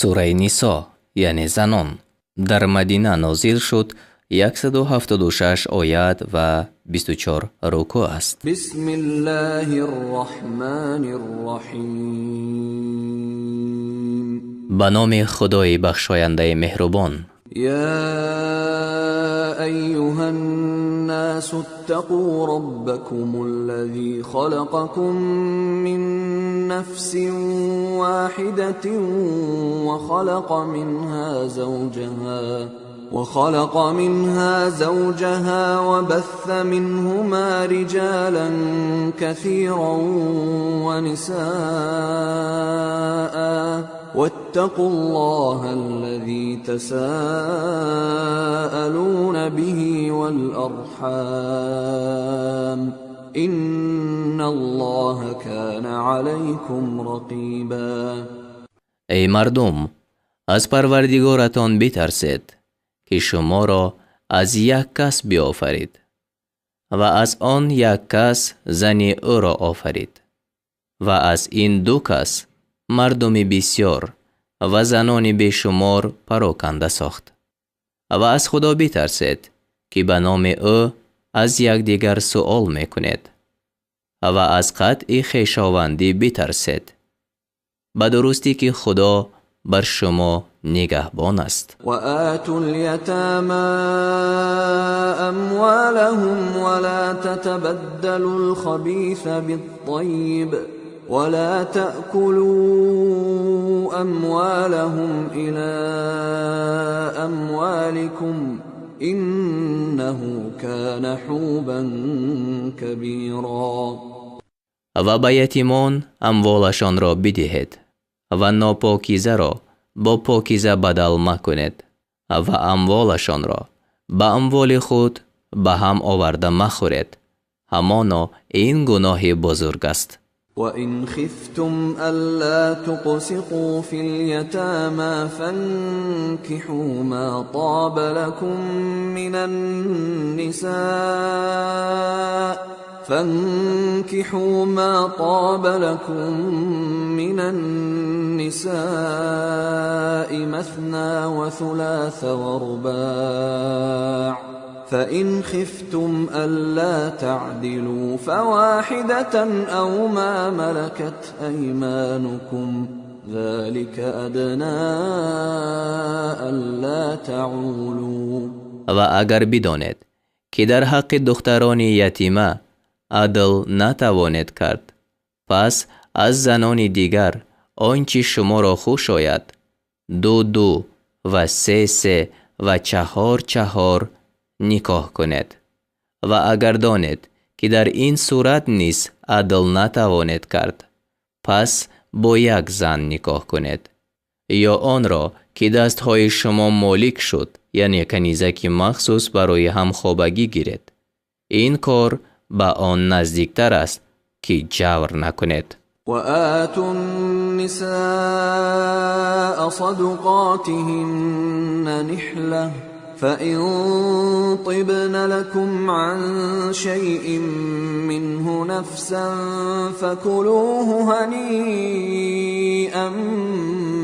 Сураи Нисо, яъне занон, дар Мадина нозил шуд, 176 оят ва 24 рукӯъ аст. بسم الله الرحمن الرحيم. Ба номи Худои бахшояндаи меҳрубон. يا أيها الناس اتقوا ربكم الذي خلقكم من نفس واحدة وخلق منها زوجها وبث منهما رجالا كثيرا ونساء، واتقوا الله الذي تساءلون به والأرحام، إن الله كان عليكم رقيبا. Эй мардум, аз Парвардигоратон битарсед, ки шуморо аз як кас биофарид ва аз он як кас зани ӯро офарид ва аз ин ду кас мардуми бисёр ва занони бешумор пароканда сохт. Ва аз Худо битарсед, ки ба номи ӯ аз якдигар суол мекунед, ва аз қатъи хешовандӣ битарсед. Ба дурустӣ ки Худо бар шумо нигаҳбон аст. وآتوا اليتامى أموالهم، ولا تتبدلوا الخبيث بالطيب، ولا تأكلوا أموالهم إلى أموالكم، إنه كان حوبا كبيرا. Ва ба ятимон амволашонро бидиҳед ва нопокизаро бо покиза бадал макунед ва амволашонро ба амволи худ ба ҳам оварда махӯред. Ҳамоно ин гуноҳи бузург аст. وإن خفتم ألا تقسطوا في اليتامى فانكحوا ما طاب لكم من النساء فانكحوا ما طاب لكم من النساء مثنى وثلاث ورباع، فإن خفتم ألا تعدلوا فواحدة أو ما ملكت أيمانكم، ذلك أدنى ألا تعولوا. Ва агар бидонед, ки дар ҳаққи духтарони ятима адл натавонед кард, пас аз занони дигар он чӣ шуморо хуш ояд, ду ду ва се се ва чаҳор чаҳор никоҳ кунед. Ва агар донед, ки дар ин сурат низ адл натавонед кард, пас бо як зан никоҳ кунед ё онро, ки дастҳои шумо молик шуд, яъне канизаки махсус барои ҳамхобагӣ гиред. Ин кор ба он наздиктар аст, ки ҷавр накунед. وآتوا النساء صدقاتهن نحلة، فإن طبن لكم عن شيء منه نفسا فكلوه هنيئا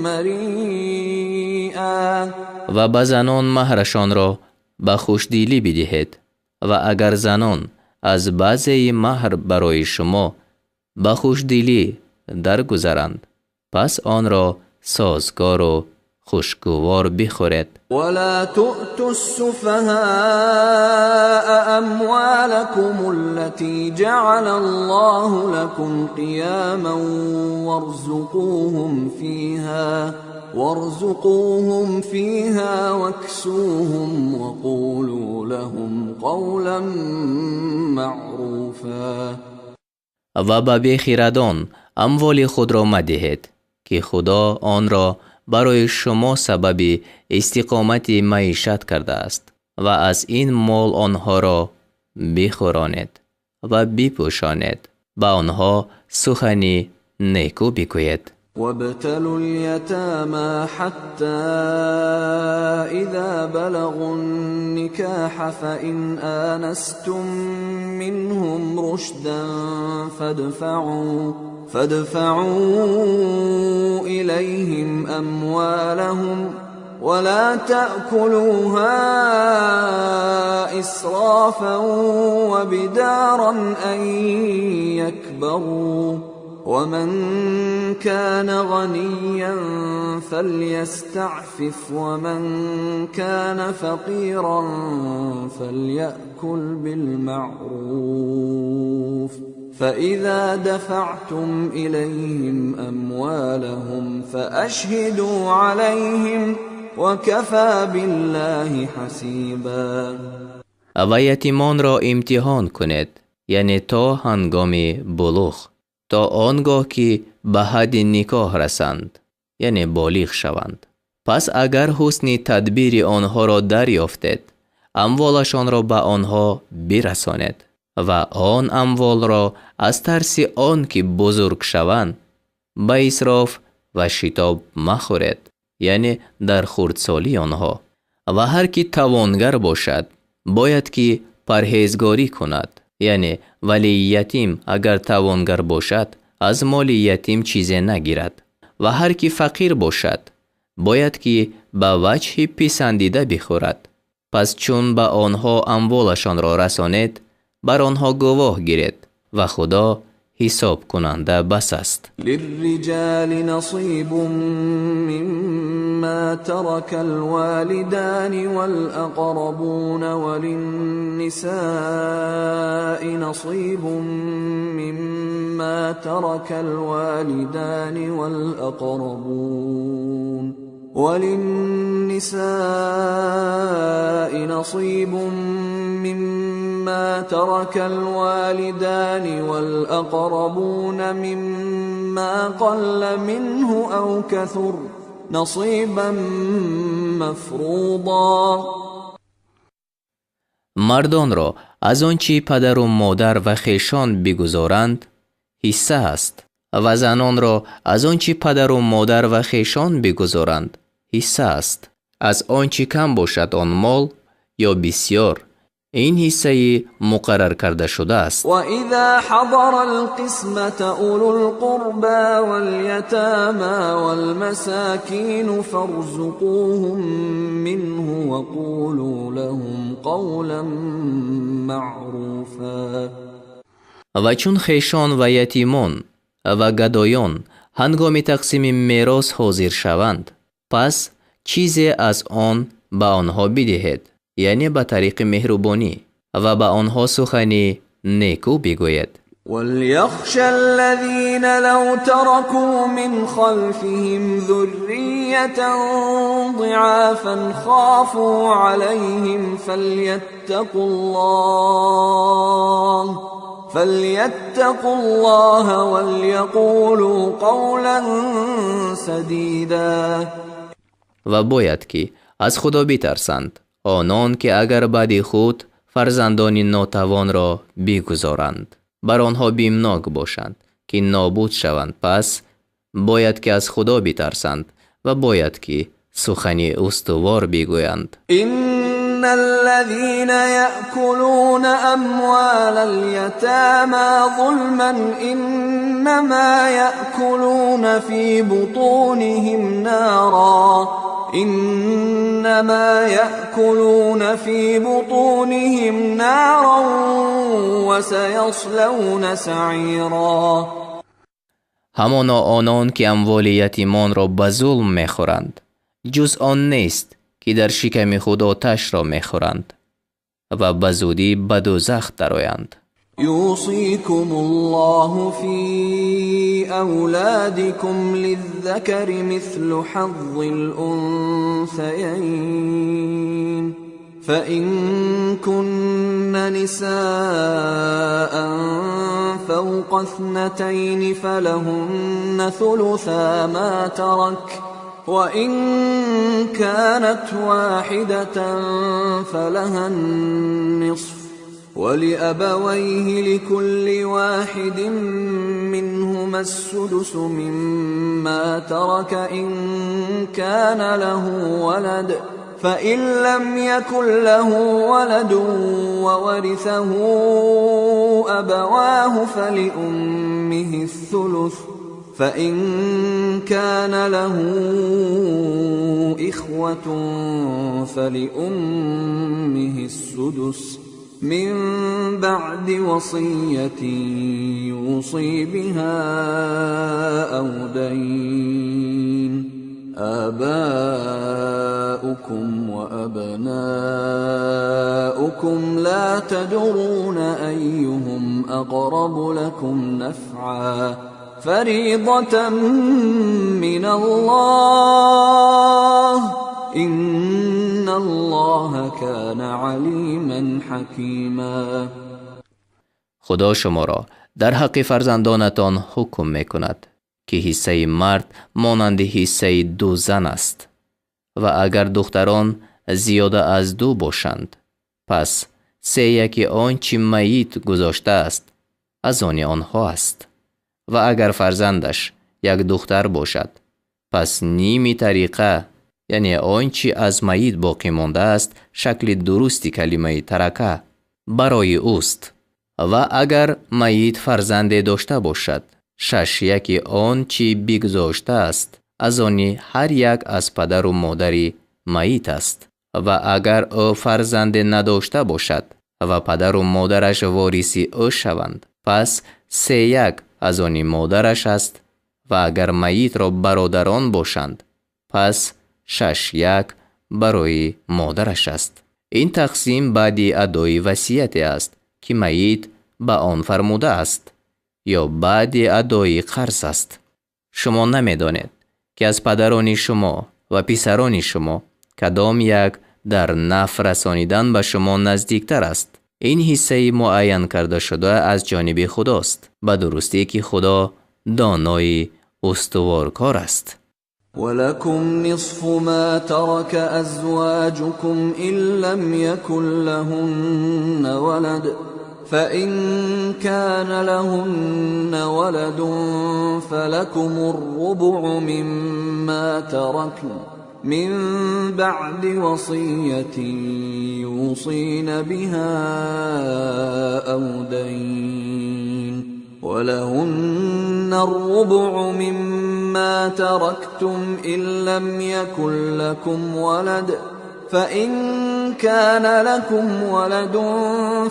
مريئا. Ва ба занон маҳрашонро ба хушдилӣ бидиҳед. Ва агар занон аз баъзеи маҳр барои шумо ба хушдилӣ даргузаранд, пас онро созгору хушгувор бихӯред. ولا تؤتوا السفهاء أموالكم التي جعل الله لكم قياما وارزقوهم فيها واكسوهم وقولوا لهم قولا معروفا. Ва ба бехирадон амволи худро мадиҳед, ки Худо онро барои шумо сабаби истиқомати маишат кардааст, ва аз ин мол онҳоро бихӯронед ва бипӯшонед, ба онҳо сухани некӯ бигӯед. وابتلوا اليتامى حتى إذا بلغوا النكاح فإن آنستم منهم رشدا فادفعوا إليهم أموالهم ولا تأكلوها إسرافا وبدارا أن يكبروا ومن كان غنيا فليستعفف ومن كان فقيرا فليأكل بالمعروف فإذا دفعتم إليهم أموالهم فأشهدوا عليهم وكفى بالله حسيبا. Ва ятимонро имтиҳон кунед, яъне то ҳангоми булуғ, то он гоҳ ки ба ҳадди никоҳ расанд, яъне болиғ шаванд. Пас агар ҳусни тадбири онҳоро дарёфтед, амволашонро ба онҳо бирасонед ва он амволро аз тарси он ки бузург шаванд ба исроф ва шитоб махӯред, яъне дар хурдсолии онҳо. Ва ҳар ки тавонгар бошад, бояд ки парҳезгорӣ кунад, яъне валии ятим агар тавонгар бошад, аз моли ятим чизе нагирад. Ва ҳар ки фақир бошад, бояд ки ба ваҷҳи писандида бихӯрад. Пас чун ба онҳо амволашонро расонед, бар онҳо гувоҳ гиред ва Худо ҳисобкунанда бас аст. للرجال نصيب مما ترك الوالدان والأقربون وللنساء نصيب مما ترك الوالدان والأقربون وللنساء نصيب مما ترك الوالدان والأقربون مما قل منه أو كثر نصيبا مفروضا. Мардонро аз он чӣ падару модар ва хешон бигузоранд ҳисса аст ва занонро аз он чӣ падару модар ва хешон бигузоранд ҳисса аст. Аз он чӣ кам бошад он мол ё бисёр, ин ҳиссаи муқаррар карда шудааст. وإذا حضر القسمة أولو القربى واليتامى والمساكين فارزقوهم منه وقولوا لهم قولا معروفا. Ва чун хешон ва ятимон ва гадоён ҳангоми тақсими мерос ҳозир шаванд, пас чизе аз он ба онҳо бидиҳед, яъне ба тариқи меҳрубонӣ, ва ба онҳо сухани некӯ бигӯед. وليخش الذين لو تركوا من خلفهم ذرية ضعافا خافوا عليهم فليتقوا الله وليقولوا قولا سديدا. Ва бояд ки аз Худо битарсанд онон ки агар баъди худ фарзандони нотавонро бигузоранд, бар онҳо бимнок бошанд ки нобуд шаванд. Пас бояд ки аз Худо битарсанд ва бояд ки сухани устувор бигӯянд. إن الذين يأكلون أموال اليتامى ظلما إنما يأكلون في بطونهم نارا إنما يأكلون في بطونهم نارا وسيصلون سعيرا. Ҳамоно онон ки амволи ятимонро ба зулм мехӯранд, ҷуз он нест ки дар шиками худ оташро мехӯранд ва ба зудӣ ба дӯзах дароянд. يوصيكم الله في أولادكم للذكر مثل حظ الأنثيين فإن كن نساء فوق اثنتين فلهن ثلثا ما ترك وإن كانت واحدة فلها النصف ولأبويه لكل واحد منهما ولأمهما السدس مما ترك إن كان له ولد فإن لم يكن له ولد وورثه أبواه فلأمه الثلث فإن كان له إخوة فلأمه السدس من بعد وصية يوصي بها أو دين آباؤكم وأبناؤكم لا تدرون أيهم أقرب لكم نفعا فريضة من الله إن الله كان عليما حكيما. Худо шуморо дар ҳаққи фарзандонатон ҳукм мекунад, ки ҳиссаи мард монанди ҳиссаи ду зан аст. Ва агар духтарон зиёда аз ду бошанд, пас сеяки он чи майит гузоштааст аз они онҳо аст. Ва агар фарзандаш як духтар бошад, пас ними тариқа, яъне он чи аз майит боқӣ мондааст, шакли дурусти калимаи тарака барои ӯст. Ва агар майит фарзанде дошта бошад, шашяки он чи бигзоштааст аз они ҳар як аз падару модари майит аст. Ва агар ӯ фарзанде надошта бошад ва падару модараш вориси ӯ шаванд, пас сеяк аз они модараш аст. Ва агар майитро бародарон бошанд, пас шашяк барои модараш аст. Ин тақсим баъди адои васияте аст, ки майит ба он фармудааст, ё баъди адои қарз аст. Шумо намедонед, ки аз падарони шумо ва писарони шумо кадом як дар нафъ расонидан ба шумо наздиктар аст. Ин ҳиссаи муайян карда шуда аз ҷониби Худост, ба дурустӣ ки Худо донои устуворкор аст. ولكم نصف ما ترك أزواجكم إن لم يكن لهن ولد فإن كان لهن ولد فلكم الربع مما تركن من بعد وصية يوصين بها أو دين ولهن الربع مما تركتم إن لم يكن لكم ولد فإن كان لكم ولد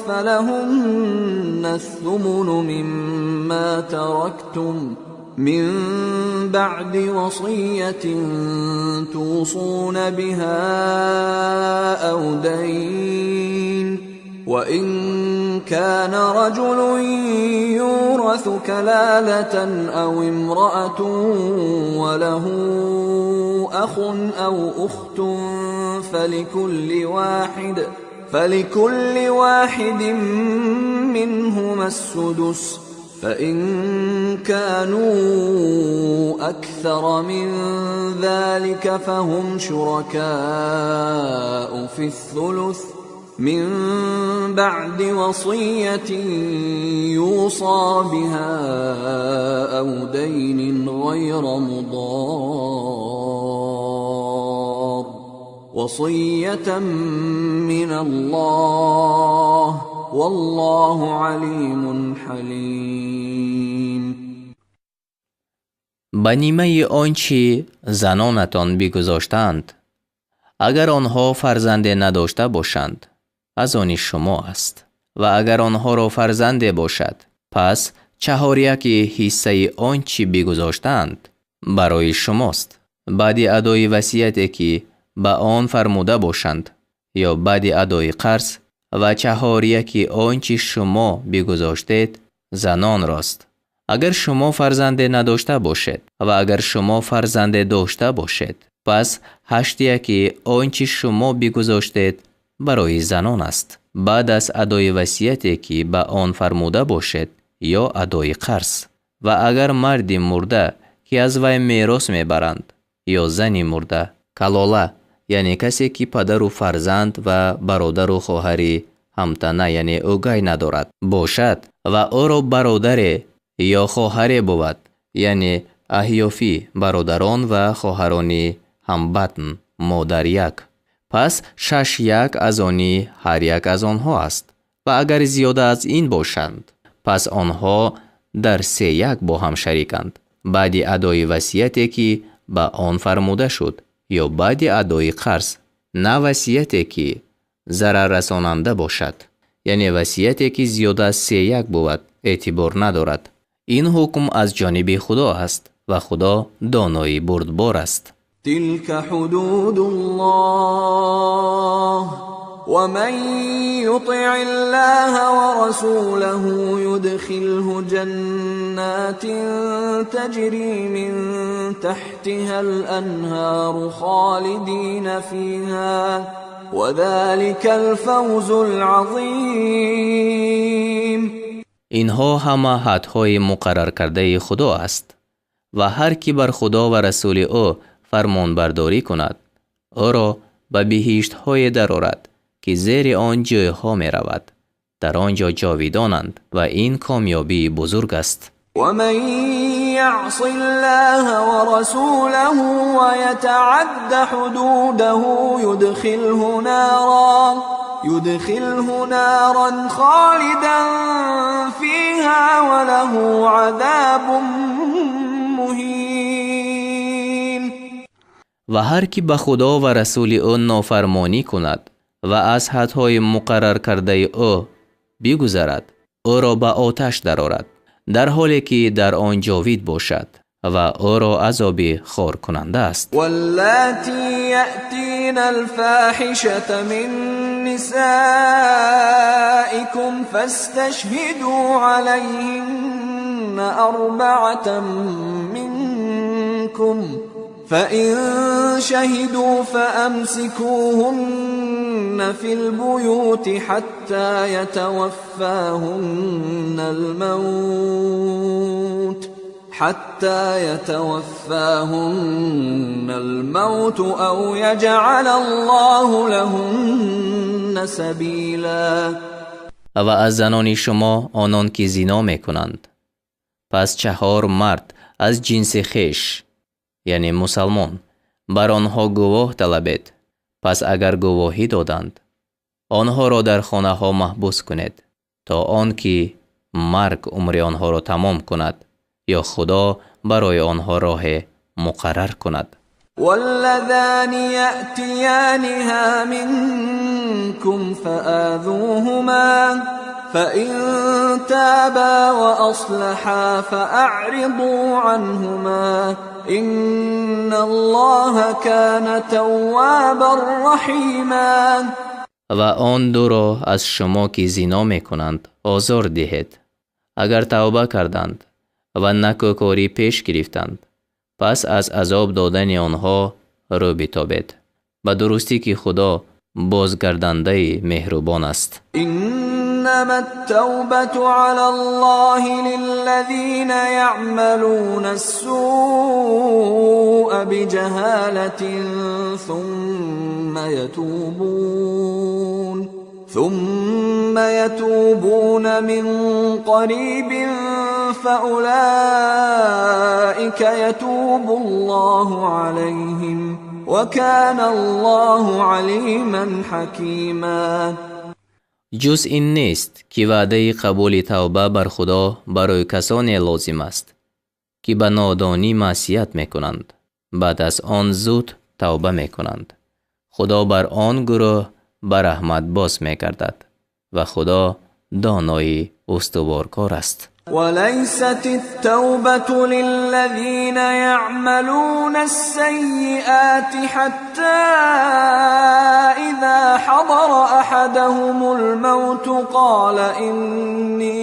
فلهن الثمن مما تركتم من بعد وصية توصون بها أو دين وإن كان رجل يورث كلالة أو امرأة وله أخ أو أخت فلكل واحد منهما السدس فإن كانوا أكثر من ذلك فهم شركاء في الثلث من بعد وصية يوصى بها أو دين غير مضار وصية من الله والله عليم حليم. Ба нимаи он чи занонатон бигузоштаанд, агар онҳо фарзанде надошта бошанд, аз они шумо аст. Ва агар онҳоро фарзанде бошад, пас чаҳоряки ҳиссаи он чи бигузоштаанд барои шумост, баъди адои васияте ки ба он фармуда бошанд, ё баъди адои қарз. Ва чаҳоряки он чи шумо бигузоштед занонрост, агар шумо фарзанде надошта бошед. Ва агар шумо фарзанде дошта бошед, пас ҳаштяки он чи шумо бигузоштед барои занон аст, баъд аз адои васияте ки ба он фармуда бошед ё адои қарз. Ва агар марди мурда, ки аз вай мерос мебаранд, ё зани мурда, калола, яъне касе ки падару фарзанд ва бародару хоҳари ҳамтана, яъне ӯгай надорад, бошад ва ӯро бародаре ё хоҳаре бувад, Яъне аҳёфӣ бародарон ва хоҳарони ҳамбатн модар як. Пас шаш як аз они ҳар як аз онҳо аст ва агар зиёда аз ин бошанд, пас онҳо дар се як бо ҳам шариканд. Баъди адои васияте ки ба он фармуда шуд ё баъди адои қарз, на васияте ки зараррасонанда бошад. Яъне васияте ки зиёда аз се як бувад эътибор надорад. Ин ҳукм аз ҷониби Худо аст ва Худо донои бурдбор аст. تلك حدود الله ومن يطع الله ورسوله يدخله جنات تجري من تحتها الأنهار خالدين فيها وذلك الفوز العظيم. Инҳо ҳама ҳадҳои муқарраркардаи Худо аст ва ҳар ки бар Худо ва расули ӯ фармонбардорӣ кунад, ӯро ба биҳиштҳое дарорад, ки зери он ҷойҳо меравад. Дар он ҷо ҷовидонанд ва ин комёбии бузург аст. ومن يعص الله ورسوله ويتعد حدوده يدخله نارا خالدا فيها وله عذاب مهين. Ва ҳар ки ба Худо ва расули ӯ нофармонӣ кунад ва аз ҳадҳои муқарраркардаи ӯ бигузарад, ӯро ба оташ дарорад, дар ҳоле ки дар он ҷовид бошад ва ӯро азоби хоркунанда аст. واللاتي يأتين الفاحشة من نسائكم فاستشهدوا عليهن أربعة منكم فإن شهدوا فأمسكوهن في البيوت حتى يتوفاهن الموت أو يجعل الله لهن سبيلا. Ва аз занони шумо онон ки зино мекунанд, пас чаҳор мард аз ҷинси хеш, яъне мусалмон, бар онҳо гувоҳ талабед. Пас агар гувоҳӣ доданд, онҳоро дар хонаҳо маҳбус кунед, то он ки марг умри онҳоро тамом кунад ё Худо барои онҳо роҳе муқаррар кунад. واللذان يأتيانها منكم فآذوهما فإن تابا وأصلحا فأعرضوا عنهما إن الله كان توابا رحيما. Ва он дуро аз шумо ки зино мекунанд озор диҳед. Агар тавба карданд ва накӯкорӣ пеш гирифтанд, пас аз азоб додани онҳо рӯ битобед. Ба дурустӣ ки Худо бозгардандаи меҳрубон аст. إنما التوبة على الله للذين يعملون السوء بجهالة ثم يتوبون من قريب فأولئك يتوب الله عليهم وكان الله عليما حكيما. Ҷуз ин нест ки ваъдаи қабули тавба бар Худо барои касоне лозим аст, ки ба нодонӣ маъсият мекунанд, баъд аз он зуд тавба мекунанд. Худо бар он гурӯҳ ба раҳмат боз мегардад ва Худо донои устуворкор аст. وليست التوبة للذين يعملون السيئات حتى إذا حضر أحدهم الموت قال إني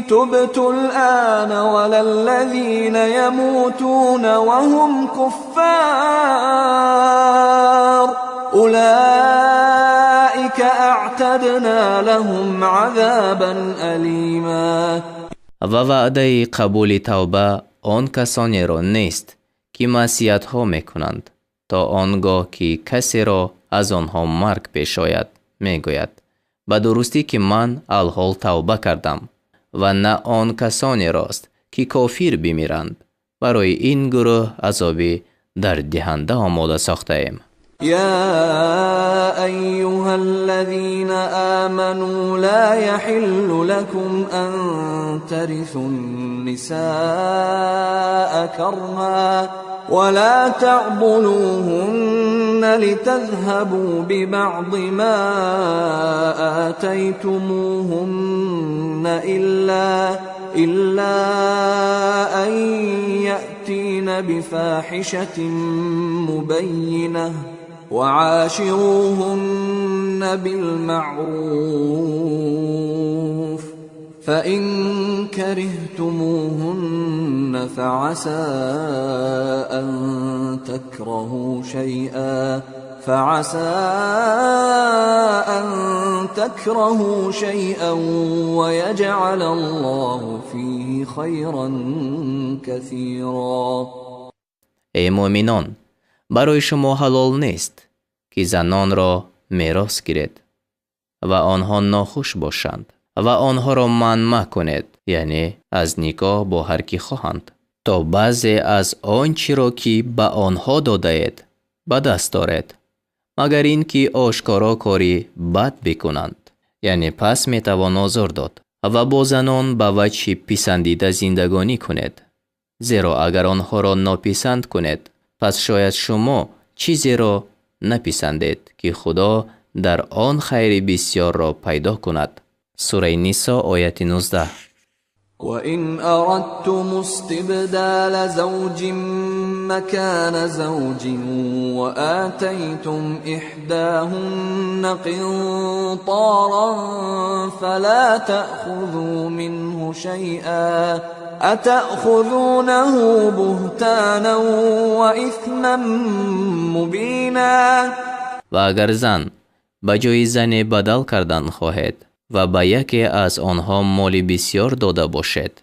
تبت الآن ولا الذين يموتون وهم كفار أولئك أعتدنا لهم عذابا أليما. Ва ваъдаи қабули тавба он касонеро нест, ки маъсиятҳо мекунанд, то он гоҳ ки касеро аз онҳо марг пеш ояд, мегӯяд: Ба дурустӣ ки ман алҳол тавба кардам ва на он касоне рост ки кофир бимиранд. Барои ин гурӯҳ азоби дарддиҳанда омода сохтаем. يا أيها الذين آمنوا لا يحل لكم أن ترثوا النساء كرها ولا تعضلوهن لتذهبوا ببعض ما آتيتموهن إلا أن يأتين بفاحشة مبينة وعاشروهن بالمعروف فإن كرهتموهن فعسى أن تكرهوا شيئا ويجعل الله فيه خيرا كثيرا. Эй муъминон, барои шумо ҳалол нест ки занонро мерос гиред ва онҳо нохуш бошанд ва онҳоро манъ макунед, яъне аз никоҳ бо ҳар ки хоҳанд, то баъзе аз он чиро ки ба онҳо додаед ба даст оред, магар ин ки ошкоро кори бад бикунанд, яъне пас метавон озор дод ва бо занон ба ваҷҳи писандида зиндагонӣ кунед, зеро агар онҳоро нописанд кунед, пас шояд шумо чизеро написандед ки Худо дар он хайри бисёрро пайдо кунад. Сураи Нисо, ояти 19. وإن أردتم استبدال زوج مكان زوج وآتيتم إحداهن قنطارا فلا تأخذوا منه شيئا أتأخذونه بهتانا وإثما مبينا. Ва агар зан ба ҷои зане бадал кардан хоҳед ва ба яке аз онҳо моли бисёр дода бошед,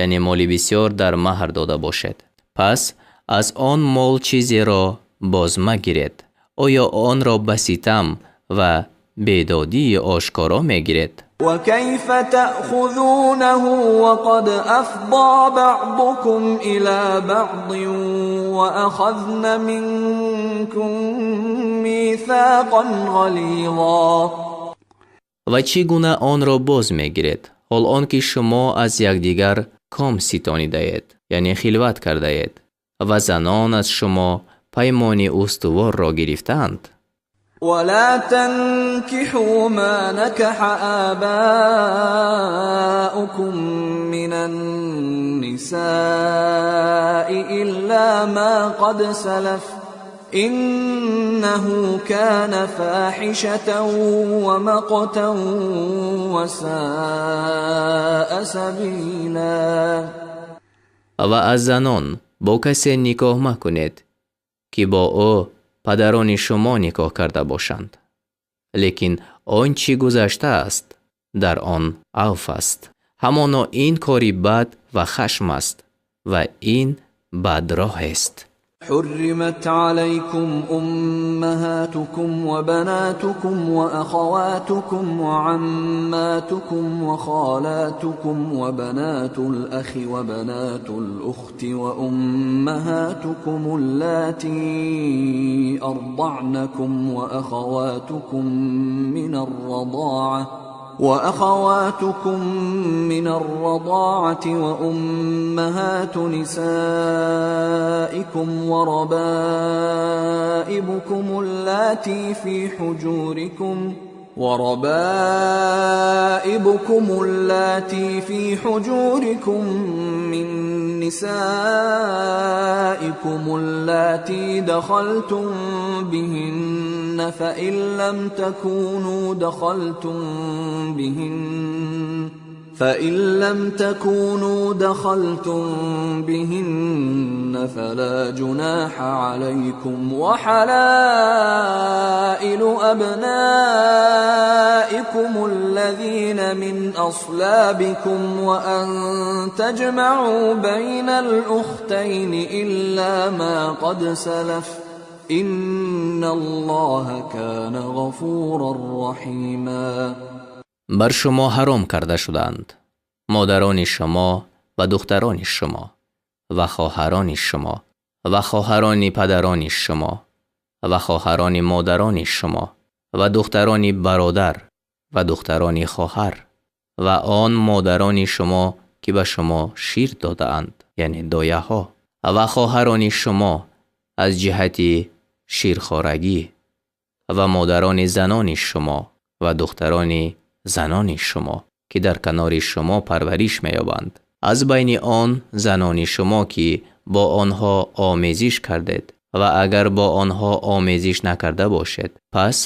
яъне моли бисёр дар маҳр дода бошед, пас аз он мол чизеро боз магиред. Оё онро ба ситам ва бедодии ошкоро мегиред? وكيف تأخذونه وقد أفضى بعضكم إلى بعض وأخذن منكم ميثاقا غليظا. Ва чӣ гуна онро боз мегиред, ҳол он ки шумо аз якдигар ком ситонидаед, яъне хилват кардаед, ва занон аз шумо паймони устуворро гирифтаанд? ولا تنكحوا ما نكح آباؤكم من النساء إلا ما قد سلف إنه كان فاحشة ومقتا وساء سبيلا. Ва аз занон бо касе никоҳ макунед ки бо ӯ падарони шумо никоҳ карда бошанд, лекин он чӣ гузаштааст дар он авф аст. Ҳамоно ин кори бад ва хашм аст ва ин бадроҳест. حرمت عليكم أمهاتكم وبناتكم وأخواتكم وعماتكم وخالاتكم وبنات الأخ وبنات الأخت وأمهاتكم اللاتي أرضعنكم وأخواتكم من الرضاعة وأمهات نسائكم وربائبكم اللاتي في حجوركم من نسائكم اللاتي دخلتم بهن فإن لم تكونوا دخلتم بهن فلا جناح عليكم وحلائل أبنائكم الذين من أصلابكم وأن تجمعوا بين الأختين إلا ما قد سلف إن الله كان غفورا رحيما. Бар шумо ҳаром карда шудаанд модарони шумо ва духтарони шумо ва хоҳарони шумо ва хоҳарони падарони шумо ва хоҳарони модарони шумо ва духтарони бародар ва духтарони хоҳар ва он модарони шумо ки ба шумо шир додаанд, яъне дояҳо, ва хоҳарони шумо аз ҷиҳати ширхорагӣ ва модарони занони шумо ва духтарони занони шумо ки дар канори шумо парвариш меёбанд, аз байни он занони шумо ки бо онҳо омезиш кардед ва агар бо онҳо омезиш накарда бошед, пас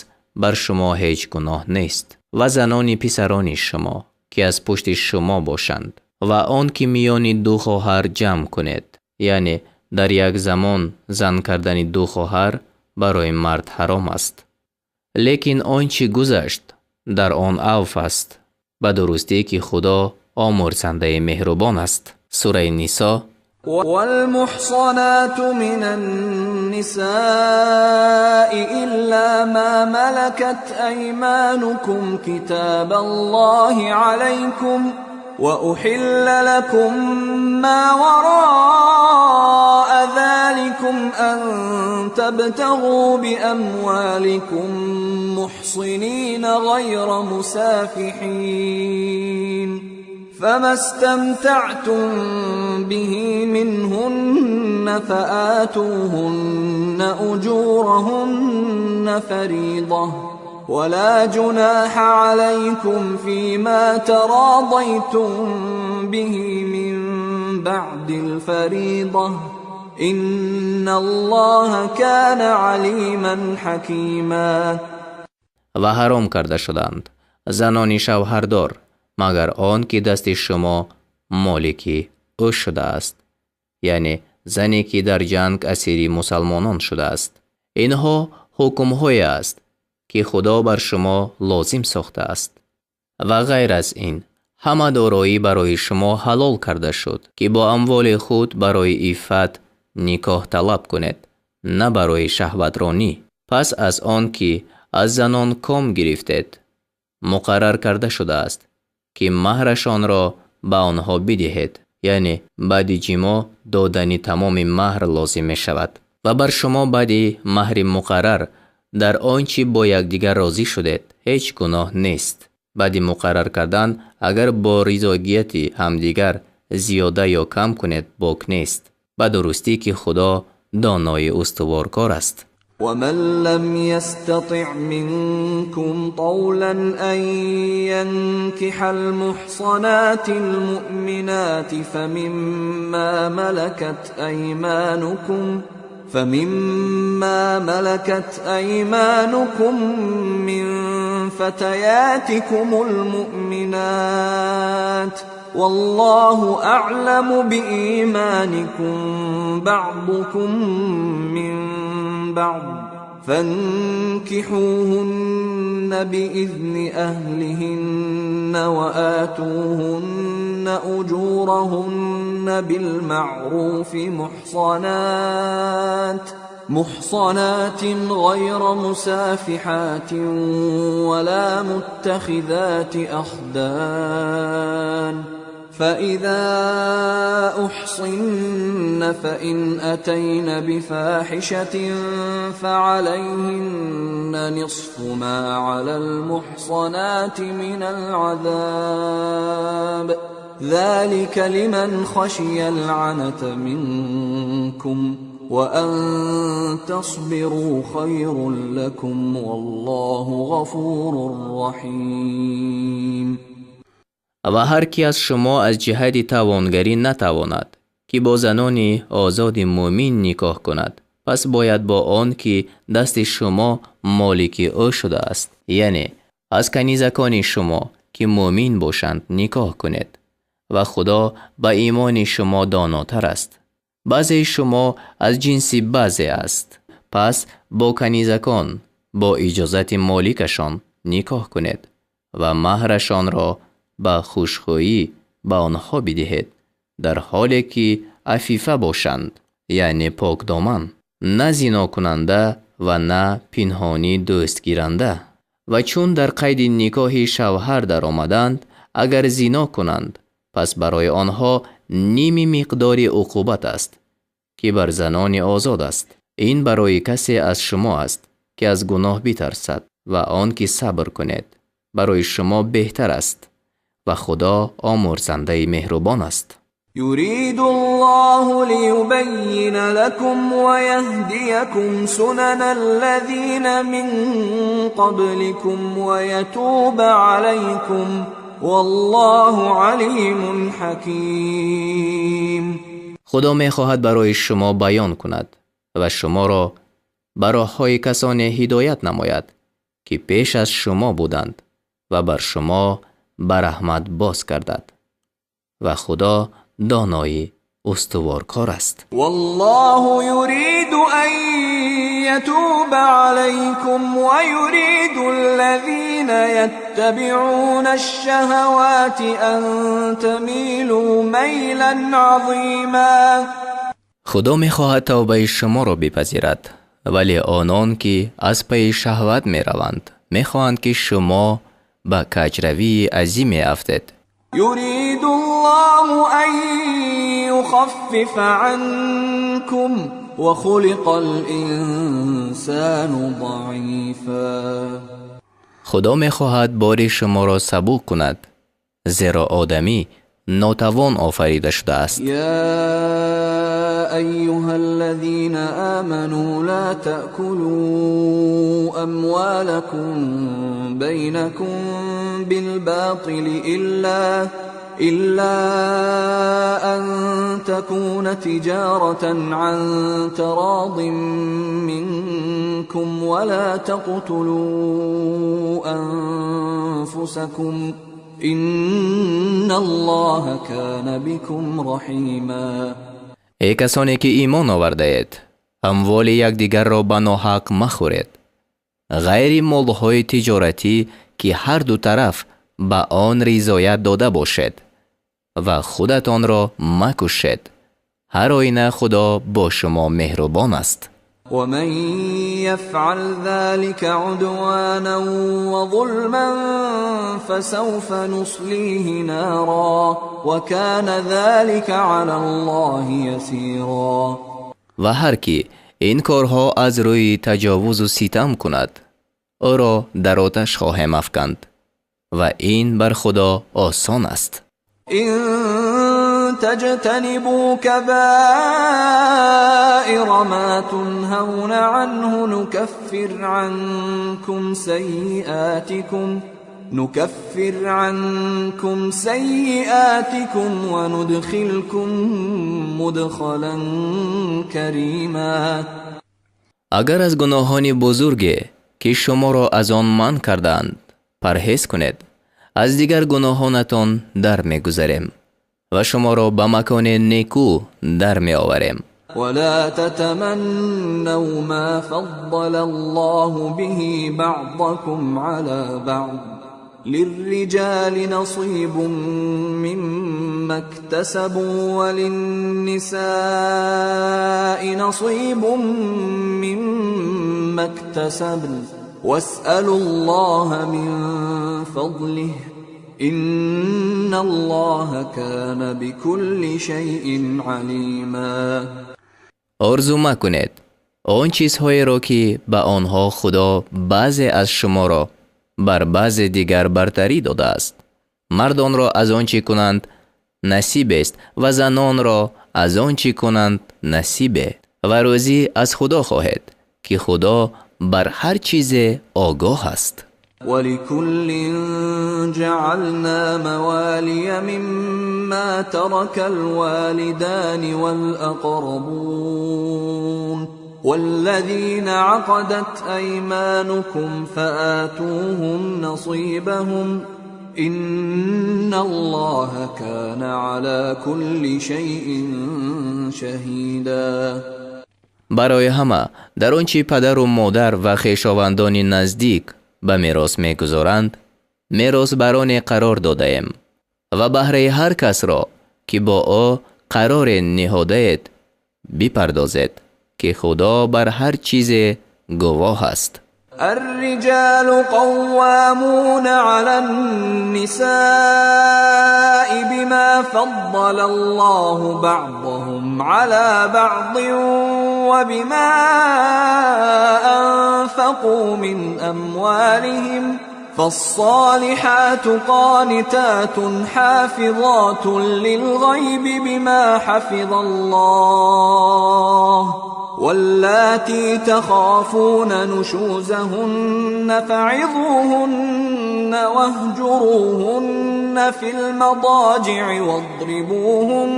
бар шумо ҳеҷ гуноҳ нест, ва занони писарони шумо ки аз пушти шумо бошанд ва он ки миёни ду хоҳар ҷамъ кунед, яъне дар як замон зан кардани ду хоҳар барои мард ҳаром аст. Лекин он чи гузашт дар он авф аст, ба дурустӣ ки Худо омурзандаи меҳрубон аст. Сураи Нисо. والمحصنات من النساء إلا ما ملكت أيمانكم كتاب الله عليكم وأحل لكم ما وراء ذلكم أن تبتغوا بأموالكم محصنين غير مسافحين فما استمتعتم به منهن فآتوهن أجورهن فريضة ولا جناح عليكم فيما تراضيتم به من بعد الفريضة إن الله كان عليما حكيما. Ва ҳаром карда шуданд занони шавҳардор, магар он ки дасти шумо молики ӯ шудааст, яъне зане ки дар ҷанг асири мусалмонон шудааст. Инҳо ҳукмҳое аст ки Худо бар шумо лозим сохтааст. Ва ғайр аз ин ҳама дороӣ барои шумо ҳалол карда шуд ки бо амволи худ барои иффат никоҳ талаб кунед, на барои шаҳватронӣ. Пас аз он ки аз занон ком гирифтед, муқаррар карда шудааст ки маҳрашонро ба онҳо бидиҳед, яъне баъди ҷимоъ додани тамоми маҳр лозим мешавад. Ва бар шумо баъди маҳри муқаррар дар он чи бо якдигар розӣ шудед ҳеҷ гуноҳ нест. Баъди муқаррар кардан агар бо ризогияти ҳамдигар зиёда ё кам кунед бок нест. Ба дурустӣ ки Худо донои устуворкор аст. ومن لم يستطع منكم طولا أن ينكح المحصنات المؤمنات فمما ملكت أيمانكم من فتياتكم المؤمنات والله أعلم بإيمانكم بعضكم من بعض فانكحوهن بإذن أهلهن وآتوهن أجورهن بالمعروف محصنات غير مسافحات ولا متخذات أخدان فإذا أحصن فإن أتين بفاحشة فعليهن نصف ما على المحصنات من العذاب ذلك لمن خشي العنة منكم وأن تصبروا خير لكم والله غفور رحيم. Ва ҳар ки аз шумо аз ҷиҳати тавонгарӣ натавонад ки бо занони озоди мӯмин никоҳ кунад, пас бояд бо он ки дасти шумо молики ӯ шудааст, яъне аз канизакони шумо ки мӯмин бошанд никоҳ кунед, ва Худо ба имони шумо донотар аст. Баъзеи шумо аз ҷинси баъзе аст, пас бо канизакон бо иҷозати моликашон никоҳ кунед ва маҳрашонро ба хушхӯӣ ба онҳо бидиҳед, дар ҳоле ки афифа бошанд, яъне покдоман, на зинокунанда ва на пинҳонӣ дӯстгиранда. Ва чун дар қайди никоҳи шавҳар даромаданд, агар зино кунанд, пас барои онҳо ними миқдори уқубат аст, ки бар занони озод аст. Ин барои касе аз шумо аст, ки аз гуноҳ битарсад ва он ки сабр кунед барои шумо беҳтар аст ва Худо омурзандаи меҳрубон аст. يريد الله ليبين لكم ويهديكم سنن الذين من قبلكم ويتوب عليكم والله عليم حكيم. Худо мехоҳад барои шумо баён кунад ва шуморо ба роҳҳои касоне ҳидоят намояд, ки пеш аз шумо буданд ва бар шумо ба раҳмат боз гардад. Ва Худо донои устуворкор аст. والله يريد أن يتوب عليكم ويريد الذين يتبعون الشهوات أن تميلوا ميلا عظيما. Худо мехоҳад тавбаи шуморо бипазирад, вале онон ки аз пайи шаҳват мераванд, мехоҳанд ки шумо ба каҷравии азиме афтед. يريد الله أن يخفف عنكم وخلق الإنسان ضعيفا. Худо мехоҳад бори шуморо сабук кунад, зеро одамӣ нотавон офарида шудааст. يا أيها الذين آمنوا لا تأكلوا أموالكم بينكم بالباطل إلا أن تكون تجارة عن تراض منكم ولا تقتلوا أنفسكم إن الله كان بكم رحيما. Эй касоне ки имон овардаед, амволи якдигарро ба ноҳақ махӯред, ғайри молҳои тиҷоратӣ ки ҳар ду тараф ба он ризоят дода бошед ва худатонро макушед. Ҳар оина Худо бо шумо меҳрубон аст. ومن يفعل ذلك عدوانا وظلما فسوف نصليه نارا وكان ذلك على الله يسيرا. Ва ҳар ки ин корҳо аз рӯи таҷовузу ситам кунад, ӯро дар оташ хоҳем афканд ва ин бар Худо осон аст. إن تجتنبوا كبائر ما تنهون عنه نكفر عنكم سيئاتكم وندخلكم مدخلا كريما. Агар аз гуноҳони бузурге, ки шуморо аз он манъ кардаанд, парҳез кунед, аз дигар гуноҳонатон дар мегузарем ва шуморо ба макони некӯ дар меоварем. ولا تتمنوا ما فضل الله به بعضكم على بعض للرجال نصيب مما اكتسبوا وللنساء نصيب مما اكتسبن واسألوا الله من فضله إن الله كان بكل شيء عليما. Орзу макунед он чизҳоеро, ки ба онҳо Худо баъзе аз шуморо бар баъзе дигар бартарӣ додааст. Мардонро аз он чӣ кунанд насибест ва занонро аз он чӣ кунанд насибе, ва рӯзӣ аз Худо хоҳед, ки Худо бар ҳар чизе огоҳ аст. ولكل جعلنا موالي مما ترك الوالدان والأقربون والذين عقدت أيمانكم فآتوهم نصيبهم إن الله كان على كل شيء شهيدا. Барои ҳама дар он чӣ падару модар ва хешовандони наздик ба мерос мегузоранд, меросбароне қарор додаем ва баҳраи ҳар касро, ки бо ӯ қароре ниҳодаед, бипардозед, ки Худо бар ҳар чизе гувоҳ аст. الرجال قوامون على النساء بما فضل الله بعضهم على بعض وبما أنفقوا من أموالهم فالصالحات قانتات حافظات للغيب بما حفظ الله واللاتي تخافون نشوزهن فعظوهن واهجروهن في المضاجع واضربوهن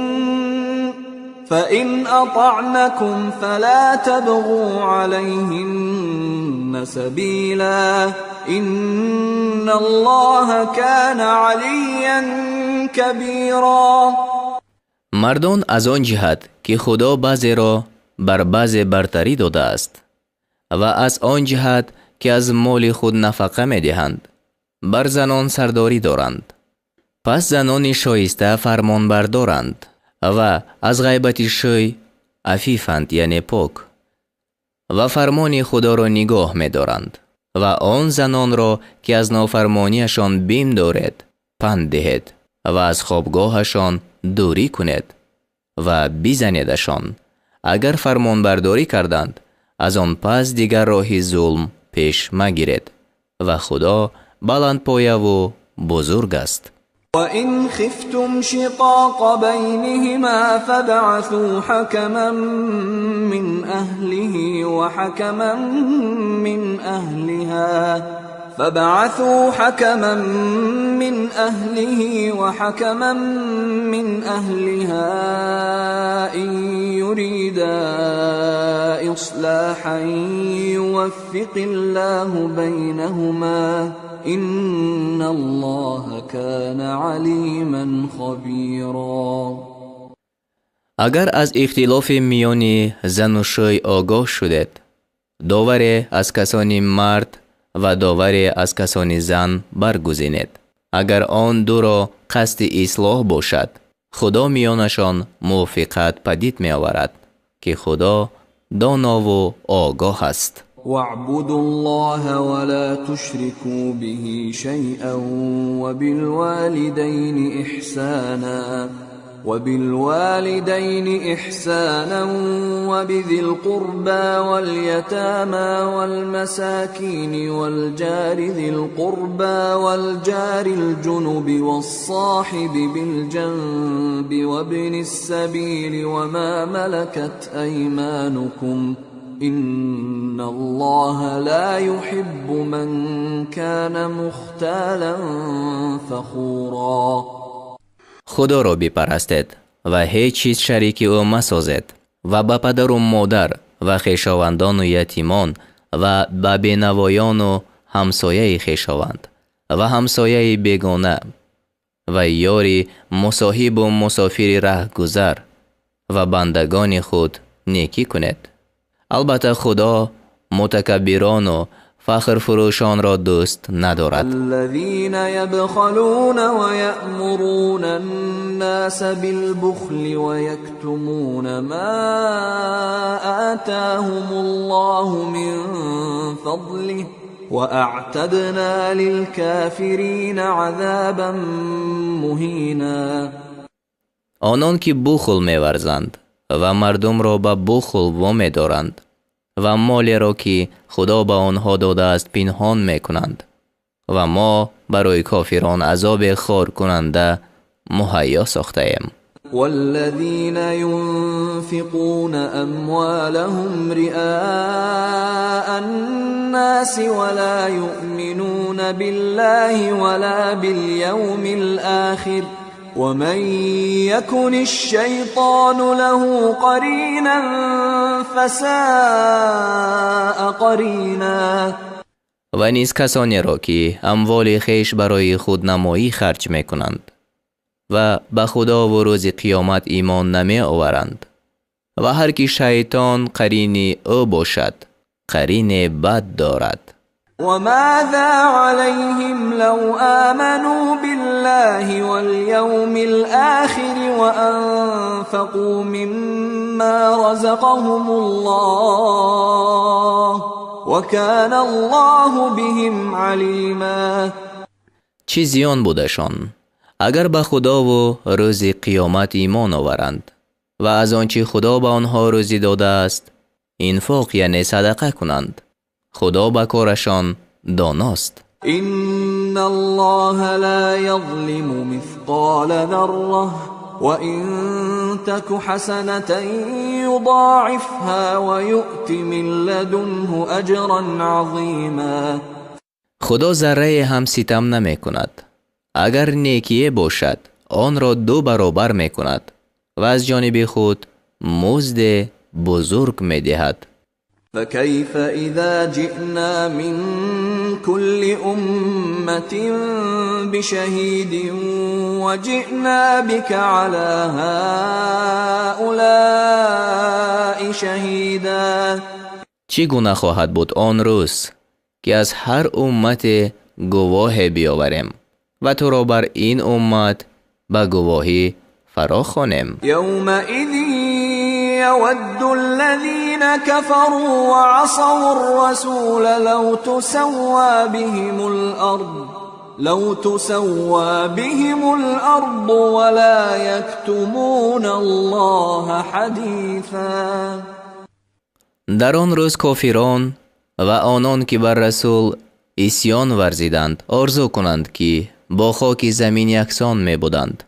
فإن أطعنكم فلا تبغوا عليهن سبيلا إن الله كان عليا كبيرا. Мардон аз он ҷиҳат ки Худо баъзеро бар баъзе бартарӣ додааст ва аз он ҷиҳат ки аз моли худ нафақа медиҳанд, бар занон сардорӣ доранд. Пас занони шоиста фармонбардоранд ва аз ғайбати шӯй афифанд, яъне пок, ва фармони Худоро нигоҳ медоранд ва он занонро ки аз нофармониашон бим доред панд диҳед ва аз хобгоҳашон дурӣ кунед ва бизанедашон. Агар фармонбардорӣ карданд, аз он пас дигар роҳи зулм пеш магиред ва Худо баландпояву бузург аст. وإن خفتم شقاق بينهما فابعثوا حكما من أهله وحكما من أهلها فابعثوا حكما من أهله وحكما من أهلها إن يريدا إصلاحا يوفق الله بينهما إن الله كان عليما خبيرا. Агар аз ихтилофи миёни зану шӯй огоҳ шудед, доваре аз касони мард ва доваре аз касони зан баргузинед. Агар он дуро қасди ислоҳ бошад, Худо миёнашон мувофиқат падид меоварад, ки Худо донову огоҳ аст. واعبدوا الله ولا تشركوا به شيئا وبالوالدين إحسانا وبذي القربى واليتامى والمساكين والجار ذي القربى والجار الجنب والصاحب بالجنب وابن السبيل وما ملكت أيمانكم إن الله لا يحب من كان مختالا فخورا. Худоро бипарастед ва ҳеҷ чиз шарики ӯ масозед ва ба падару модар ва хешовандону ятимон ва ба бенавоёну ҳамсояи хешованд ва ҳамсояи бегона ва ёри мусоҳибу мусофири раҳгузар ва бандагони худ некӣ кунед. Албатта Худо мутакаббирону фахрфурӯшонро дӯст надорад. الذين يبخلون ويأمرون الناس بالبخل ويكتمون ما آتاهم الله من فضله وأعتدنا للكافرين عذابا مهينا. Онон ки бухл меварзанд ва мардумро ба бухл вомедоранд ва молеро ки Худо ба онҳо додааст пинҳон мекунанд ва мо барои кофирон азобе хоркунанда муҳайё сохтаем. والذين ينفقون أموالهم رئاء الناس ولا يؤمنون بالله ولا باليوم الآخر ومن يكن الشيطان له قرينا فساء قرينا. Ва низ касонеро ки амволи хеш барои худнамоӣ харҷ мекунанд ва ба Худову рӯзи қиёмат имон намеоваранд ва ҳар ки шайтон қарини ӯ бошад, қарине бад дорад. وماذا عليهم لو آمنوا بالله واليوم الآخر وأنفقوا مما رزقهم الله وكان الله بهم عليما. Чӣ зиён будашон агар ба Худову рӯзи қиёмат имон оваранд ва аз он чӣ Худо ба онҳо рӯзӣ додааст инфоқ, яъне садақа кунанд. Худо ба корашон доност. إن الله لا يظلم مثقال ذرة وإن تك حسنة يضاعفها ويؤت من لدنه أجرا عظيما. Худо заррае ҳам ситам намекунад. Агар некие бошад, онро ду баробар мекунад ва аз ҷониби худ музде бузург медиҳад. فكيف إذا جئنا من كل أمة بشهيد وجئنا بك على هؤلاء شهيدا. Чӣ гуна хоҳад буд он рӯз, ки аз ҳар уммате гувоҳе биёварем ва туро бар ин уммат ба гувоҳӣ фаро хонем. يومئذ يود الذين كفروا وعصوا الرسول لو تسوى بهم الأرض ولا يكتمون الله حديثا. Дар он рӯз кофирон ва онон, ки бар расул исьён варзиданд, орзу кунанд, ки бо хоки замин яксон мебуданд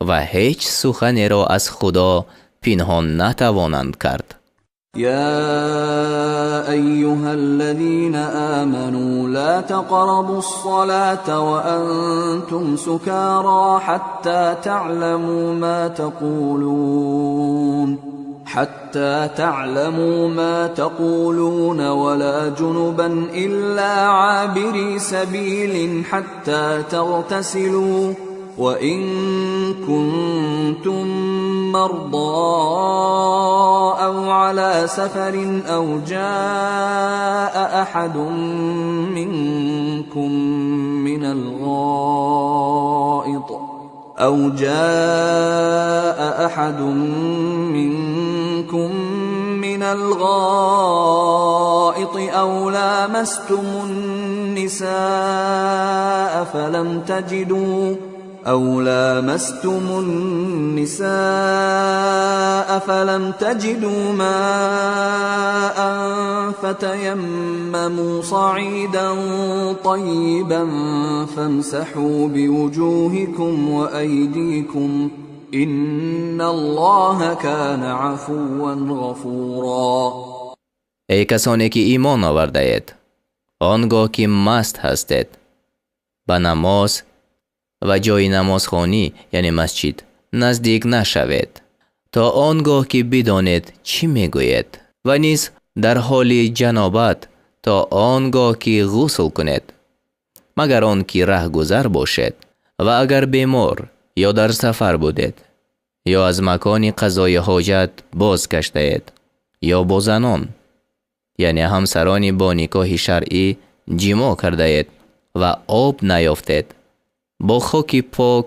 ва ҳеҷ суханеро аз Худо пинҳон натавонанд кард. يا أيها الذين آمنوا لا تقربوا الصلاة وأنتم سكارى حتى تعلموا ما تقولون ولا جنبا إلا عابري سبيل حتى تغتسلوا، وإن كنتم مرضى أو على سفر أو جاء أحد منكم من الغائط أو جاء أحد منكم من الغائط أو لامستم النساء فلم تجدوا ماء فتيمموا صعيدا طيبا فامسحوا بوجوهكم وأيديكم، إن الله كان عفوا غفورا. Эй касоне ки имон овардаед, он гоҳ ки маст ҳастед, ба намоз ва ҷои намозхонӣ, яъне масҷид, наздик нашавед, то он гоҳ ки бидонед чӣ мегӯед, ва низ дар ҳоли ҷанобат, то он гоҳ ки ғусл кунед, магар он ки раҳгузар бошед. Ва агар бемор ё дар сафар будед, ё аз макони қазои ҳоҷат боз гаштаед, ё бо занон, яъне ҳамсарони бо никоҳи шаръӣ, ҷимоъ кардаед ва об наёфтед, бо хоки пок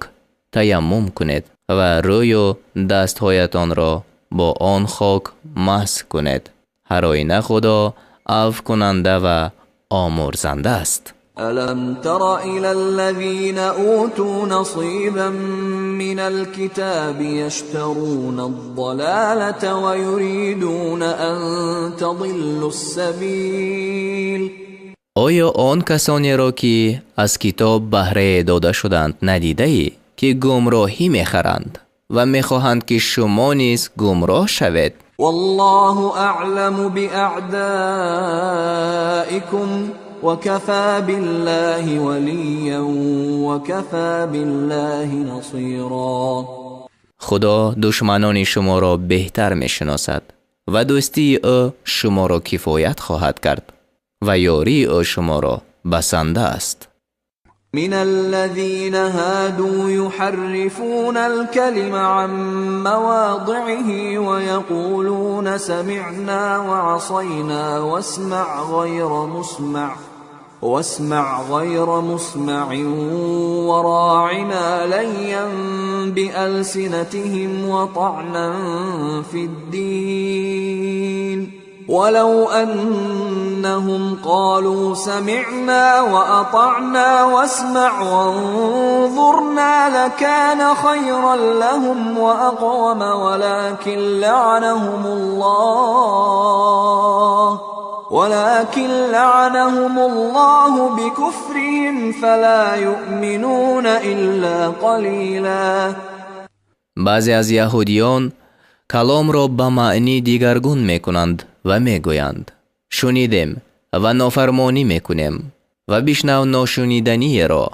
таяммум кунед ва рӯю дастҳоятонро бо он хок масҳ кунед. Ҳар оина Худо афвкунанда ва омурзанда аст. ألم تر إلى الذين أوتوا نصيبا من الكتاب يشترون الضلالة ويريدون أن تضلوا السبيل. Оё он касонеро, ки аз китоб баҳрае дода шуданд, надидаӣ, ки гумроҳӣ мехаранд ва мехоҳанд, ки шумо низ гумроҳ шавед? والله أعلم بأعدائكم، وكفى بالله وليا وكفى بالله نصيرا. Худо душманони шуморо беҳтар мешиносад ва дӯстии ӯ шуморо кифоят хоҳад кард ва ёрии ӯ шуморо басанда аст. من الذين هادوا يحرفون الكلم عن مواضعه ويقولون سمعنا وعصينا واسمع غير مسمع وراعنا ليا بألسنتهم وطعنا في الدين، ولو أنهم أنهم قالوا سمعنا وأطعنا واسمع وانظرنا لكان خيرا لهم وأقوم ولكن لعنهم الله بكفرهم فلا يؤمنون إلا قليلا. بعضی از یهودیان کلام را به معنی دیگرگون میکنند و میگویند شنیدیم و نافرمانی میکنیم و بشنو ناشنیدنی را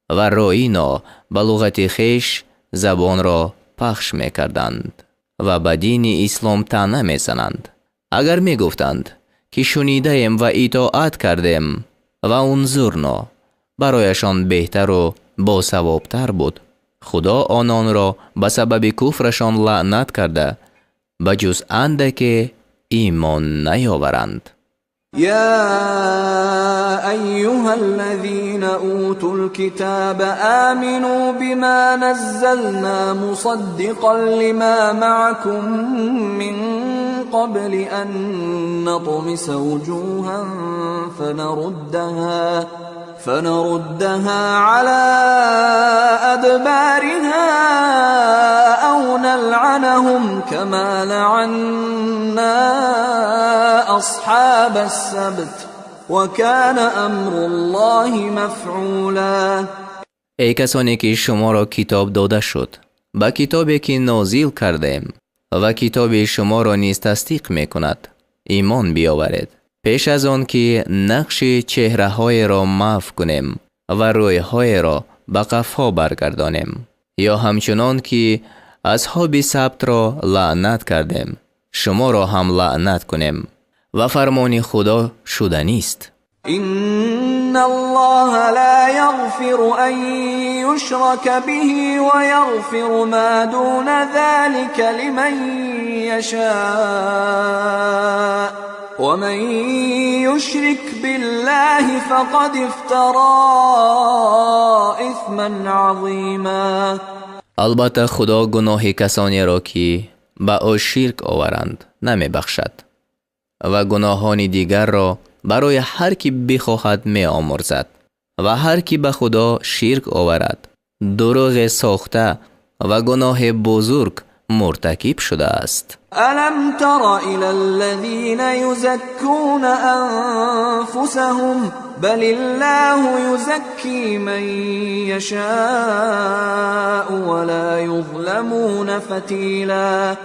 و راینا به لغت خیش زبان را پخش میکردند و به دین اسلام طعنه میزنند. اگر میگفتند که شنیدیم و اطاعت کردیم و انظرنا برایشان بهتر و باثوابتر بود. خدا آنان را به سبب کفرشان لعنت کرده به جز اندک ایمان نیاورند. یا ایها الذین اوتوا الكتاب آمنوا بما نزلنا مصدقا لما معكم من قبل أن نطمس وجوها فنردها على أدبارها أو نلعنهم كما لعنا أصحاب السبت وكان أمر الله مفعولا. ای کسانی که شما را کتاب داده شد، به کتابی که نازل کردیم و کتاب شما را نیز تصدیق میکند ایمان بیاورید، پیش از آن که نقش چهره‌های را محو کنیم و روی‌های را به قفا برگردانیم، یا همچنان که اصحاب سبت را لعنت کردیم شما را هم لعنت کنیم و فرمان خدا شدنی است. ان الله لا یغفر ان یشرک به و یغفر ما دون ذلك لمن یشاء ومن يشرك بالله فقد افترى اثما عظیما. البته خدا گناه کسانی را که به او شرک آورند نمیبخشد و گناهان دیگر را برای هر کی بخواهد می آمرزد و هر کی به خدا شرک آورد دروغ ساخته و گناه بزرگ مرتکب شده است. الم تر الى الذين يزكون انفسهم بل الله يزكي من يشاء ولا يظلمون فتیلا.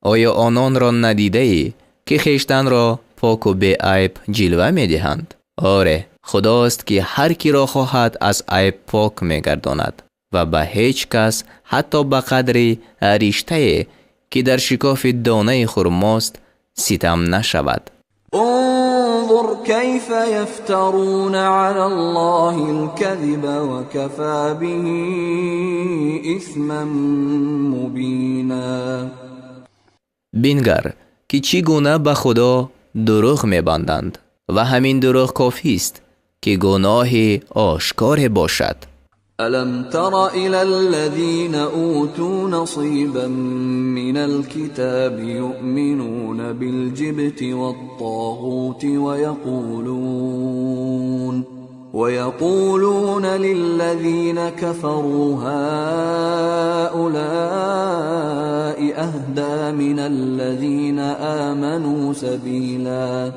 آیا آنان را ندیده ای که خویشتن را پاک و بی‌عیب جلوه می‌دهند؟ آره، خداست که هر کی را خواهد از عیب پاک می‌گرداند و به هیچ کس حتی به قدر رشته که در شکاف دانه خرماست ستم نشود. انظر کیف یفترون علی الله الكذب وکفی به اثما مبینا. بنگر که چگونه به خدا دروغ می‌بندند و همین دروغ کافی است که گناه آشکار باشد. ألم تر إلى الذين أوتوا نصيبا من الكتاب يؤمنون بالجبت والطاغوت ويقولون للذين كفروا هؤلاء أهدى من الذين آمنوا سبيلا.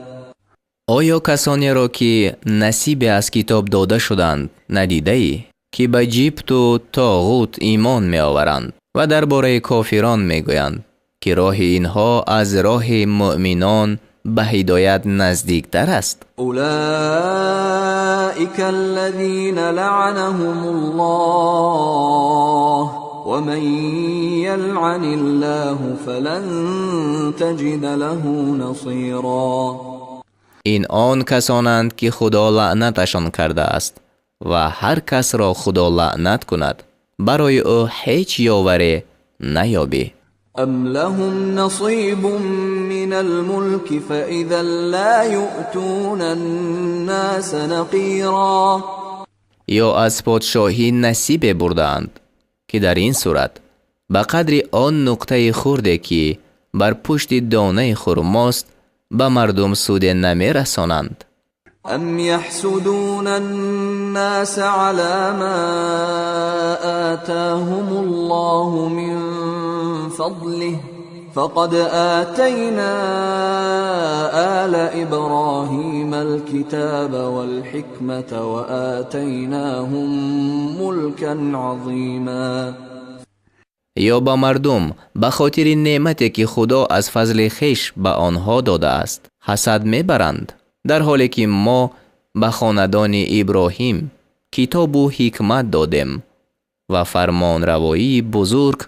آیا کسانی را که نصیب از کتاب داده شدند ندیده‌ای که به جبت و طاغوت ایمان می آورند و درباره کافران می گویند که راه اینها از راه مؤمنان به هدایت نزدیکتر است؟ اولئک الذین لعنهم الله ومن یلعن الله فلن تجد له نصیرا. این آن کسانند که خدا لعنتشان کرده است و هر کس را خدا لعنت کند برای او هیچ یاوری نیابی. ام لهم نصیب من الملک فاذا لا یؤتون الناس نقیرا. یا از پادشاهی نصیب بردند که در این صورت به قدر آن نقطه خرده که بر پشت دانه خرماست ба мардум суде намерасонанд. أم يحسدون الناس على ما آتاهم الله من فضله فقد آتينا آل إبراهيم الكتاب والحكمة وآتيناهم ملكا عظيما. Ё ба мардум ба хотири неъмате, ки Худо аз фазли хеш ба онҳо додааст, ҳасад мебаранд, дар ҳоле ки мо ба хонадони Иброҳим китобу ҳикмат додем ва фармонравоии бузург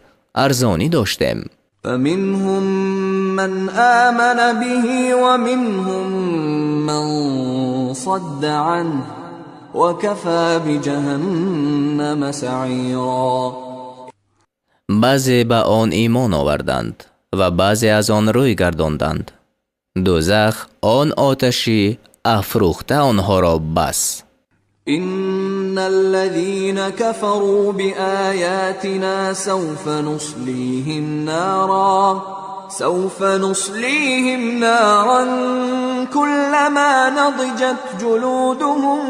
арзонӣ доштем. فمنهم من آمن به ومنهم من صد عنه وكفى بجهنم سعيرا. Баъзе ба он имон оварданд ва баъзе аз он рӯй гардонданд. Дӯзах он оташи афрӯхта онҳоро бас. إن الذين كفروا بآياتنا سوف نصليهم نارا كلما نضجت جلودهم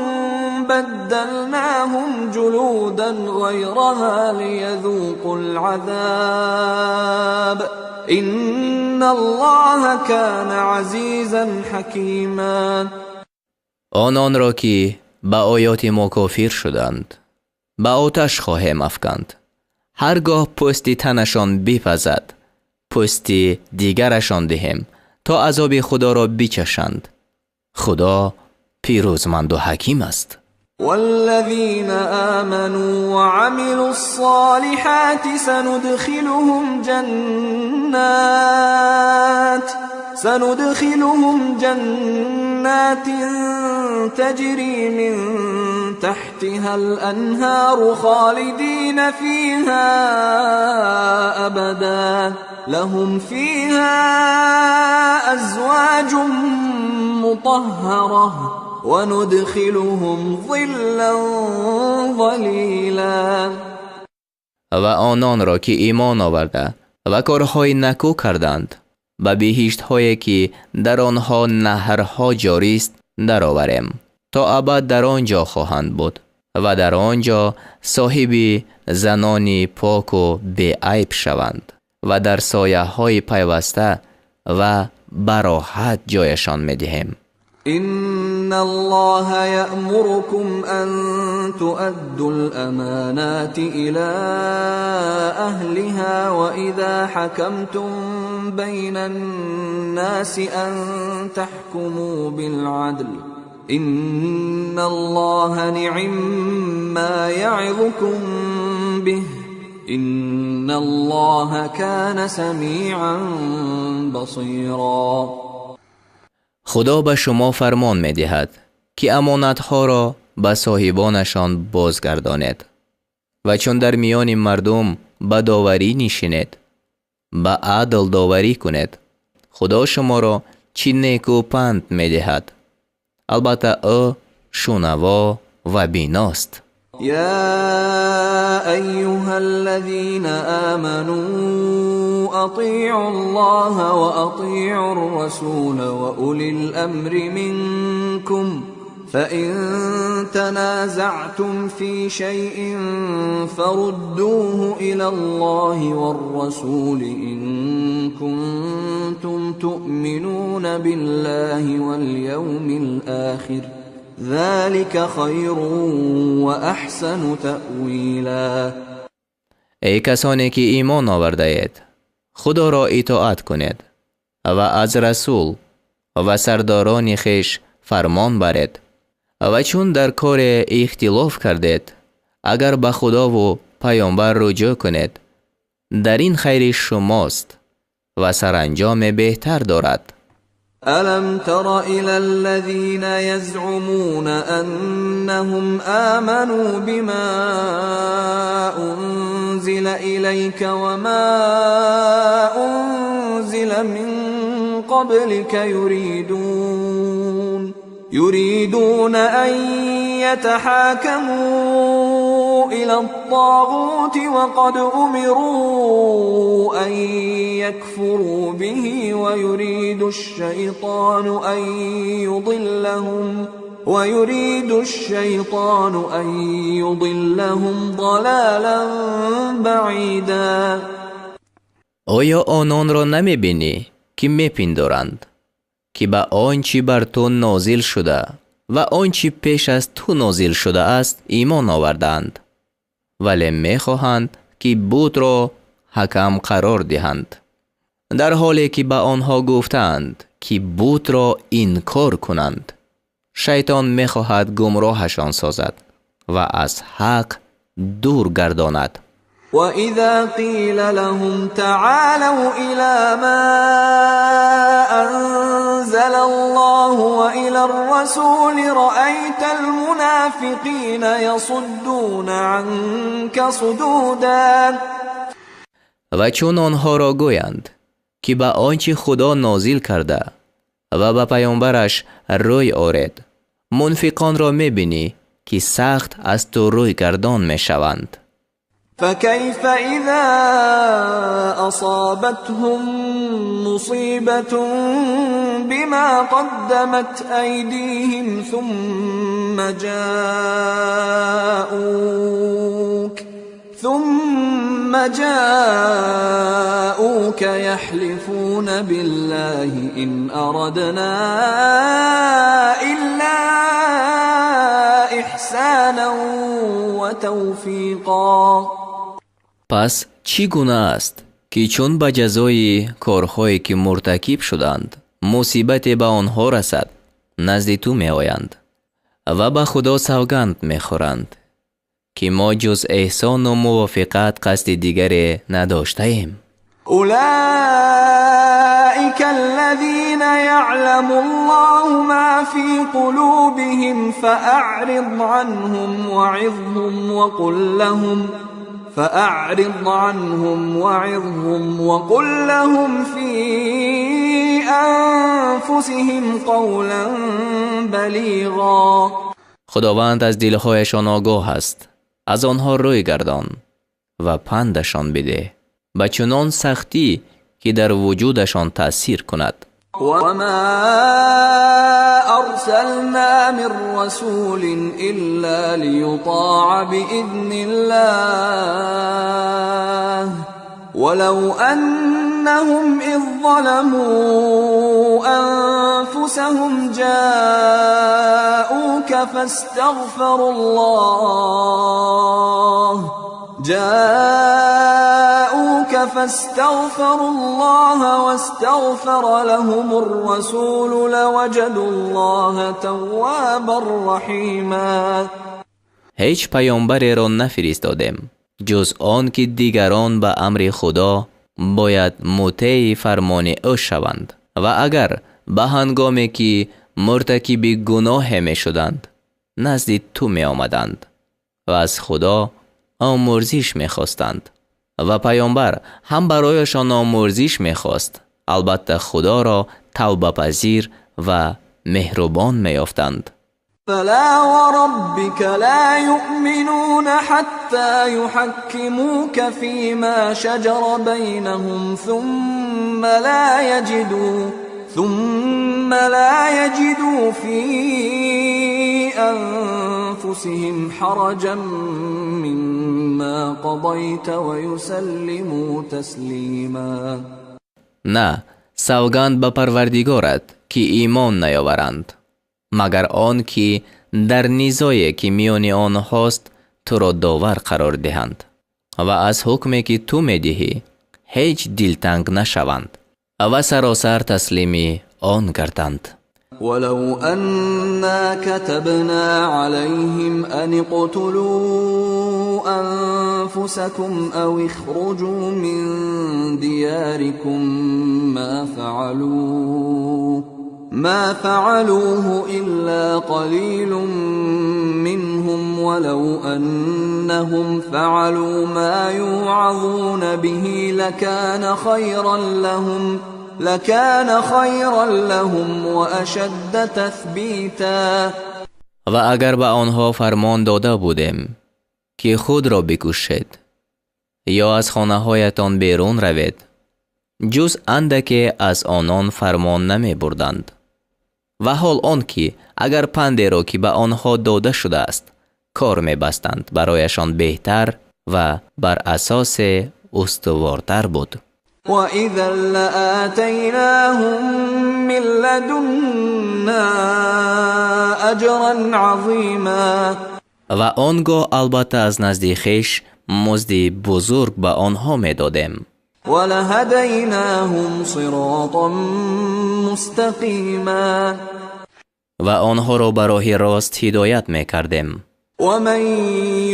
بدلناهم جلودا غيرها ليذوقوا العذاب إن الله كان عزيزا حكيما. Ононро, ки ба оёти мо кофир шуданд, ба оташ хоҳем афканд. Ҳар гоҳ пӯсти танашон бипазад, пӯсти дигарашон диҳем, то азоби Худоро бичашанд. Худо пирӯзманду ҳаким аст. والذين آمنوا وعملوا الصالحات سندخلهم جنات تجري من تحتها الأنهار خالدين فيها أبدا لهم فيها أزواج مطهرة وندخلهم ظلا ظليلا. Ва ононро, ки имон оварда ва корҳои накӯ карданд, ба биҳиштҳое, ки дар онҳо наҳрҳо ҷорист, дароварем. То абад дар он ҷо хоҳанд буд ва дар он ҷо соҳиби занони поку беайб шаванд ва дар сояҳои пайваста ва бароҳат ҷояшон медиҳем. إن الله يأمركم أن تؤدوا الأمانات إلى أهلها وإذا حكمتم بين الناس أن تحكموا بالعدل إن الله نعما يعظكم به إن الله كان سميعا بصيرا. Худо ба шумо фармон медиҳад, ки амонатҳоро ба соҳибонашон бозгардонед ва чун дар миёни мардум ба доварӣ нишинед, ба адл доварӣ кунед. Худо шуморо чӣ неку панд медиҳад. Албатта, ӯ шунаво ва биност. يا أيها الذين آمنوا أطيعوا الله وأطيعوا الرسول وأولي الأمر منكم فإن تنازعتم في شيء فردوه إلى الله والرسول إن كنتم تؤمنون بالله واليوم الآخر ذلك خير وأحسن تأويلا. Эй касоне, ки имон овардаед, Худоро итоат кунед ва аз расул ва сардорони хеш фармон баред. Ва чун дар коре ихтилоф кардед, агар ба Худову паёмбар руҷӯъ кунед, дар ин хайри шумост ва саранҷоме беҳтар дорад. ألم تر إلى الذين يزعمون أنهم آمنوا بما أنزل إليك وما أنزل من قبلك يريدون يريدون أن يتحاكموا إلى الطاغوت وقد أمروا أن يكفروا به ويريد الشيطان أن يضلهم ضلالا بعيدا. Оё ононро намебинӣ, ки мепиндоранд, ки ба он чӣ бар ту нозил шуда ва он чӣ пеш аз ту нозил шудааст имон овардаанд, вале мехоҳанд, ки бутро ҳакам қарор диҳанд, дар ҳоле ки ба онҳо гуфтаанд, ки бутро инкор кунанд. Шайтон мехоҳад гумроҳашон созад ва аз ҳақ дур гардонад. وإذا قيل لهم تعالوا إلى ما أنزل الله وإلى الرسول رأيت المنافقين يصدون عنك صدودا. Ва чун онҳоро гӯянд, ки ба он чӣ Худо нозил карда ва ба паёмбараш рӯй оред, мунфиқонро мебинӣ, ки сахт аз ту рӯйгардон мешаванд. فكيف إذا أصابتهم مصيبة بما قدمت أيديهم ثم جاءوك يحلفون بالله إن أردنا إلا إحسانا وتوفيقا. Пас чӣ гуна аст, ки чун ба ҷазои корҳое, ки муртакиб шуданд, мусибате ба онҳо расад, назди ту меоянд ва ба Худо савганд мехӯранд, ки мо ҷуз эҳсону мувофиқат қасди дигаре надоштаем. أولئك الذين يعلم الله ما في قلوبهم فأعرض عنهم وعظهم وقل لهم في أنفسهم قولا بليغا. Худованд аз дилҳояшон огоҳ аст, аз онҳо рӯй гардон ва пандашон бидеҳ ба чунон сахтӣ, ки дар вуҷудашон таъсир кунад. وما أرسلنا من رسول إلا ليطاع بإذن الله ولو أنهم إذ ظلموا أنفسهم جاءوك فاستغفروا الله واستغفر لهم الرسول لوجدوا الله توابا رحيما. Ҳеҷ паёмбареро нафиристодем, ҷуз он ки дигарон ба амри Худо бояд мутеи фармони ӯ шаванд, ва агар ба ҳангоме ки муртакиби гуноҳе мешуданд, назди ту меомаданд ва аз Худо омӯрзиш мехостанд ва паёмбар ҳам барояшон омӯрзиш мехост, албатта Худоро тавбапазир ва меҳрубон меёфтанд. فلا وربك لا يؤمنون حتى يحكموك فيما شجر بينهم ثم لا يجدوا في أنفسهم حرجا مما قضيت ويسلموا تسليما. На, савганд ба Парвардигорат, ки имон наёваранд, магар он ки дар низое, ки миёни онҳост, туро довар қарор диҳанд ва аз ҳукме, ки ту медиҳӣ, ҳеҷ дилтанг нашаванд ва саросар таслими он гарданд. ولو أنا كتبنا عليهم أن اقتلوا أنفسكم أو اخرجوا من دياركم ما فعلوه إلا قليل منهم ولو أنهم فعلوا ما يوعظون به لكان خيرا لهم لكان خيرا لهم وأشد تثبيتا. Ва агар ба онҳо фармон дода будем, ки худро бикушед ё аз хонаҳоятон берун равед, ҷуз андаке аз онон фармон намебурданд. Ва ҳол он ки агар пандеро, ки ба онҳо дода шудааст, кор мебастанд, барояшон беҳтар ва бар асосе устувортар буд. وإذا لآتيناهم من لدنا أجرا عظيما. Ва он гоҳ албатта аз назди хеш музди бузург ба онҳо медодем. ولهديناهم صراطا مستقيما. Ва онҳоро ба роҳи рост ҳидоят мекардем. ومن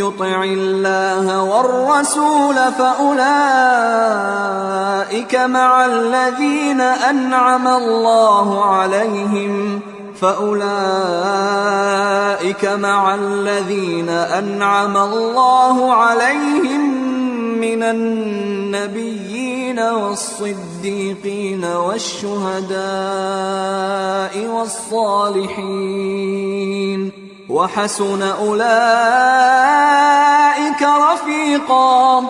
يطع الله والرسول فأولئك مع الذين أنعم الله عليهم من النبيين والصديقين والشهداء والصالحين وحسن أولئك رفيقا.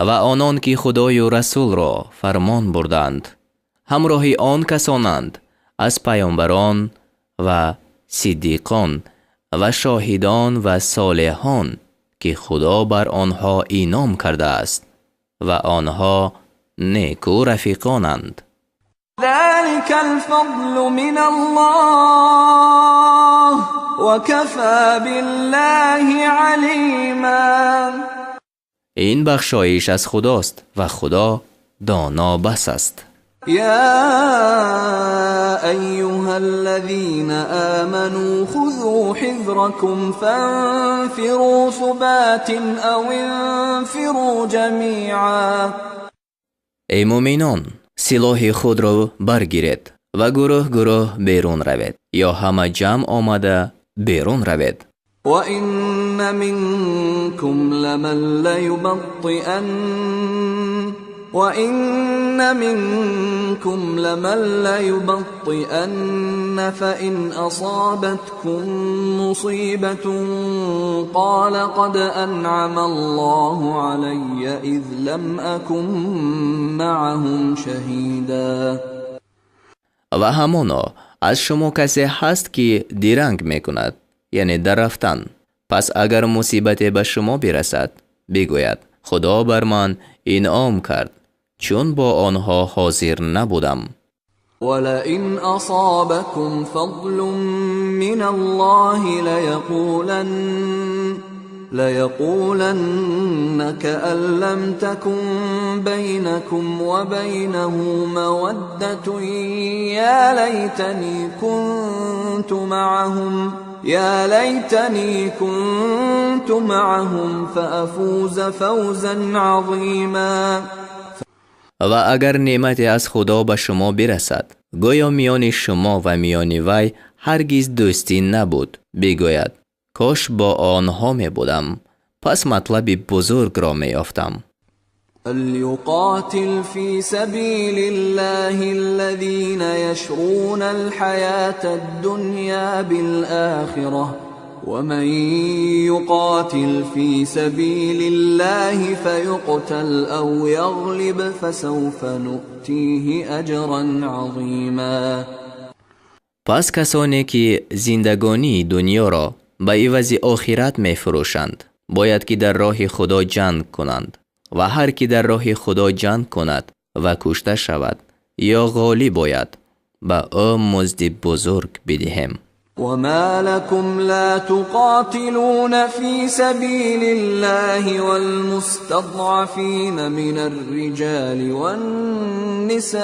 Ва онон ки Худою Расулро фармон бурданд, ҳамроҳи он касонанд аз паёмбарон ва сиддиқон ва шоҳидон ва солеҳон, ки Худо бар онҳо инъом кардааст ва онҳо неку рафиқонанд. ذلك الفضل من الله وكفى بالله عليما. Ин бахшоиш аз Худост ва Худо доно бас аст. يا أيها الذين آمنوا خذوا حذركم فانفروا ثبات أو انفروا جميعا. Эй муъминон, силоҳи худро баргиред ва гурӯҳ гурӯҳ берун равед ё ҳама ҷамъ омада берун равед. وإن منكم لمن ليبطئن وإن منكم لمن ليبطئن فإن أصابتكم مصيبة قال قد أنعم الله علي إذ لم أكن معهم شهيدا. Ва ҳамоно аз шумо касе ҳаст, ки диранг мекунад, яъне дар рафтан. Пас агар мусибате ба шумо бирасад, бигӯяд: Худо бар ман инъом кард, чун бо онҳо ҳозир набудам. ولئن أصابكم فضل من الله ليقولن كأن لم تكن بينكم وبينه مودة يا ليتني كنت معهم فأفوز فوزا عظيما. Ва агар неъмате аз Худо ба шумо бирасад, гӯё миёни шумо ва миёни вай ҳаргиз дӯстӣ набуд, бигӯяд: кош бо онҳо мебудам, пас матлаби бузургро меёфтам. فليقاتل في سبيل الله الذين يشرون الحياة الدنيا بالآخرة ومن يقاتل في سبيل الله فيقتل أو يغلب فسوف نؤتيه أجرا عظيما. Пас касоне ки зиндагонии дунёро ба ивази охират мефурӯшанд, бояд ки дар роҳи Худо ҷанг кунанд. Ва ҳар ки дар роҳи Худо ҷанг кунад ва кушта шавад ё ғолиб ояд, ба ӯ музди бузург бидиҳем. وما لكم لا تقاتلون في سبيل الله والمستضعفين من الرجال والنساء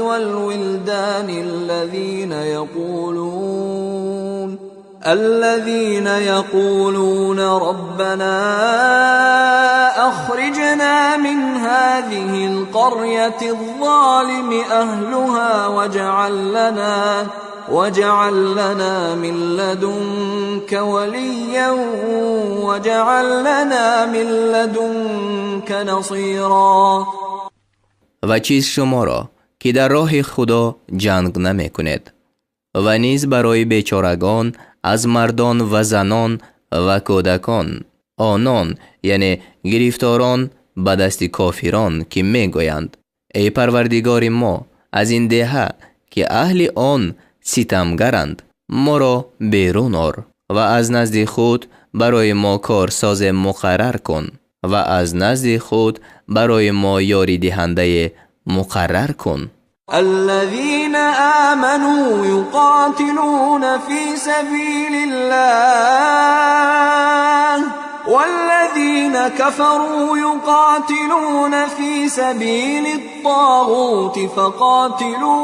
والولدان الذين يقولون ربنا أخرجنا من هذه القرية الظالم أهلها واجعل لنا من لدنك وليا واجعل لنا من لدنك نصيرا. Ва чиз шуморо ки дар роҳи Худо ҷанг намекунед ва низ барои бечорагон аз мардон ва занон ва кӯдакон, онон яъне гирифторон ба дасти кофирон ки мегӯянд: эй Парвардигори мо, аз ин деҳа ки аҳли он ситамгаранд моро берун ор ва аз назди худ барои мо корсоз муқаррар кун ва аз назди худ барои мо ёридиҳанда муқаррар кун. الذين آمنوا يقاتلون في سبيل الله والذين كفروا يقاتلون في سبيل الطاغوت فقاتلوا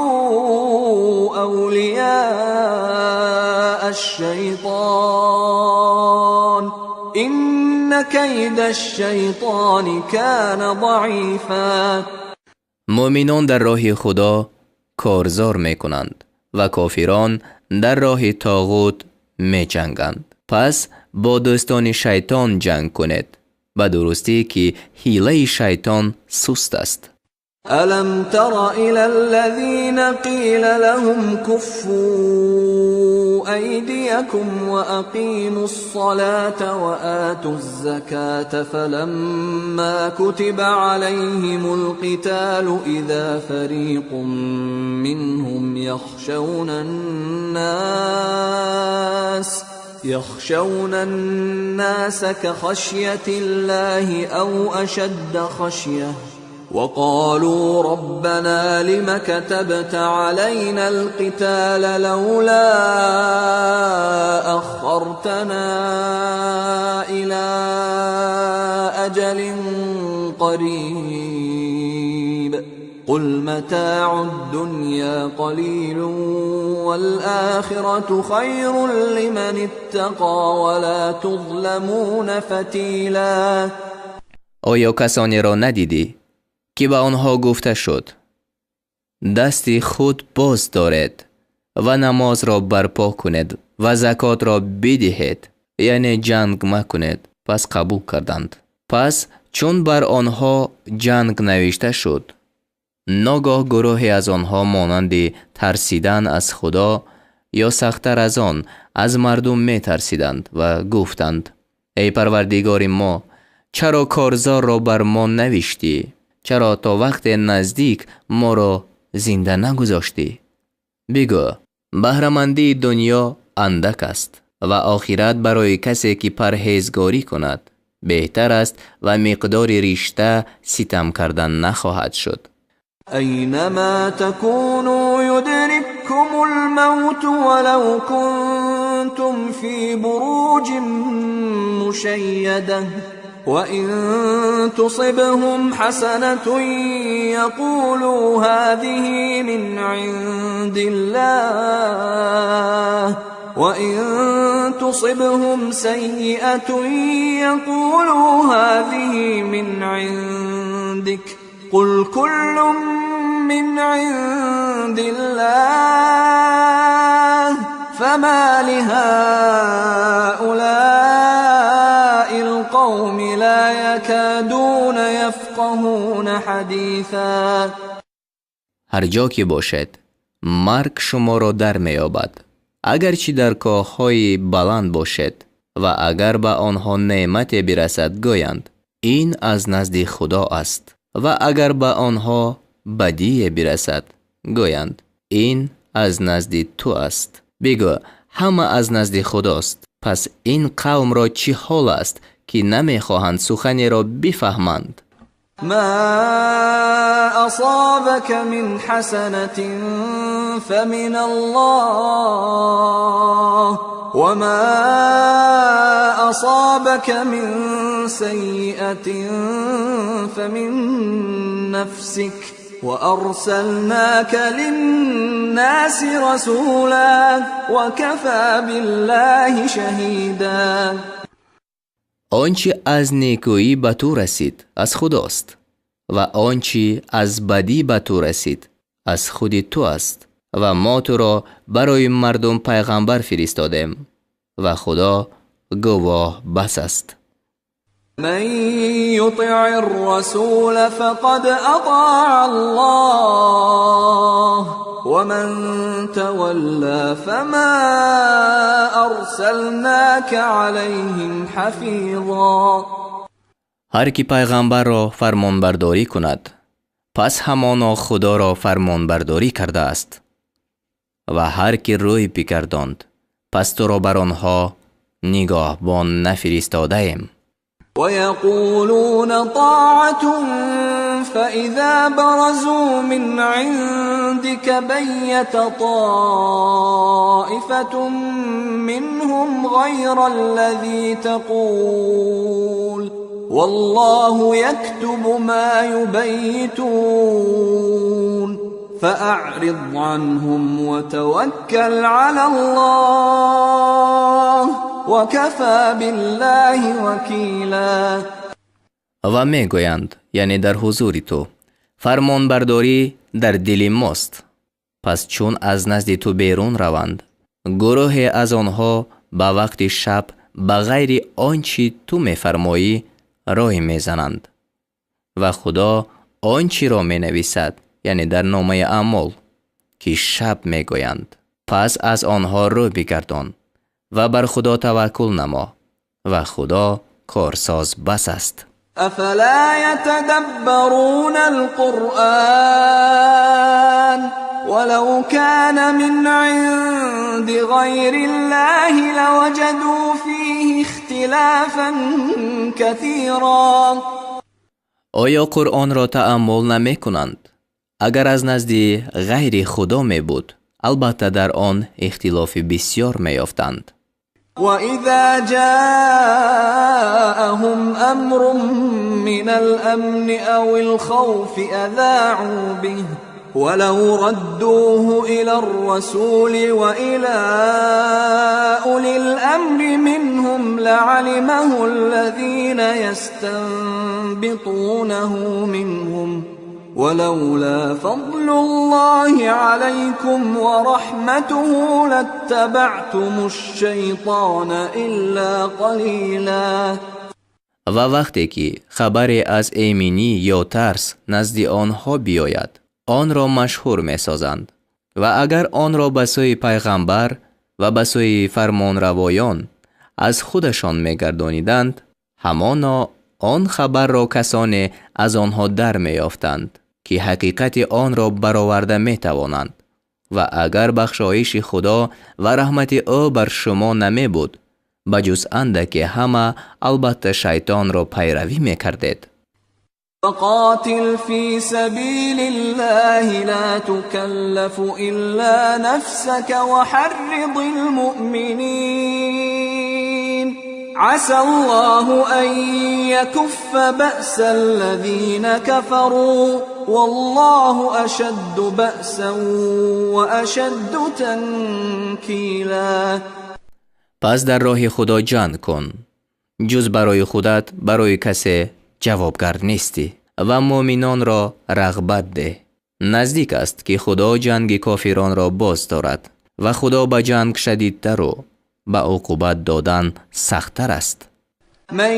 أولياء الشيطان إن كيد الشيطان كان ضعيفا. мӯъминон дар роҳи Худо корзор мекунанд ва кофирон дар роҳи тоғут меҷанганд. Пас бо дӯстони шайтон ҷанг кунед, ба дурустӣ ки ҳилаи шайтон суст аст. ألم تر إلى الذين قيل لهم كفوا أيديكم وأقيموا الصلاة وآتوا الزكاة فلما كتب عليهم القتال إذا فريق منهم يخشون الناس كخشية الله أو أشد خشية وقالوا ربنا لم كتبت علينا القتال لولا أخرتنا إلى أجل قريب قل متاع الدنيا قليل والآخرة خير لمن اتقى ولا تظلمون فتيلا. оё касонеро надидӣ ки ба онҳо гуфта шуд: дасти худ боз доред ва намозро барпо кунед ва закотро бидиҳед, яъне ҷанг макунед. Пас қабул карданд. Пас чун бар онҳо ҷанг навишта шуд, ногоҳ гурӯҳе аз онҳо монанди тарсидан аз Худо ё сахттар аз он аз мардум метарсиданд ва гуфтанд: эй Парвардигори мо, чаро корзорро бар мо навиштӣ? Чаро то вақте наздик моро зинда нагузоштӣ? Бигӯ: баҳрамандии дунё андак аст ва охират барои касе ки парҳезгорӣ кунад беҳтар аст ва миқдори ришта ситам кардан нахоҳад шуд. أينما تكونوا يدرككم الموت ولو كنتم في بروج مشيدة وإن تصبهم حسنة يقولوا هذه من عند الله وإن تصبهم سيئة يقولوا هذه من عندك قل كل من عند الله فما لهؤلاء القوم لا يكادون يفقهون حديثا. ҳар ҷо ки бошед, марг шуморо дар меёбад, агарчи дар коҳҳои баланд бошед, ва агар ба онҳо неъмате бирасад, гӯянд: ин аз назди Худо аст, ва агар ба онҳо бадие бирасад, гӯянд: ин аз назди ту аст. Бигӯ: ҳама аз назди Худост. Пас ин қавмро чӣ ҳол аст ки намехоҳанд суханеро бифаҳманд? ما أصابك من حسنة فمن الله وما أصابك من سيئة فمن نفسك وأرسلناك للناس رسولا وكفى بالله شهيدا. Он чи аз некӯӣ ба ту расид аз Худост ва он чи аз бадӣ ба ту расид аз худи ту аст, ва мо туро барои мардум пайғамбар фиристодем ва Худо гувоҳ бас аст. من يطع الرسول فقد أطاع الله ومن تولى فما أرسلناك عليهم حفيظا. Ҳар ки пайғамбарро фармонбардорӣ кунад, пас ҳамоно Худоро фармонбардорӣ кардааст. Ва ҳар ки рӯй бигардонд, пас туро бар онҳо нигоҳбон нафиристодаем. ويقولون طاعة فإذا برزوا من عندك بيت طائفة منهم غير الذي تقول والله يكتب ما يبيتون فأعرض عنهم وتوكل على الله وكفى بالله وكيلا. Ва мегӯянд, яъне дар ҳузури ту, фармонбардорӣ дар дили мост. Пас чун аз назди ту берун раванд, гурӯҳе аз онҳо ба вақти шаб ба ғайри он чӣ ту мефармоӣ рой мезананд. Ва Худо он чиро менависад, яъне дар номаи аъмол, ки шаб мегӯянд. Пас аз онҳо рӯ бигардон ва бар Худо таваккул намо ва Худо корсоз бас аст. أفلا يتدبرون القرآن ولو كان من عند غير الله لوجدوا فيه اختلافا كثيرا. Оё Қуръонро тааммул намекунанд? Агар аз назди ғайри Худо мебуд, албатта дар он ихтилофи бисёр меёфтанд. وإذا جاءهم أمر من الأمن أو الخوف أذاعوا به ولو ردوه إلى الرسول وإلى أولي الأمر منهم لعلمه الذين يستنبطونه منهم ولولا فضل الله عليكم ورحمته لاتبعتم الشيطان إلا قليلا. Ва вақте ки хабаре аз эминӣ ё тарс назди онҳо биёяд, онро машҳур месозанд. Ва агар онро ба сӯи пайғамбар ва ба сӯи фармонравоён аз худашон мегардониданд, ҳамоно он хабарро касоне аз онҳо дар меёфтанд, ки ҳақиқати онро бароварда метавонанд. Ва агар бахшоиши Худо ва раҳмати ӯ бар шумо намебуд, ба ҷуз андаке ҳама албатта шайтонро пайравӣ мекардед. فقاتل في سبيل الله لا تكلف إلا نفسك وحرض المؤمنين عسى الله أن يكف بأس الذين كفروا والله أشد بأسا وأشد تنكيلا. Пас дар роҳи Худо ҷанг кун, ҷуз барои худат барои касе ҷавобгар нестӣ ва муъминонро рағбат деҳ. Наздик аст, ки Худо ҷанги кофиронро боз дорад ва Худо ба ҷанг шадидтару ба уқубат додан сахттар аст. من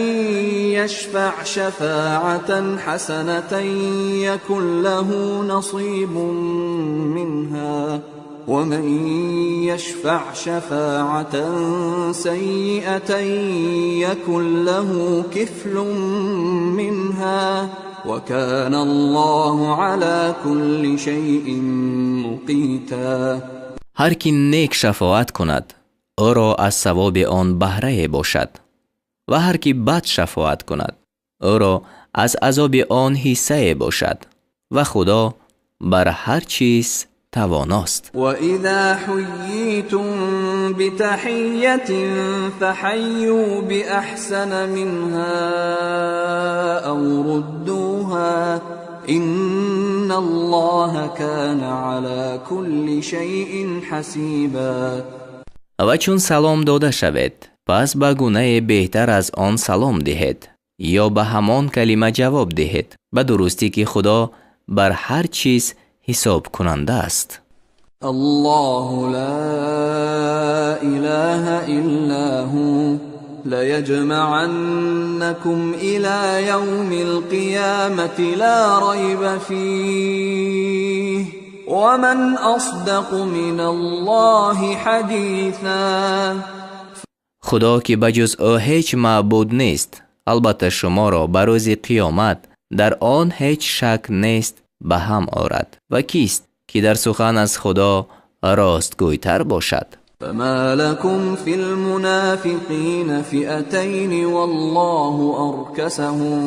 يشفع شفاعة حسنة يكن له نصيب منها ومن يشفع شفاعة سيئة يكن له كفل منها وكان الله على كل شيء مقيتا. Ҳар ки нек шафоат кунад, ӯро аз савоби он баҳрае бошад, ва ҳар ки бад шафоат кунад, ӯро аз азоби он ҳиссае бошад, ва Худо бар ҳар чиз тавоност. وإذا حييتم بتحية فحيوا بأحسن منها أو ردوها إن الله كان على كل شيء حسيبا. Ва чун салом дода шавед, пас ба гунае беҳтар аз он салом диҳед ё ба ҳамон калима ҷавоб диҳед, ба дурустӣ ки Худо бар ҳар чиз ҳисобкунанда аст. الله لا إله إلا هو ليجمعنكم إلى يوم القيامة لا ريب فيه ومن أصدق من الله حديثا. Худо ки ба ҷуз ӯ ҳеҷ маъбуд нест, албатта шуморо ба рӯзи қиёмат дар он ҳеҷ шак нест ба ҳам орад. Ва кист ки дар сухан аз Худо ростгӯйтар бошад? فما لكم في المنافقين فئتين والله أركسهم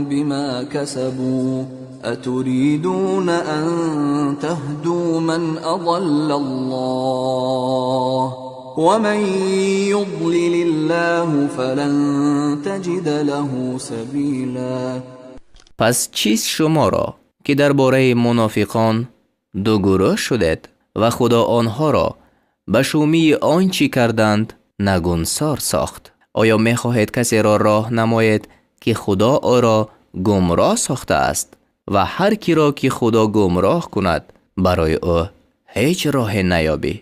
بما كسبوا أتريدون أن تهدوا من أضل الله ومن يضلل الله فلن تجد له سبيلا. Пас чист шуморо ки дар бораи мунофиқон ду гурӯҳ шудед ва Худо онҳоро ба шумии он чӣ карданд нагунсор сохт? Оё мехоҳед касеро роҳ намоед ки Худо ӯро гумроҳ сохтааст? Ва ҳар киро ки Худо гумроҳ кунад, барои ӯ ҳеҷ роҳе наёбӣ.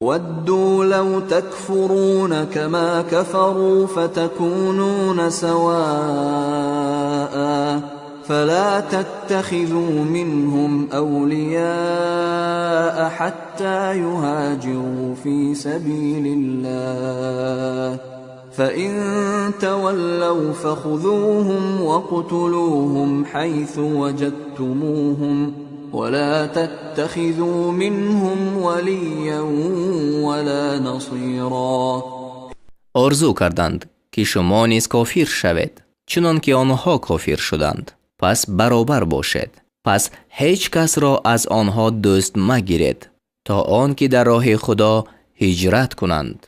ودوا لو تكفرون كما كفروا فتكونون سواء فلا تتخذوا منهم أولياء حتى يهاجروا في سبيل الله فإن تولوا فخذوهم وقتلوهم حيث وجدتموهم ولا تتخذوا منهم وليا ولا نصيرا. Орзу карданд ки шумо низ кофир шавед, чунон ки онҳо кофир шуданд. Пас баробар бошед. Пас ҳеҷ касро аз онҳо дӯст магиред то он ки дар роҳи Худо ҳиҷрат кунанд,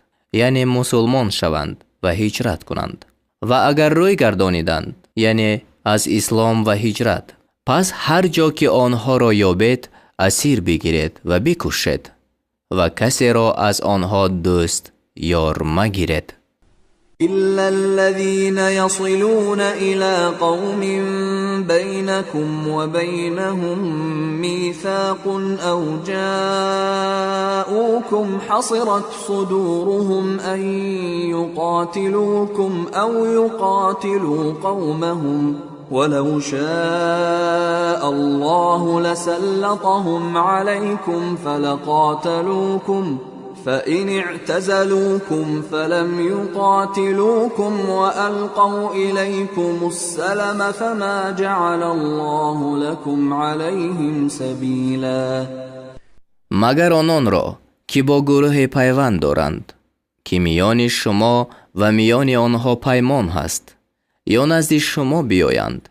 яъне мусулмон шаванд ва ҳиҷрат кунанд. Ва агар рӯй гардониданд, яъне аз ислом ва ҳиҷрат, пас ҳар ҷо ки онҳоро ёбед асир бигиред ва бикушед ва касеро аз онҳо дӯст ёр магиред. إلا الذين يصلون إلى قوم بينكم وبينهم ميثاق أو جاءوكم حصرت صدورهم أن يقاتلوكم أو يقاتلوا قومهم ولو شاء الله لسلطهم عليكم فلقاتلوكم فإن اعتزلوكم فلم يقاتلوكم وألقوا إليكم السلم فما جعل الله لكم عليهم سبيلا. Магар ононро ки бо гурӯҳе пайванд доранд, ки миёни шумо ва миёни онҳо паймон ҳаст, ё назди шумо биёянд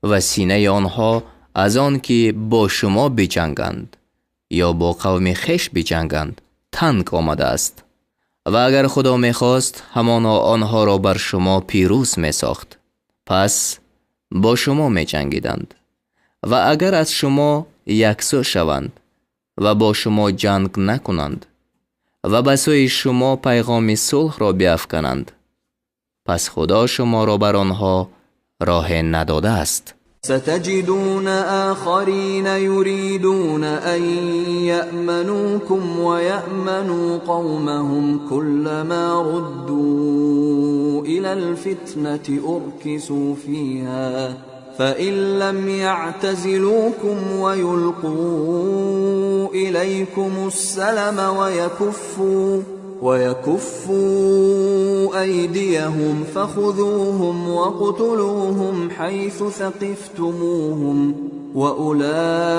ва синаи онҳо аз он ки бо шумо биҷанганд ё бо қавми хеш биҷанганд танг омадааст. Ва агар Худо мехост, ҳамоно онҳоро бар шумо пирӯз месохт, пас бо шумо меҷангиданд. Ва агар аз шумо яксӯ шаванд ва бо шумо ҷанг накунанд ва ба сӯи шумо пайғоми сулҳро биафкананд, пас Худо шуморо бар онҳо роҳе надодааст. ستجدون آخرين يريدون أن يأمنوكم ويأمنوا قومهم كلما ردوا إلى الفتنة أركسوا فيها فإن لم يعتزلوكم ويلقوا إليكم السلم ويكفوا أيديهم فخذوهم وقتلوهم حيث ثقفتموهم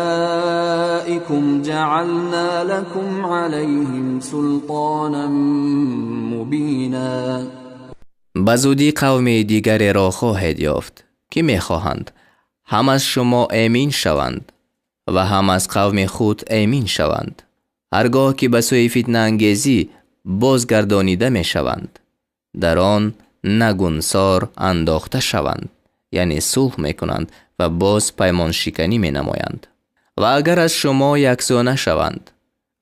وأولئكم جعلنا لكم عليهم سلطانا مبينا. Ба зудӣ қавми дигареро хоҳед ёфт ки мехоҳанд ҳам аз шумо эмин шаванд ва ҳам аз қавми худ эмин шаванд. Ҳаргоҳ ки ба сӯи фитнаангезӣ бозгардонида мешаванд, дар он нагунсор андохта шаванд, яъне сулҳ мекунанд ва боз паймоншиканӣ менамоянд. Ва агар аз шумо яксӯ нашаванд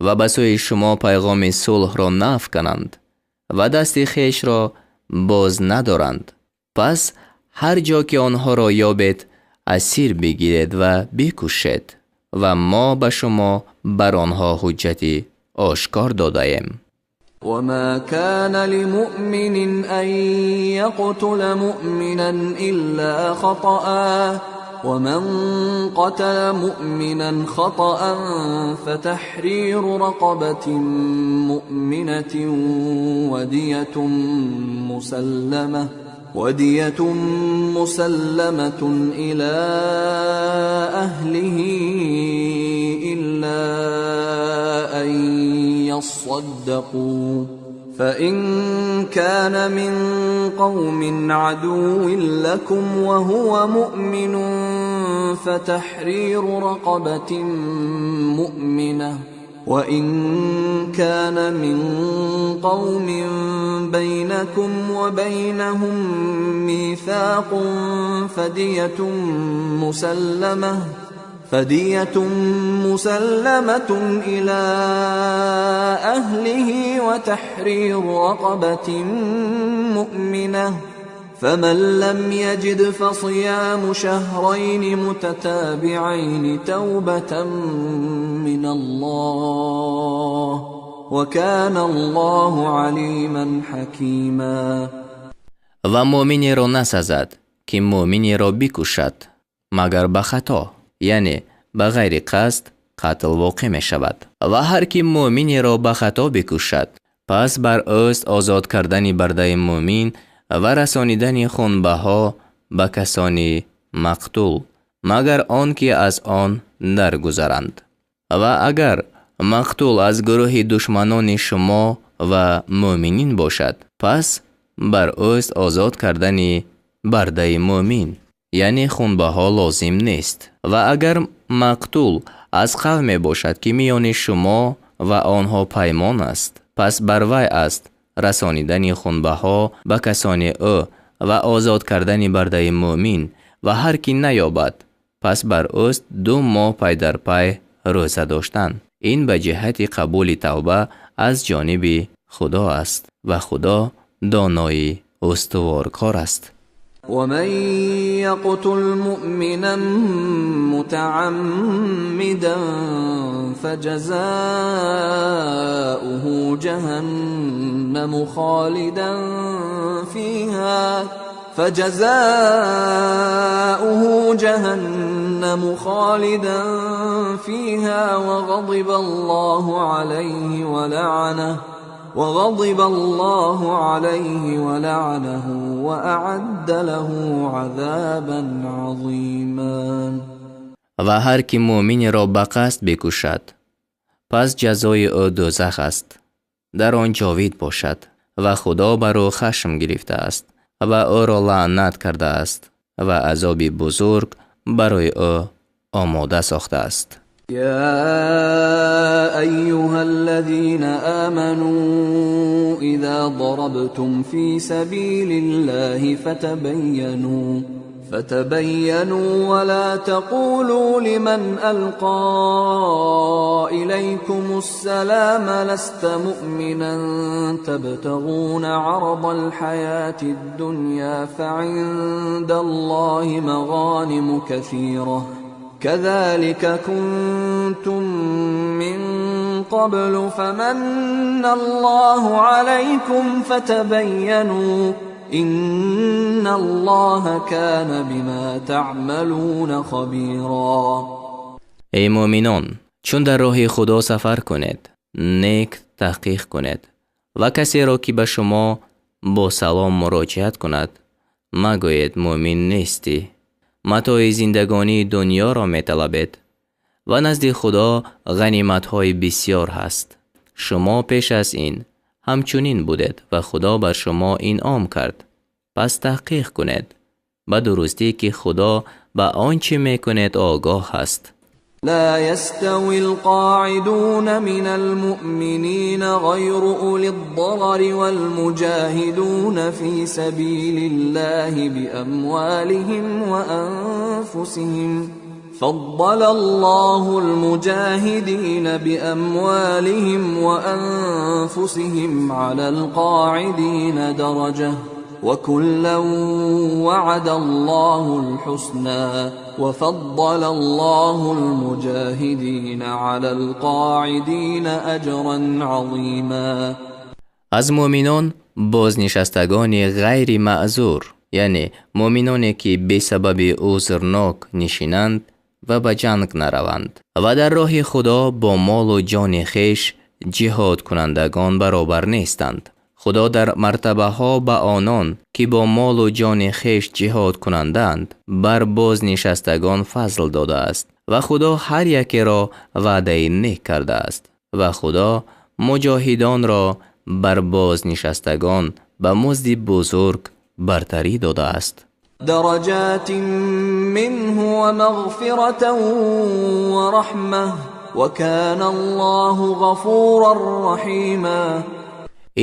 ва ба сӯи шумо пайғоми сулҳро нафкананд ва дасти хешро боз надоранд, пас ҳар ҷо ки онҳоро ёбед асир бигиред ва бикушед ва мо ба шумо бар онҳо ҳуҷҷати ошкор додаем. وما كان لمؤمن أن يقتل مؤمنا إلا خطأ ومن قتل مؤمنا خطأ فتحرير رقبة مؤمنة ودية مسلمة إلى أهله إلا أن يصدقوا فإن كان من قوم عدو لكم وهو مؤمن فتحرير رقبة مؤمنة وإن كان من قوم بينكم وبينهم ميثاق فدية مسلمة إلى أهله وتحرير رقبة مؤمنة فمن لم يجد فصيام شهرين متتابعين توبة من الله وكان الله عليما حكيما. Ва муъминеро насазад, ки муъминеро бикушад, магар ба хато, яъне ба ғайри қасд қатл воқеъ мешавад. Ва ҳар ки муъминеро ба хато бикушад, пас бар ӯст озод кардани бардаи муъмин ва расонидани хунбаҳо ба касони мақтул, магар он ки аз он даргузаранд. Ва агар мақтул аз гурӯҳи душманони шумо ва муъминин бошад, пас бар ӯст озод кардани бардаи муъмин, яъне хунбаҳо лозим нест. Ва агар мақтул аз қавме бошад, ки миёни шумо ва онҳо паймон аст, пас бар вай аст расонидани хунбаҳо ба касони ӯ ва озод кардани бардаи муъмин, ва ҳар ки наёбад, пас бар ӯст 2 моҳ пай дар пай рӯза доштан. Ин ба ҷиҳати қабули тавба аз ҷониби Худо аст ва Худо донои устуворкор аст. ومن يقتل مؤمنا متعمدا فجزاؤه جهنم خالدا فيها وغضب الله عليه ولعنه وأعد له عذابا عظيما. Ва ҳар ки муъминеро ба қасд бикушад, пас ҷазои ӯ дӯзах аст, дар он ҷовид бошад, ва Худо бар ӯ хашм гирифтааст ва ӯро лаънат кардааст ва азоби бузург барои ӯ омода сохтааст. يا أيها الذين آمنوا إذا ضربتم في سبيل الله فتبينوا ولا تقولوا لمن ألقى إليكم السلام لست مؤمنا تبتغون عرض الحياة الدنيا فعند الله مغانم كثيرة كذلك كنتم من قبل فمن الله عليكم فتبينوا إن الله كان بما تعملون خبيرا. Эй муъминон, чун дар роҳи Худо сафар кунед, нек таҳқиқ кунед ва касеро, ки ба шумо бо салом муроҷиат кунад, магӯед муъмин нестӣ. Матои зиндагонии дунёро металабед ва назди Худо ғаниматҳои бисёр ҳаст. Шумо пеш аз ин ҳамчунин будед ва Худо бар шумо инъом кард. Пас таҳқиқ кунед ба дурустӣ, ки Худо ба он чӣ мекунед огоҳ ҳаст. لا يستوي القاعدون من المؤمنين غير أولي الضرر والمجاهدون في سبيل الله بأموالهم وأنفسهم فضل الله المجاهدين بأموالهم وأنفسهم على القاعدين درجة وكلا وعد الله الحسنى وفضل الله المجاهدين على القاعدين أجرا عظيما. Аз муъминон бознишастагони ғайри маъзур, яъне муъминоне, ки бесабаби узрнок нишинанд ва ба ҷанг нараванд ва дар роҳи Худо бо молу ҷони хеш ҷиҳодкунандагон баробар нестанд. Худо дар мартабаҳо ба онон, ки бо молу ҷони хеш ҷиҳодкунандаанд, бар бознишастагон фазл додааст ва Худо ҳар якеро ваъдаи нек кардааст ва Худо муҷоҳидонро бар бознишастагон ба музди бузург бартарӣ додааст. Дараҷатин минҳу ва мағфиратан ва раҳматан ва кана Аллоҳу ғафуран раҳима.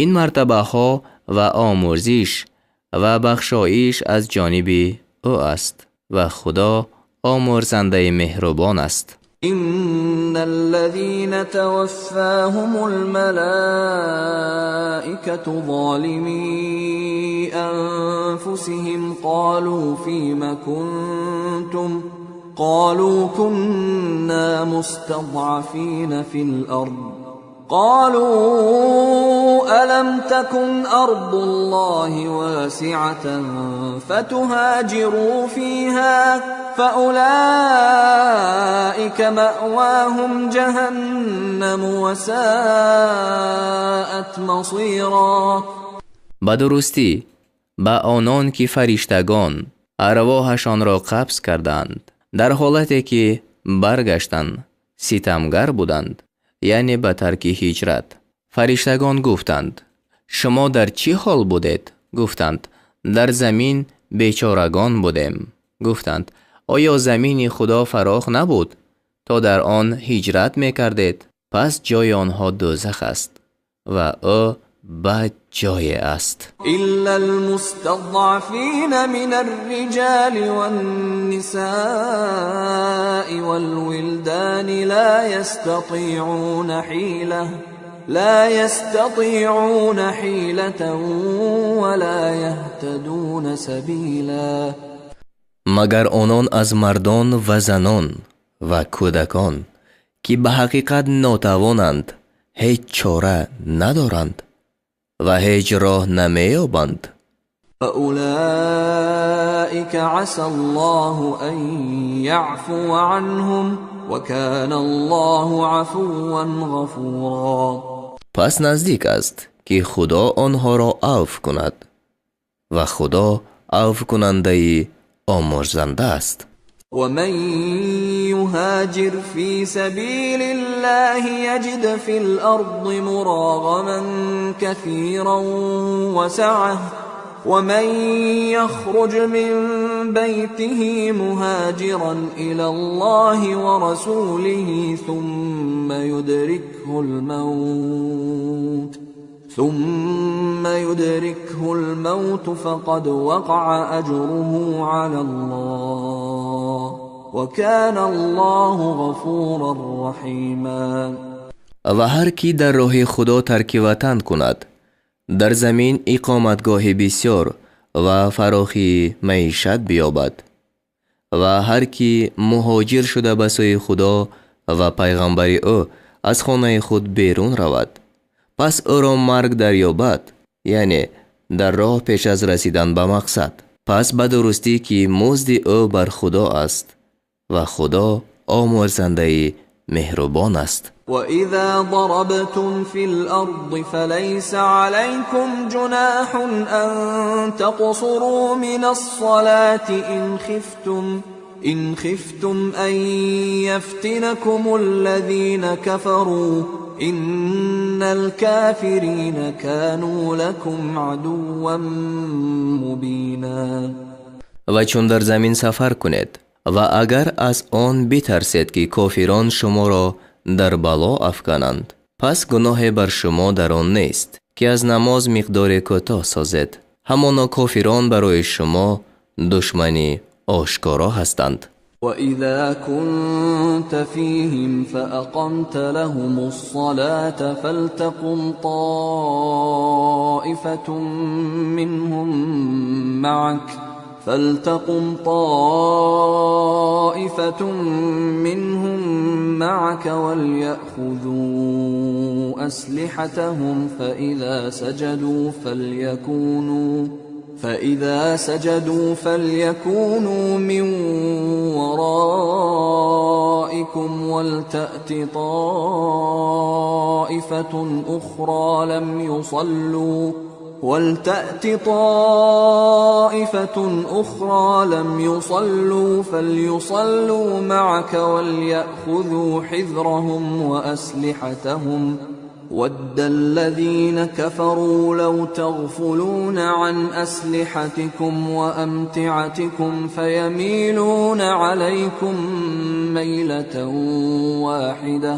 Ин мартабаҳо ва омурзиш ва бахшоиш аз ҷониби ӯ аст ва Худо омурзандаи меҳрубон аст. إن الذين توفاهم الملائكة ظالمي أنفسهم قالوا فيم كنتم قالوا كنا مستضعفين في الأرض قالوا ألم تكن أرض الله واسعة فتهاجروا فيها فأولئك مأواهم جهنم وساءت مصيرا. Ба дурустӣ ба онон, ки фариштагон арвоҳашонро қабз карданд, дар ҳолате ки баргаштанд ситамгар буданд, яъне ба тарки ҳиҷрат, фариштагон гуфтанд: шумо дар чӣ ҳол будед? Гуфтанд: дар замин бечорагон будем. Гуфтанд: оё замини Худо фарох набуд, то дар он ҳиҷрат мекардед? Пас ҷои онҳо дӯзах аст ва ӯ бад ҷое аст. إلا المستضعفين من الرجال والنساء والولدان لا يستطيعون حيلة ولا يهتدون سبيلا. Магар онон аз мардон ва занон ва кӯдакон, ки ба ҳақиқат нотавонанд, ҳеҷ чора надоранд ва ҳеҷ роҳ намеёбанд. فأولئك عسى الله أن يعفو عنهم وكان الله عفوا غفورا. Пас наздик аст, ки Худо онҳоро авф кунад ва Худо авфкунандаи омурзанда аст. ومن يهاجر في سبيل الله يجد في الأرض مراغما كثيرا وسعة ومن يخرج من بيته مهاجرا إلى الله ورسوله ثم يدركه الموت فقد وقع أجره على الله وكان الله غفورا رحيما. Ва ҳар кӣ дар роҳи Худо тарки ватан кунад, дар замин иқоматгоҳи бисёр ва фарохии маишат биёбад. Ва ҳар кӣ муҳоҷир шуда ба сӯи Худо ва пайғамбари ӯ аз хонаи худ берун равад, пас ӯро марг дарёбад, яъне дар роҳ пеш аз расидан ба мақсад, пас ба дурустӣ, ки музди ӯ бар Худо аст ва Худо омурзандаи меҳрубон аст. وإذا ضربتم في الأرض فليس عليكم جناح أن تقصروا من الصلاة إن خفتم أن يفتنكم الذين كفروا إن الكافرين كانوا لكم عدوا مبينا. Ва чун дар замин сафар кунед ва агар аз он битарсед, ки кофирон шуморо дар бало афкананд, пас гуноҳе бар шумо дар он нест, ки аз намоз миқдоре кӯтоҳ созед. Ҳамоно кофирон барои шумо душмани ошкоро ҳастанд. وإذا كنت فيهم فأقمت لهم الصلاة فلتقم طائفة منهم معك وليأخذوا أسلحتهم فإذا سجدوا فليكونوا من ورائكم ولتأت طائفة أخرى لم يصلوا فليصلوا معك وليأخذوا حذرهم وأسلحتهم ود الذين كفروا لو تغفلون عن أسلحتكم وأمتعتكم فيميلون عليكم ميلة واحدة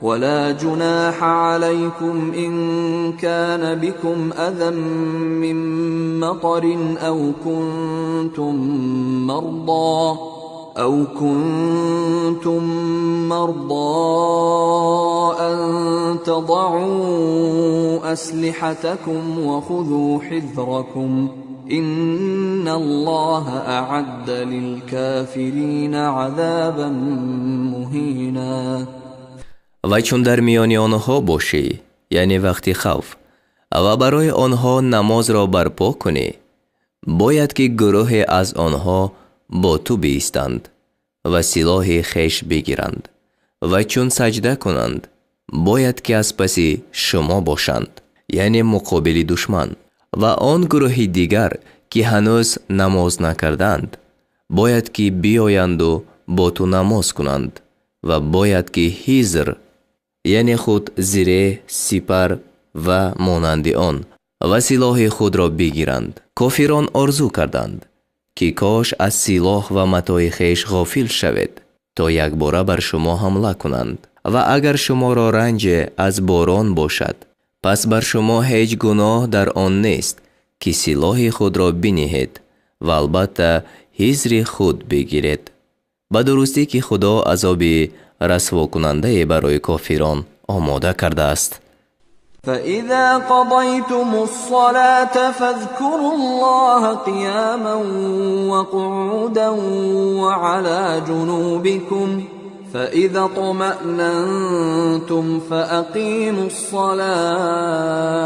ولا جناح عليكم إن كان بكم أذى من مطر أو كنتم مرضى أن تضعوا أسلحتكم وخذوا حذركم إن الله أعد للكافرين عذابا مهينا. Ва чун дар миёни онҳо бошӣ, яъне вақти хавф, ва барои онҳо намозро барпо кунӣ, бояд ки гурӯҳе аз онҳо бо ту биистанд ва силоҳи хеш бигиранд, ва чун саҷда кунанд, бояд ки аз паси шумо бошанд, яъне муқобили душман. Ва он гурӯҳи дигар, ки ҳанӯз намоз накарданд, бояд ки биёянду бо ту намоз кунанд ва бояд ки ҳизр, яъне худ зиреҳ, сипар ва монанди он, ва силоҳи худро бигиранд. Кофирон орзу карданд, ки кош аз силоҳ ва матои хеш ғофил шавед, то якбора бар шумо ҳамла кунанд. Ва агар шуморо ранҷе аз борон бошад, пас бар шумо ҳеҷ гуноҳ дар он нест, ки силоҳи худро биниҳед ва албатта ҳизри худ бигиред. Ба дурустӣ ки Худо азоби расвокунандае барои кофирон омода кардааст. فإذا قضيتم الصلاة فاذكروا الله قياما وقعودا وعلى جنوبكم فإذا اطمأننتم فأقيموا الصلاة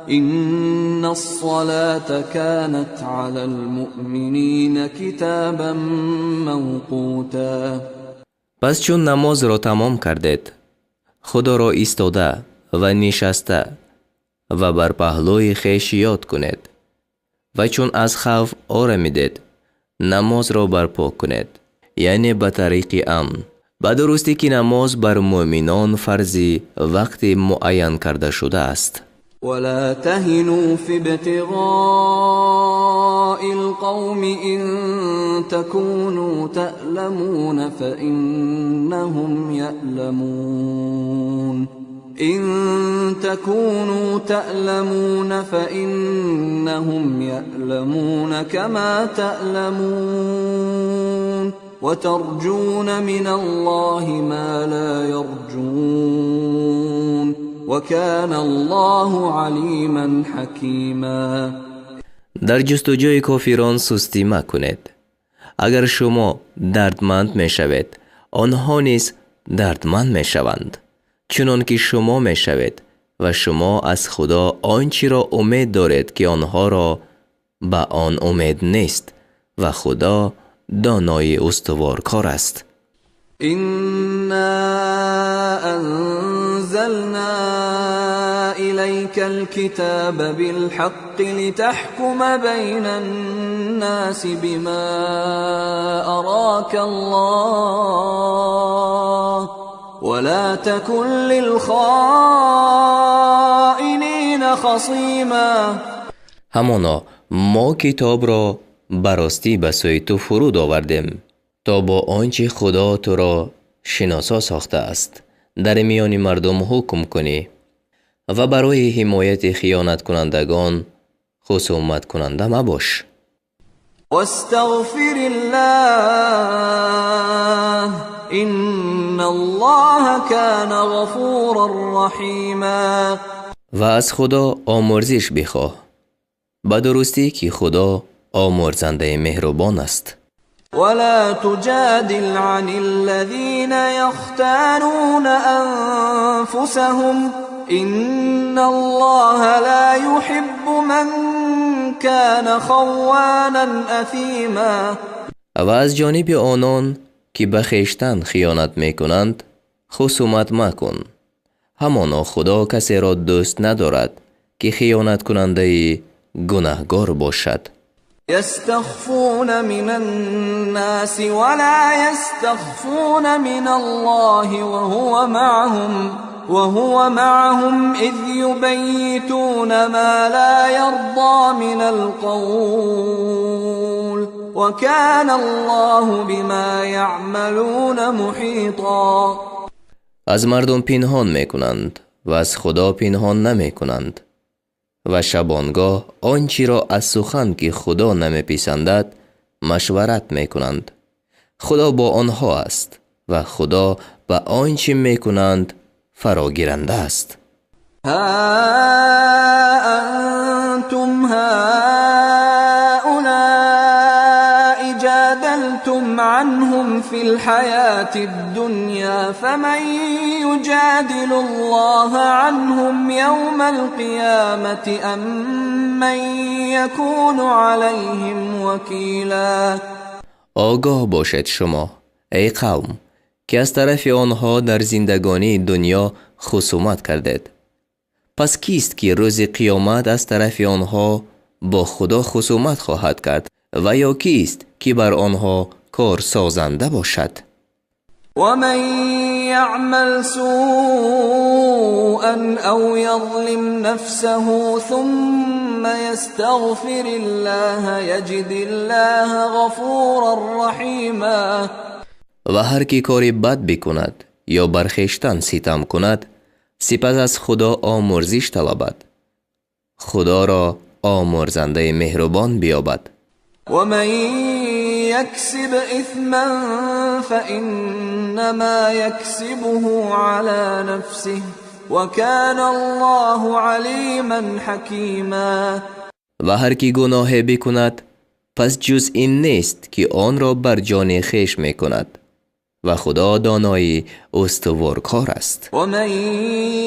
إن الصلاة كانت على المؤمنين كتابا موقوتا. Пас чун намозро тамом кардед, Худоро истода ва нишаста ва бар паҳлӯи хеш ёд кунед, ва чун аз хавф орамидед, намозро барпо кунед, яъне ба тариқи амн. Ба дурустӣ ки намоз бар муъминон фарзи вақти муайян карда шудааст. ولا تهنوا في ابتغاء القوم إن تكونوا تألمون فإنهم يألمون إن تكونوا تألمون فإنهم يألمون كما تألمون وترجون من الله ما لا يرجون وكان الله عليما حكيما. Дар ҷустуҷӯи кофирон сустӣ макунед. Агар шумо дардманд мешавед, онҳо низ дардманд мешаванд, чунон ки шумо мешавед, ва шумо аз Худо он чиро умед доред, ки онҳоро ба он умед нест, ва Худо донои устуворкор аст. إنا أنزلنا إليك الكتاب بالحق لتحكم بين الناس بما أراك الله ولا تكن للخائنين خصيما. Ҳамоно мо китобро ба ростӣ ба сӯи ту фуруд овардем, то бо он чи Худо туро шиносо сохтааст, дар миёни мардум ҳукм кунӣ ва барои ҳимояти хиёнаткунандагон хусуматкунанда мабош. واستغفر الله إن الله كان غفورا رحيما. Ва аз Худо омӯрзиш бихоҳ, ба дурустӣ ки Худо омӯрзандаи меҳрубон аст. ولا تجادل عن الذين يختانون أنفسهم إن الله لا يحب من كان خوانا أثيما. Ва аз ҷониби онон ки ба хештан хиёнат мекунанд хусумат макун. Ҳамоно Худо касеро дӯст надорад ки хиёнаткунандаи гунаҳгор бошад. يستخفون من الناس ولا يستخفون من الله وهو معهم إذ يبيتون ما لا يرضى من القول وكان الله بما يعملون محيطا. Аз мардум пинҳон мекунанд ва аз Худо пинҳон намекунанд ва шабонгоҳ он чиро аз сухан ки Худо намеписандад машварат мекунанд. Худо бо онҳо аст ва Худо ба он чи мекунанд фарогиранда аст. ها أنتم هؤلاء جادلتم عنهم في الحياة الدنيا فمن يجادل الله عنهم يوم القيامة أم من يكون عليهم وكيلا. Огоҳ бошед шумо, эй қавм, ки аз тарафи онҳо дар зиндагонии дунё хусумат кардед. Пас кист ки рӯзи қиёмат аз тарафи онҳо бо Худо хусумат хоҳад кард ва ё кист ки бар онҳо корсозанда бошад? ومن يعمل سوءا أو يظلم نفسه ثم يستغفر الله يجد الله غفورا رحيما. Ва ҳар ки кори бад бикунад ё бар хештан ситам кунад, сипас аз Худо омӯрзиш талабад, Худоро омӯрзандаи меҳрубон биёбад. ومن يكسب إثما فإنما يكسبه على نفسه وكان الله عليما حكيما. Ва ҳар ки гуноҳе бикунад, пас ҷуз ин нест ки онро бар ҷони хеш мекунад ва Худо донои устуворкор аст. ومن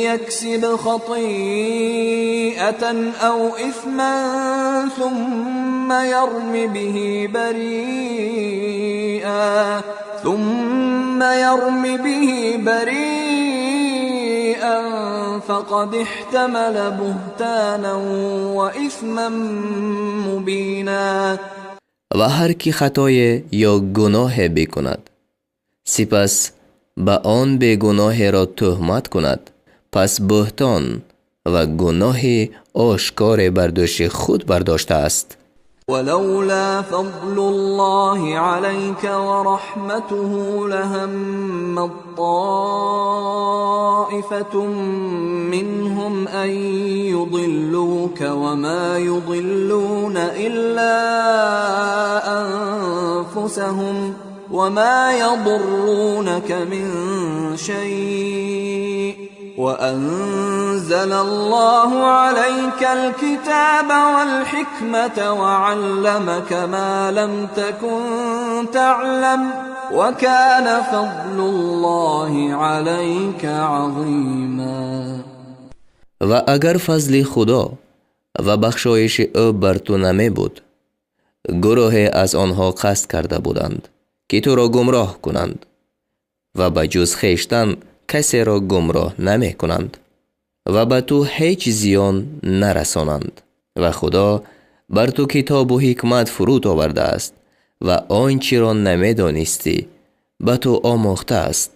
يكسب خطيئة أو إثما ثم يرم به بريئا فقد احتمل بهتانا وإثما مبينا. Ва ҳар ки хатое ё гуноҳе бикунад, сипас ба он бегуноҳеро тӯҳмат кунад, пас буҳтон ва гуноҳи ошкоре бар дӯши худ бардоштааст. ولولا فضل الله عليك ورحمته لهم طائفة منهم أن يضلوك وما يضلون إلا أنفسهم وما يضرونك من شيء وأنزل الله عليك الكتاب والحكمة وعلمك ما لم تكن تعلم وكان فضل الله عليك عظيما. Ва агар фазли Худо ва бахшоиши ӯ бар ту намебуд, гурӯҳе аз онҳо қасд карда буданд ки туро гумроҳ кунанд ва ба ҷуз хештан касеро гумроҳ намекунанд ва ба ту ҳеҷ зиён нарасонанд. Ва Худо бар ту китобу ҳикмат фуруд овардааст ва он чиро намедонистӣ ба ту омӯхтааст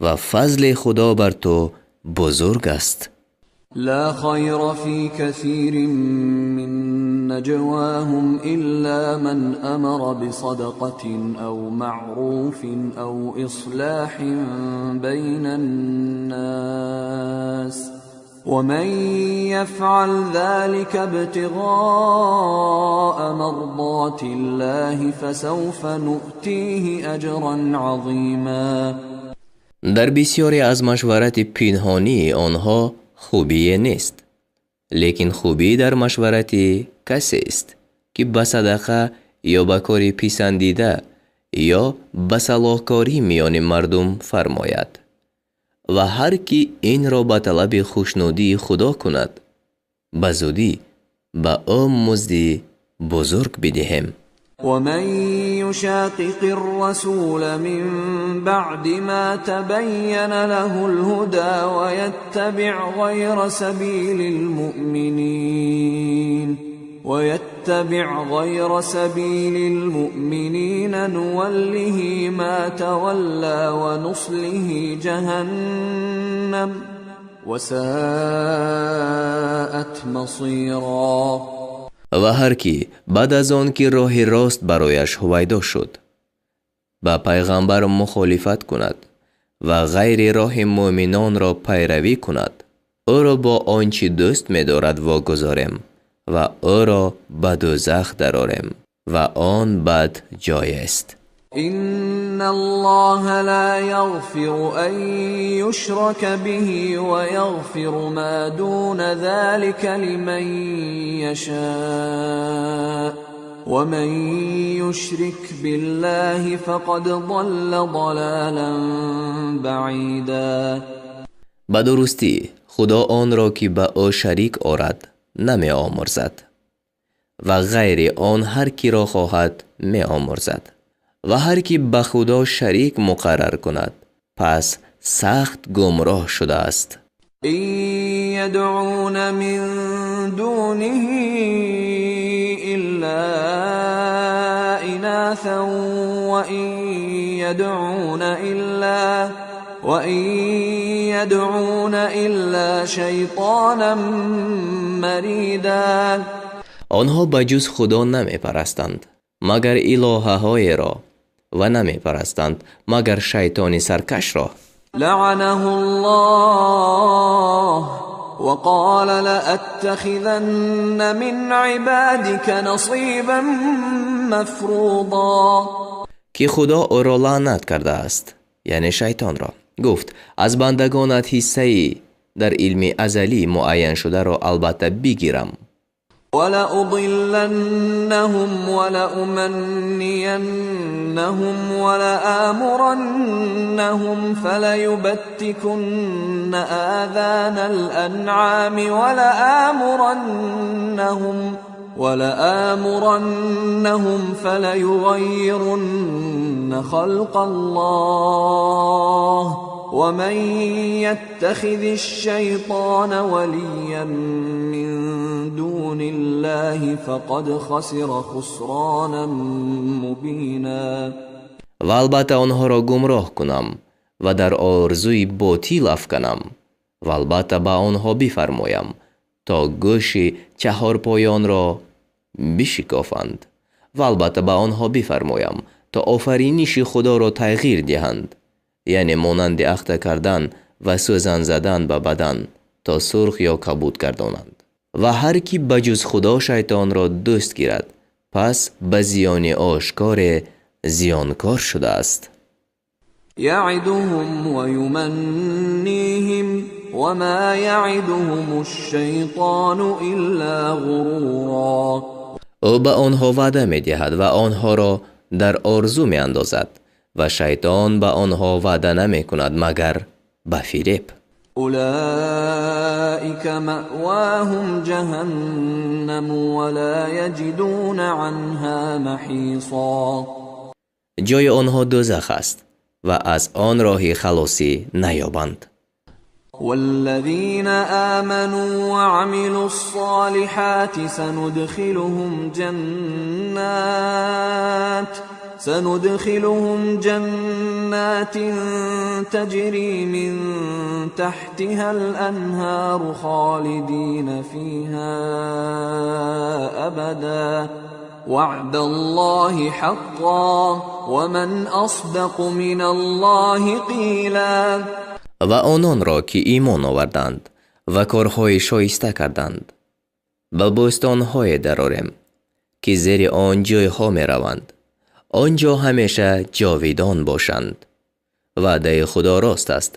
ва фазли Худо бар ту бузург аст. لا خير في كثير من نجواهم إلا من أمر بصدقة أو معروف أو إصلاح بين الناس ومن يفعل ذلك ابتغاء مرضات الله فسوف نؤتيه أجرا عظيما. Дар бисёре аз машварати пинҳонии онҳо хубие нест, лекин хубӣ дар машварати касест ки ба садақа ё ба кори писандида Ё ба салоҳкорӣ миёни мардум фармояд. Ва ҳар ки инро ба талаби хушнудии Худо кунад, ба зудӣ ба ӯ музди бузург бидиҳем. ومن يشاقق الرسول من بعد ما تبين له الهدى ويتبع غير سبيل المؤمنين نوله ما تولى ونصله جهنم وساءت مصيرا. Ва ҳар кӣ баъд аз он ки роҳи рост барояш ҳувайдо шуд, ба пайғамбар мухолифат кунад ва ғайри роҳи мӯъминонро пайравӣ кунад, ӯро бо он чӣ дӯст медорад вогузорем ва ӯро ба дӯзах дарорем, ва он бад ҷоест. إن الله لا يغفر أن يشرك به ويغفر ما دون ذلك لمن يشاء ومن يشرك بالله فقد ضل ضلالا بعيدا. Ба дурустӣ Худо онро ки ба ӯ шарик орад намеомӯрзад ва ғайри он ҳар киро хоҳад меомӯрзад. Ва ҳар ки ба Худо шарик муқаррар кунад, пас сахт гумроҳ шудааст. إن يدعون من دونه إلا إناثا وإن يدعون إلا شيطانا مريدا. Онҳо ба ҷуз Худо намепарастанд, магар илоҳаҳоеро, ва намепарастанд, магар шайтони саркашро. لعنه الله وقال لأتخذن من عبادك نصيبا مفروضا. Ки Худо ӯро лаънат кардааст, яъне шайтонро. Гуфт: аз бандагонат ҳиссаи дар илми азалӣ муайяншударо албатта бигирам. ولأضلنهم ولأمنينهم ولآمرنهم فليبتكن آذان الأنعام ولآمرنهم فليغيرن خلق الله ومن يتخذ الشيطان وليا من دون الله فقد خسر خسرانا مبينا. Ва албатта онҳоро гумроҳ кунам ва дар орзуи ботил афканам, ва албатта ба онҳо бифармоям то гӯши чаҳорпоёнро бишикофанд, ва албатта ба онҳо бифармоям то офариниши Худоро тағйир диҳанд, яъне монанди ахта кардан ва сӯзан задан ба бадан то сурх ё кабуд гардонанд. Ва ҳар ки ба ҷуз Худо шайтонро дӯст гирад, пас ба зиёни ошкоре зиёнкор шудааст. يعدهم ويمنيهم وما يعدهم الشيطان إلا غرورا. Ӯ ба онҳо ваъда медиҳад ва онҳоро дар орзу меандозад, ва шайтон ба онҳо ваъда намекунад магар ба фиреб. أولئك مأواهم جهنم ولا يجدون عنها محيصا. Ҷои онҳо дӯзах аст ва аз он роҳи халосӣ наёбанд. والذين آمنوا وعملوا الصالحات سندخلهم جنات تجري من تحتها الأنهار خالدين فيها أبدا وعد الله حقا ومن أصدق من الله قيلا. Ва ононро ки имон оварданд ва корҳои шоиста карданд, ба бӯстонҳое дарорем ки зери он ҷойҳо мераванд, он ҷо ҳамеша ҷовидон бошанд. Ваъдаи Худо рост аст,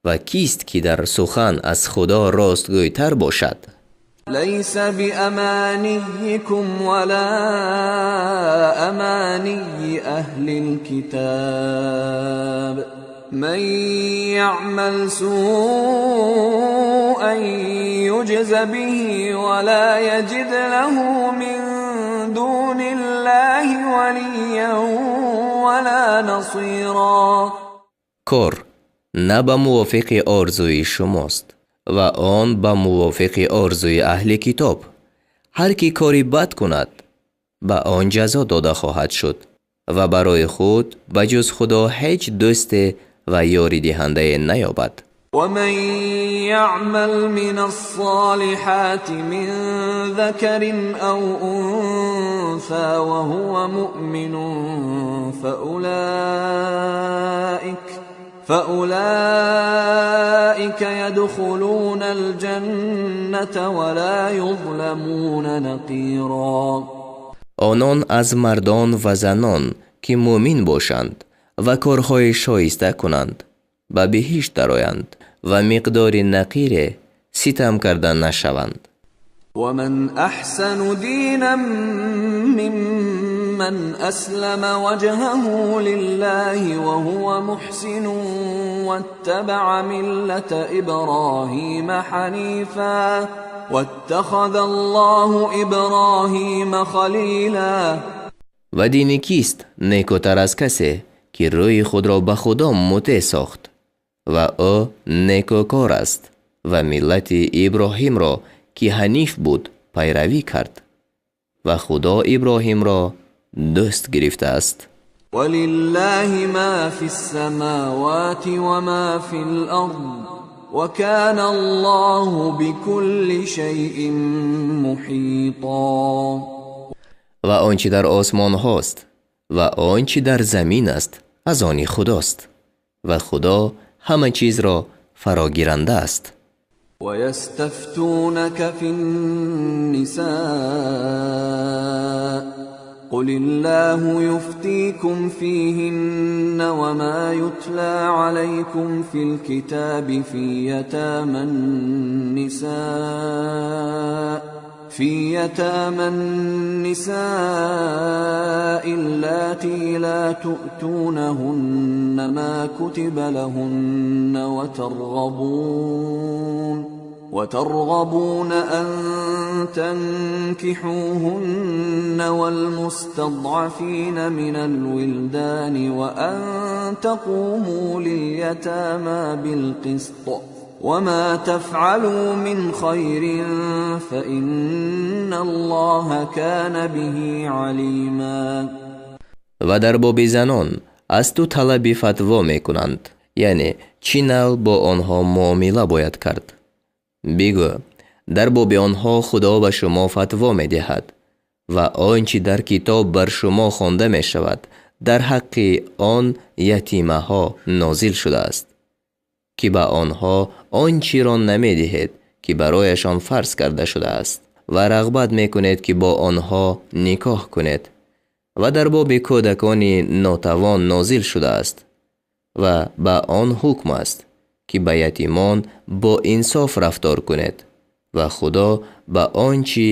ва кист ки дар сухан аз Худо ростгӯйтар бошад? ليس بأمانيكم ولا أماني أهل الكتاب من يعمل سوءا يجز به ولا يجد له من دون الله وليا ولا نصيرا. Кор на ба мувофиқи орзуи шумост ва он ба мувофиқи орзуи аҳли китоб. Ҳар ки кори бад кунад, ба он ҷазо дода хоҳад шуд ва барои худ ба ҷуз Худо ҳеҷ дӯсте ва ёридиҳандае наёбад. ومن يعمل من الصالحات من ذكر أو أنثى وهو مؤمن فأولئك يدخلون الجنة ولا يظلمون نقيرا. Онон аз мардон ва занон, ки мӯмин бошанд ва корҳои шоиста кунанд, ба биҳишт дароянд ва миқдори нақире ситам карда нашаванд. ومن أحسن دينا ممن أسلم وجهه لله وهو محسن واتبع ملة إبراهيم حنيفا واتخذ الله إبراهيم خليلا. Ва дини кист некӯтар аз касе, ки рӯи худро ба Худо мутеъ сохт ва ӯ некӯкор аст ва миллати Иброҳимро, ки ҳаниф буд, пайравӣ кард ва Худо Иброҳимро дӯст гирифтааст. ولله ما في السماوات وما في الأرض وكان الله بكل شيء محيطا. Ва он чи дар осмонҳост ва он чи дар замин аст, аз они Худост ва Худо ҳама чизро фарогиранда аст. ويستفتونك في النساء قل الله يفتيكم فيهن وما يتلى عليكم في الكتاب في يتامى النساء اللاتي لا تؤتونهن ما كتب لهن وترغبون أن تنكحوهن والمستضعفين من الولدان وأن تقوموا لليتامى بالقسط وما تفعلوا من خير فإن الله كان به عليما. Ва дар боби занон аз ту талаби фатво мекунанд, яъне чӣ нав бо онҳо муомила бояд кард. Бигӯ, дар боби онҳо Худо ба шумо фатво медиҳад ва он чи дар китоб бар шумо хонда мешавад, дар ҳаққи он ятимаҳо нозил шудааст, ки ба онҳо он чиро намедиҳед, ки барояшон фарз карда шудааст ва рағбат мекунед, ки бо онҳо никоҳ кунед. Ва дар боби кӯдакони нотавон нозил шудааст ва ба он ҳукм аст, ки ба ятимон бо инсоф рафтор кунед ва Худо ба он чи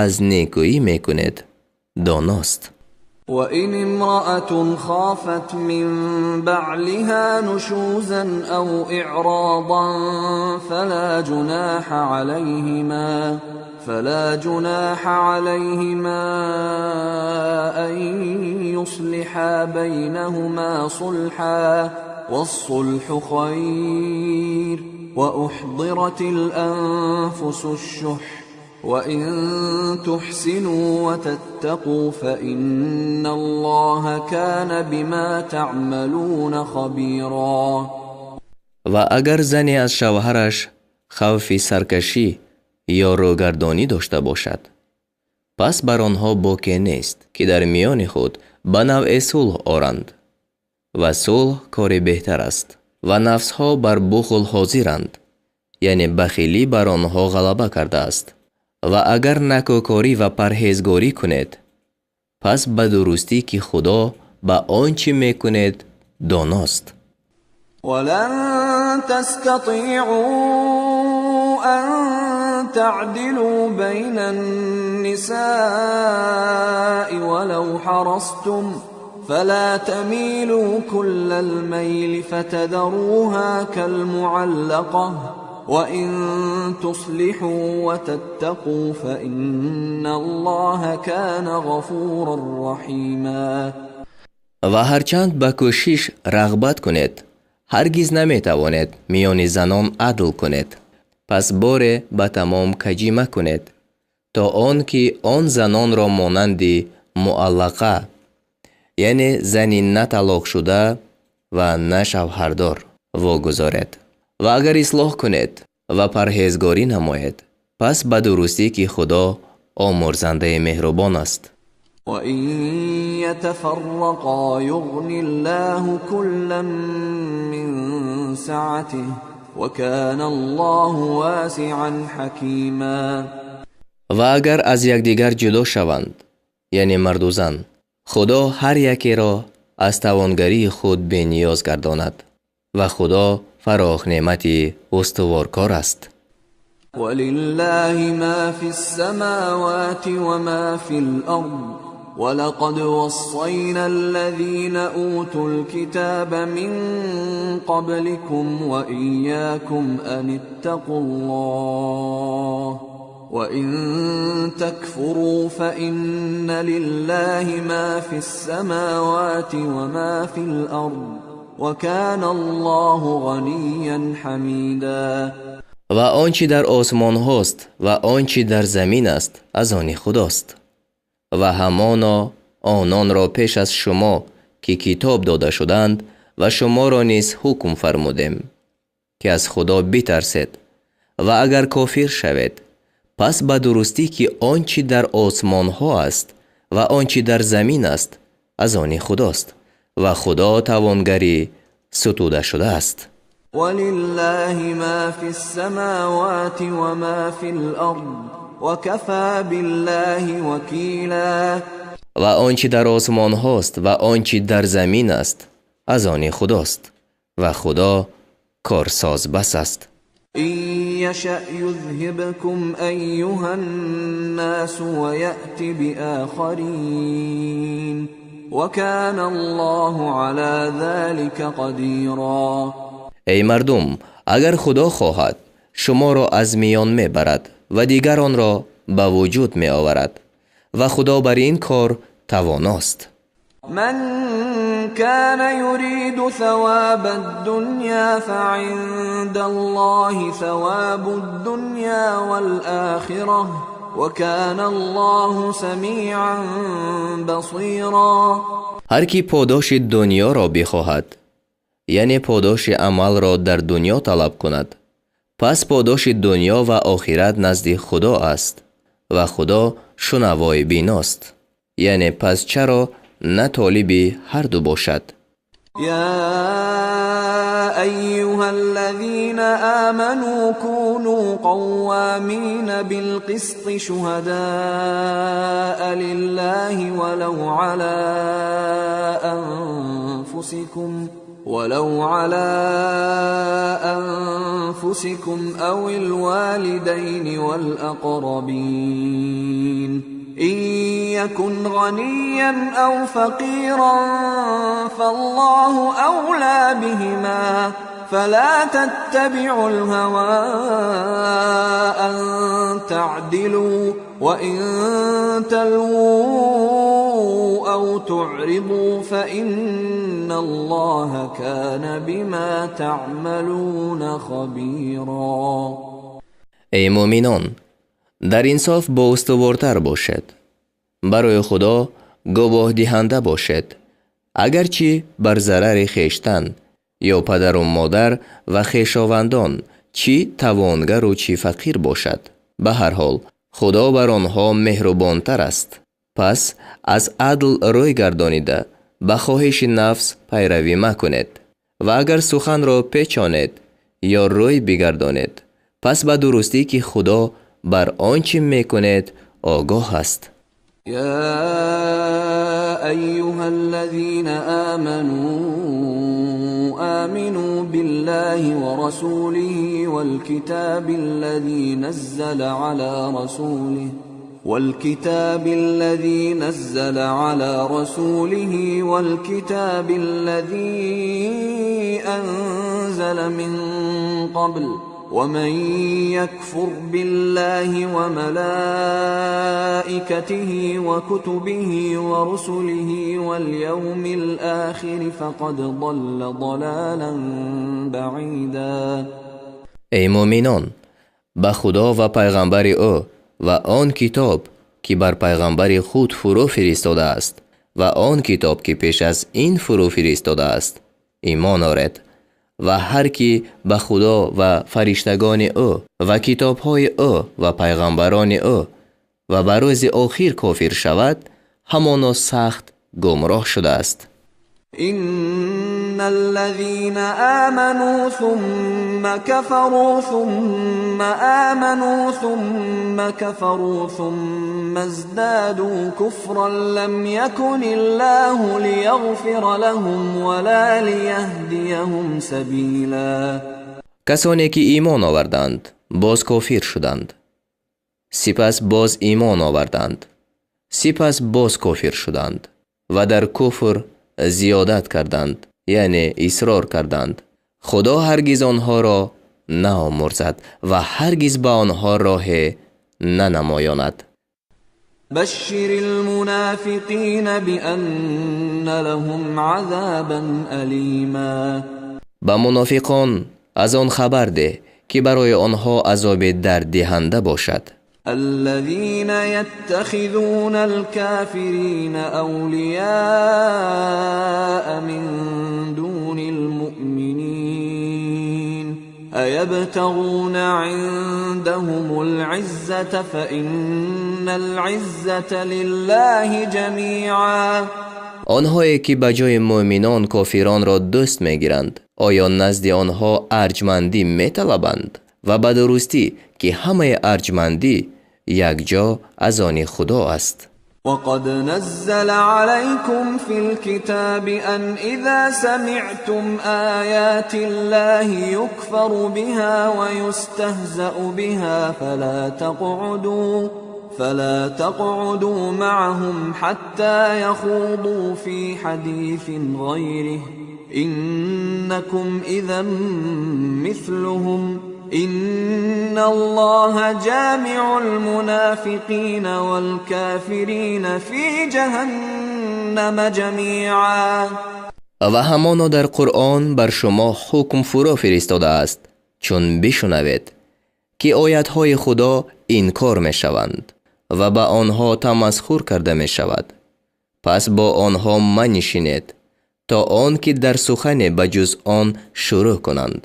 аз некӯӣ мекунед доност. وإن امرأة خافت من بعلها نشوزا أو إعراضا فلا جناح عليهما أن يصلحا بينهما صلحا والصلح خير وأحضرت الأنفس الشح وإن تحسنوا وتتقوا فإن الله كان بما تعملون خبيرا. Ва агар зане аз шавҳараш хавфи саркашӣ ё рӯгардонӣ дошта бошад, пас бар онҳо боке нест, ки дар миёни худ ба навъе сулҳ оранд ва сулҳ кори беҳтар аст ва нафсҳо бар бухл ҳозиранд, яъне бахилӣ бар онҳо ғалаба кардааст. Ва агар накӯкорӣ ва парҳезгорӣ кунед, пас ба дурустӣ, ки Худо ба он чӣ мекунед доност. ولن تستطيعوا أن تعدلوا بين النساء ولو حرصتم فلا تميلوا كل الميل فتذروها كالمعلقة وإن تصلحوا وتتقوا فإن الله كان غفورا رحيما. Ва ҳарчанд ба кӯшиш рағбат кунед, ҳаргиз наметавонед миёни занон адл кунед. Пас боре ба тамом каҷӣ макунед, то он ки он занонро монанди муаллақа, яъне зани на талоқшуда ва на шавҳардор вогузоред. Ва агар ислоҳ кунед ва парҳезгорӣ намоед, пас ба дурустӣ ки Худо омӯрзандаи меҳрубон аст. وإن يتفرقا يغن الله كلا من سعته وكان الله واسعا حكيما. Ва агар аз якдигар ҷудо шаванд, яъне марду зан, Худо ҳар якеро аз тавонгарии худ бениёз гардонад ва Худо фарохнеъмати устуворкор аст. ولله ما في السماوات وما في الأرض ولقد وصينا الذين أوتوا الكتاب من قبلكم وإياكم أن اتقوا الله وإن تكفروا فإن لله ما في السماوات وما في الأرض وكان الله غنيا حميدا. Ва он чӣ дар осмонҳост ва он чӣ дар замин аст, аз они Худост. Ва ҳамоно ононро пеш аз шумо, ки китоб дода шуданд, ва шуморо низ ҳукм фармудем, ки аз Худо битарсед. Ва агар кофир шавед, пас ба дурустӣ ки он чӣ дар осмонҳо аст ва он чӣ дар замин аст, аз они Худост ва Худо тавонгари сутуда шудааст. ولله ما في السماوات وما في الأرض وكفى بالله وكيلا. Ва он чӣ дар осмонҳост ва он чӣ дар замин аст, аз они Худост ва Худо корсоз бас аст. إن يشأ يذهبكم أيها الناس ويأت بآخرين وكان الله على ذلك قديرا. Эй мардум, агар Худо хоҳад, шуморо аз миён мебарад ва дигаронро ба вуҷуд меоварад ва Худо бар ин кор тавоност. من كان يريد ثواب الدنيا فعند الله ثواب الدنيا والآخرة وكان الله سميعا بصيرا. Ҳар ки подоши дунёро бихоҳад, яъне подоши амалро дар дунё талаб кунад, пас подоши дунё ва охират назди Худо аст ва Худо шунавои биност. Яъне пас чаро на толиби ҳар ду бошад? يا أيها الذين آمنوا كونوا قوامين بالقسط شهداء لله ولو على أنفسكم أو الوالدين والأقربين إن يكن غنيا أو فقيرا فالله أولى بهما فلا تتبعوا الهوى أن تعدلوا وإن تلووا أو تعرضوا فإن الله كان بما تعملون خبيرا. Эй мӯъминон, дар инсоф боустувортар бошед, барои Худо гувоҳдиҳанда бошед, агарчи бар зарари хештан ё падару модар ва хешовандон, чӣ тавонгару чӣ фақир бошад. Ба ҳар ҳол Худо бар онҳо меҳрубонтар аст. Пас аз адл рӯй гардонида ба хоҳиши нафс пайравӣ макунед ва агар суханро печонед ё рӯй бигардонед, пас ба дурустӣ ки Худо бар он чӣ мекунед огоҳ аст. يا أيها الذين آمنوا آمنوا بالله ورسوله والكتاب الذي نزل على رسوله والكتاب الذي أنزل من قبل ومن يكفر بالله وملائكته وكتبه ورسله واليوم الآخر فقد ضل ضلالا بعيدا. Эй мӯъминон, ба Худо ва пайғамбари ӯ ва он китоб, ки бар пайғамбари худ фурӯ фиристодааст ва он китоб, ки пеш аз ин фурӯ фиристодааст, имон оред. Ва ҳар ки ба Худо ва фариштагони ӯ ва китобҳои ӯ ва пайғамбарони ӯ ва ба рӯзи охир кофир шавад, ҳамоно сахт гумроҳ шудааст. إن الذين آمنوا ثم كفروا ثم آمنوا ثم كفروا ثم ازدادوا كفرا لم يكن الله ليغفر لهم ولا ليهديهم سبيلا. Касоне ки имон оварданд, боз кофир шуданд, сипас боз имон оварданд, сипас боз кофир шуданд ва дар куфр зиёдат карданд, яъне исрор карданд. Худо ҳаргиз онҳоро наомӯрзад ва ҳаргиз ба онҳо роҳе нанамоёнад. بشر المنافقين بأن لهم عذابا أليما. Ба мунофиқон аз он хабар деҳ, ки барои онҳо азоби дарддиҳанда бошад. الذين يتخذون الكافرين أولياء من دون المؤمنين أيبتغون عندهم العزة فإن العزة لله جميعا. Онҳое ки ба ҷои мӯъминон кофиронро дӯст мегиранд, оё назди онҳо арҷмандӣ металабанд? Ва ба дурустӣ, ки ҳамаи арҷмандӣ якҷо аз они Худо аст. وقد نزل عليكم في الكتاب أن إذا سمعتم آيات الله يكفر بها ويستهزأ بها فلا تقعدوا معهم حتى يخوضوا في حديث غيره إنكم إذا مثلهم إن الله جامع المنافقين والكافرين في جهنم جميعا. Ва ҳамоно дар Қуръон бар шумо ҳукм фурӯ фиристодааст, чун бишунавед, ки оятҳои Худо инкор мешаванд ва ба онҳо тамасхур карда мешавад. Пас бо онҳо манишинед, то он ки дар сухане ба ҷуз он шурӯъ кунанд,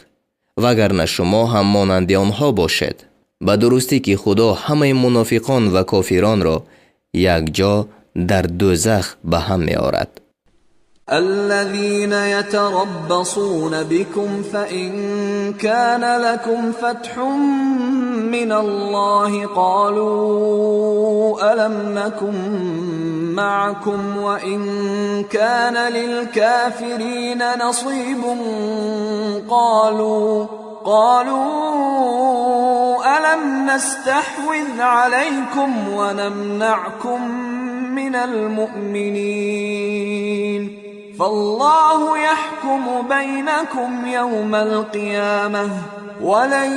вагарна шумо ҳам монанди онҳо бошед. Ба дурустӣ, ки Худо ҳамаи мунофиқон ва кофиронро якҷо дар дӯзах ба ҳам меорад. الذين يتربصون بكم فإن كان لكم فتح من الله قالوا ألم نكن معكم وإن كان للكافرين نصيب قالوا ألم نستحوذ عليكم ونمنعكم من المؤمنين فالله يحكم بينكم يوم القيامة ولن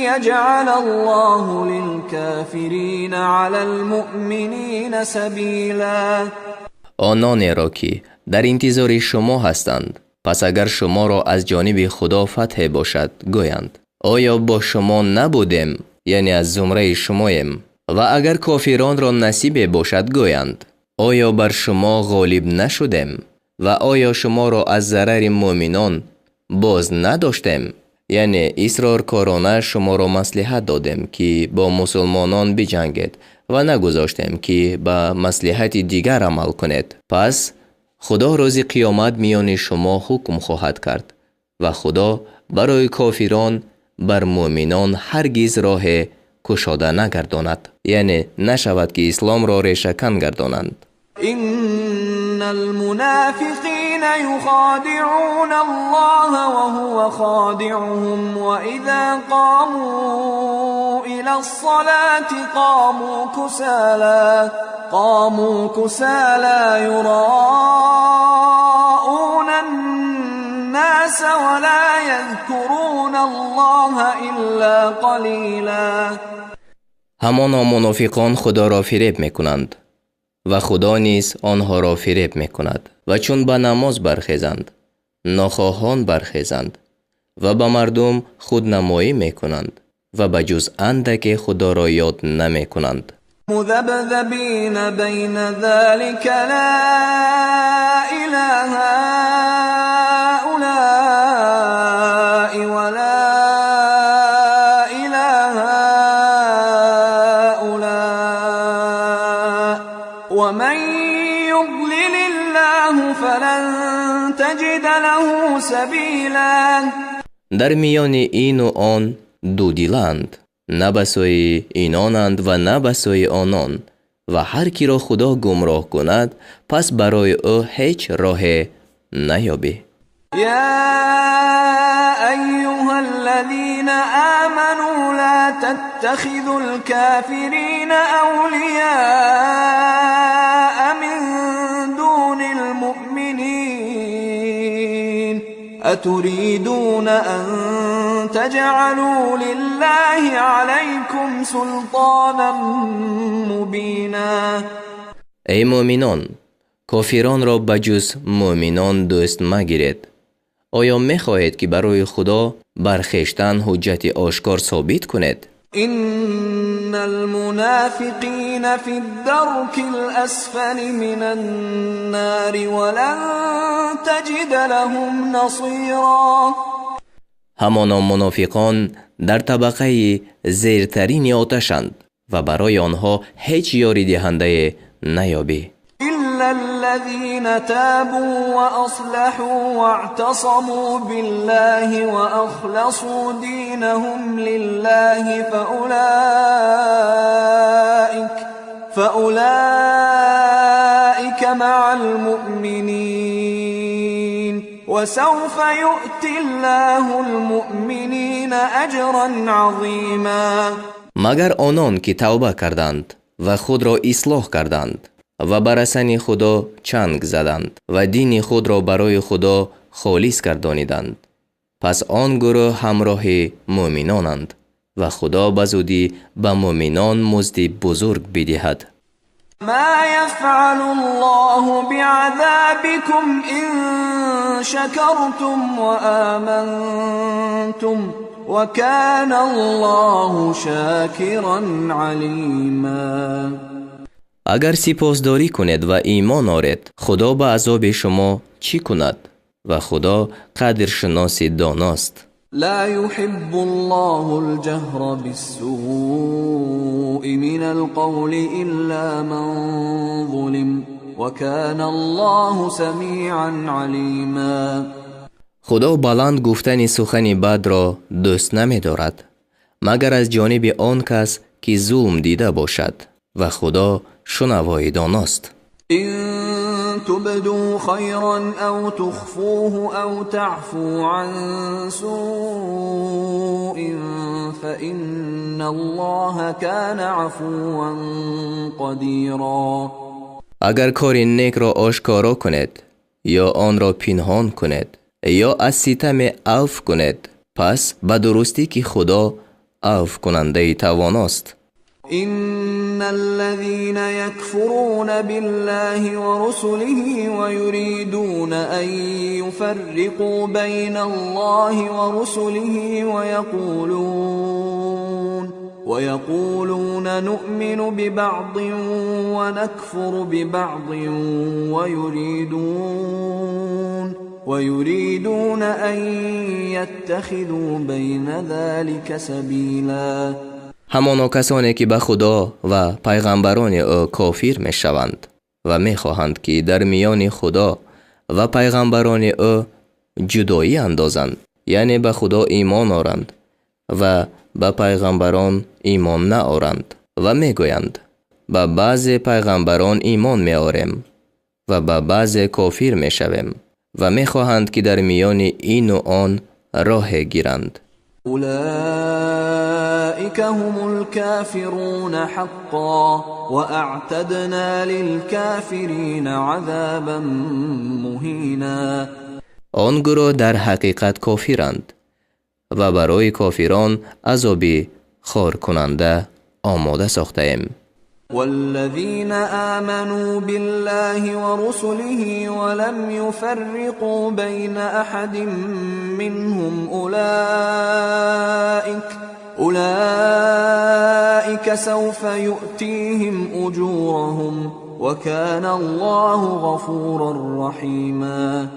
يجعل الله للكافرين على المؤمنين سبيلا. Ононеро ки дар интизори шумо ҳастанд, пас агар шуморо аз ҷониби Худо фатҳе бошад, гӯянд: оё бо шумо набудем, яъне аз зумраи шумоем? Ва агар кофиронро насибе бошад, гӯянд: оё бар шумо ғолиб нашудем? Ва оё шуморо аз зарари мӯъминон боз надоштем? Яъне исроркорона шуморо маслиҳат додем, ки бо мусулмонон биҷангед ва нагузоштем, ки ба маслиҳати дигар амал кунед. Пас Худо рӯзи қиёмат миёни шумо ҳукм хоҳад кард ва Худо барои кофирон бар мӯъминон ҳаргиз роҳе кушода нагардонад, яъне нашавад, ки исломро решакан гардонанд. إن المنافقين يخادعون الله وهو خادعهم وإذا قاموا إلى الصلاة قاموا كسالى يراءون الناس ولا يذكرون الله إلا قليلا. ҳамоно мунофиқон Худоро фиреб мекунанд ва Худо низ онҳоро фиреб мекунад ва чун ба намоз бархезанд, нохоҳон бархезанд ва ба мардум худнамоӣ мекунанд ва ба ҷуз андаке Худоро ёд намекунанд. مذبذبين بين ذلك لا إلى هؤلاء ولا إلى هؤلاء ومن يضلل الله فلن تجد له سبيلا. дар миёни ину он дудиланд, на ба сӯи инонанд ва на ба сӯи онон, ва ҳар киро Худо гумроҳ кунад, пас барои ӯ ҳеҷ роҳе наёбӣ. يا أيها الذين آمنوا لا تتخذوا الكافرين أولياء من دون المؤمنين أتريدون أن تجعلوا لله عليكم سلطانا مبينا. Эй мӯъминон, кофиронро ба ҷуз мӯъминон дӯст магиред. Оё мехоҳед ки барои Худо бар хештан ҳуҷҷати ошкор собит кунед? إن المنافقين في الدرك الأسفل من النار ولن تجد لهم نصيرا. ҳамоно мунофиқон дар табақаи зертарини оташанд ва барои онҳо ҳеҷ ёридиҳандае наёбӣ. إلا الذين تابوا وأصلحوا واعتصموا بالله وأخلصوا دينهم لله فأولئك مع المؤمنين وسوف يؤتي الله المؤمنين أجرا عظيما. магар онон ки тавба карданд ва худро ислоҳ карданд ва ба расани Худо чанг заданд ва дини худро барои Худо холис гардониданд, пас он гурӯҳ ҳамроҳи мӯъминонанд ва Худо ба зудӣ ба мӯъминон музди бузург бидиҳад. ما يفعل الله بعذابكم إن شكرتم وآمنتم وكان الله شاكرا عليما. Агар сипосдорӣ кунед ва имон оред, Худо ба азоби шумо чӣ кунад? Ва Худо қадршиноси доност. لا يحب الله الجهر بالسوء من القول إلا من ظلم وكان الله سميعا عليما. Худо баланд гуфтани сухани бадро дӯст намедорад, магар аз ҷониби он кас ки зулм дида бошад, ва Худо шунавои доност. إن تبدوا خيرا أو تخفوه أو تعفوا عن سوء فإن الله كان عفوا قديرا. Агар кори некро ошкоро кунед ё онро пинҳон кунед ё аз ситаме авф кунед, пас ба дурустӣ ки Худо авфкунандаи тавоност. إن الذين يكفرون بالله ورسله ويريدون أن يفرقوا بين الله ورسله ويقولون نؤمن ببعض ونكفر ببعض ويريدون أن يتخذوا بين ذلك سبيلا. ҳамоно касоне ки ба Худо ва пайғамбарони ӯ кофир мешаванд ва мехоҳанд ки дар миёни Худо ва пайғамбарони ӯ ҷудоӣ андозанд, яъне ба Худо имон оранд ва ба пайғамбарон имон наоранд ва мегӯянд ба баъзе пайғамбарон имон меорем ва ба баъзе кофир мешавем ва мехоҳанд, ки дар миёни ину он роҳе гиранд. أولئك هم الكافرون حقا وأعتدنا للكافرين عذابا مهينا. Он гурӯҳ дар ҳақиқат кофиранд ва барои кофирон азоби хоркунанда омода сохтаем. والذين آمنوا بالله ورسله ولم يفرقوا بين أحد منهم أولئك سوف يؤتيهم أجورهم وكان الله غفورا رحيما.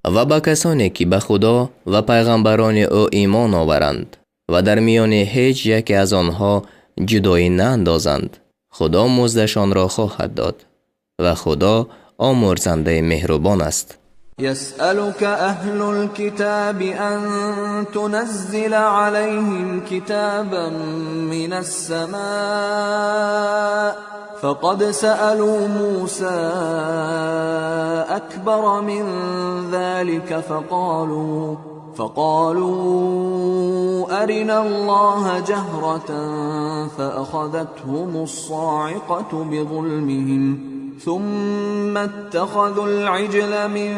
Ва ба касоне, ки ба Худо ва пайғамбарони ӯ имон оваранд ва дар миёни ҳеҷ яке аз онҳо ҷудоӣ наандозанд, Худо муздашонро хоҳад дод ва Худо омӯрзандаи меҳрубон аст. يسألك أهل الكتاب أن تنزل عليهم كتابا من السماء فقد سألوا موسى أكبر من ذلك فقالوا أرنا الله جهرة فأخذتهم الصاعقة بظلمهم ثم اتخذوا العجل من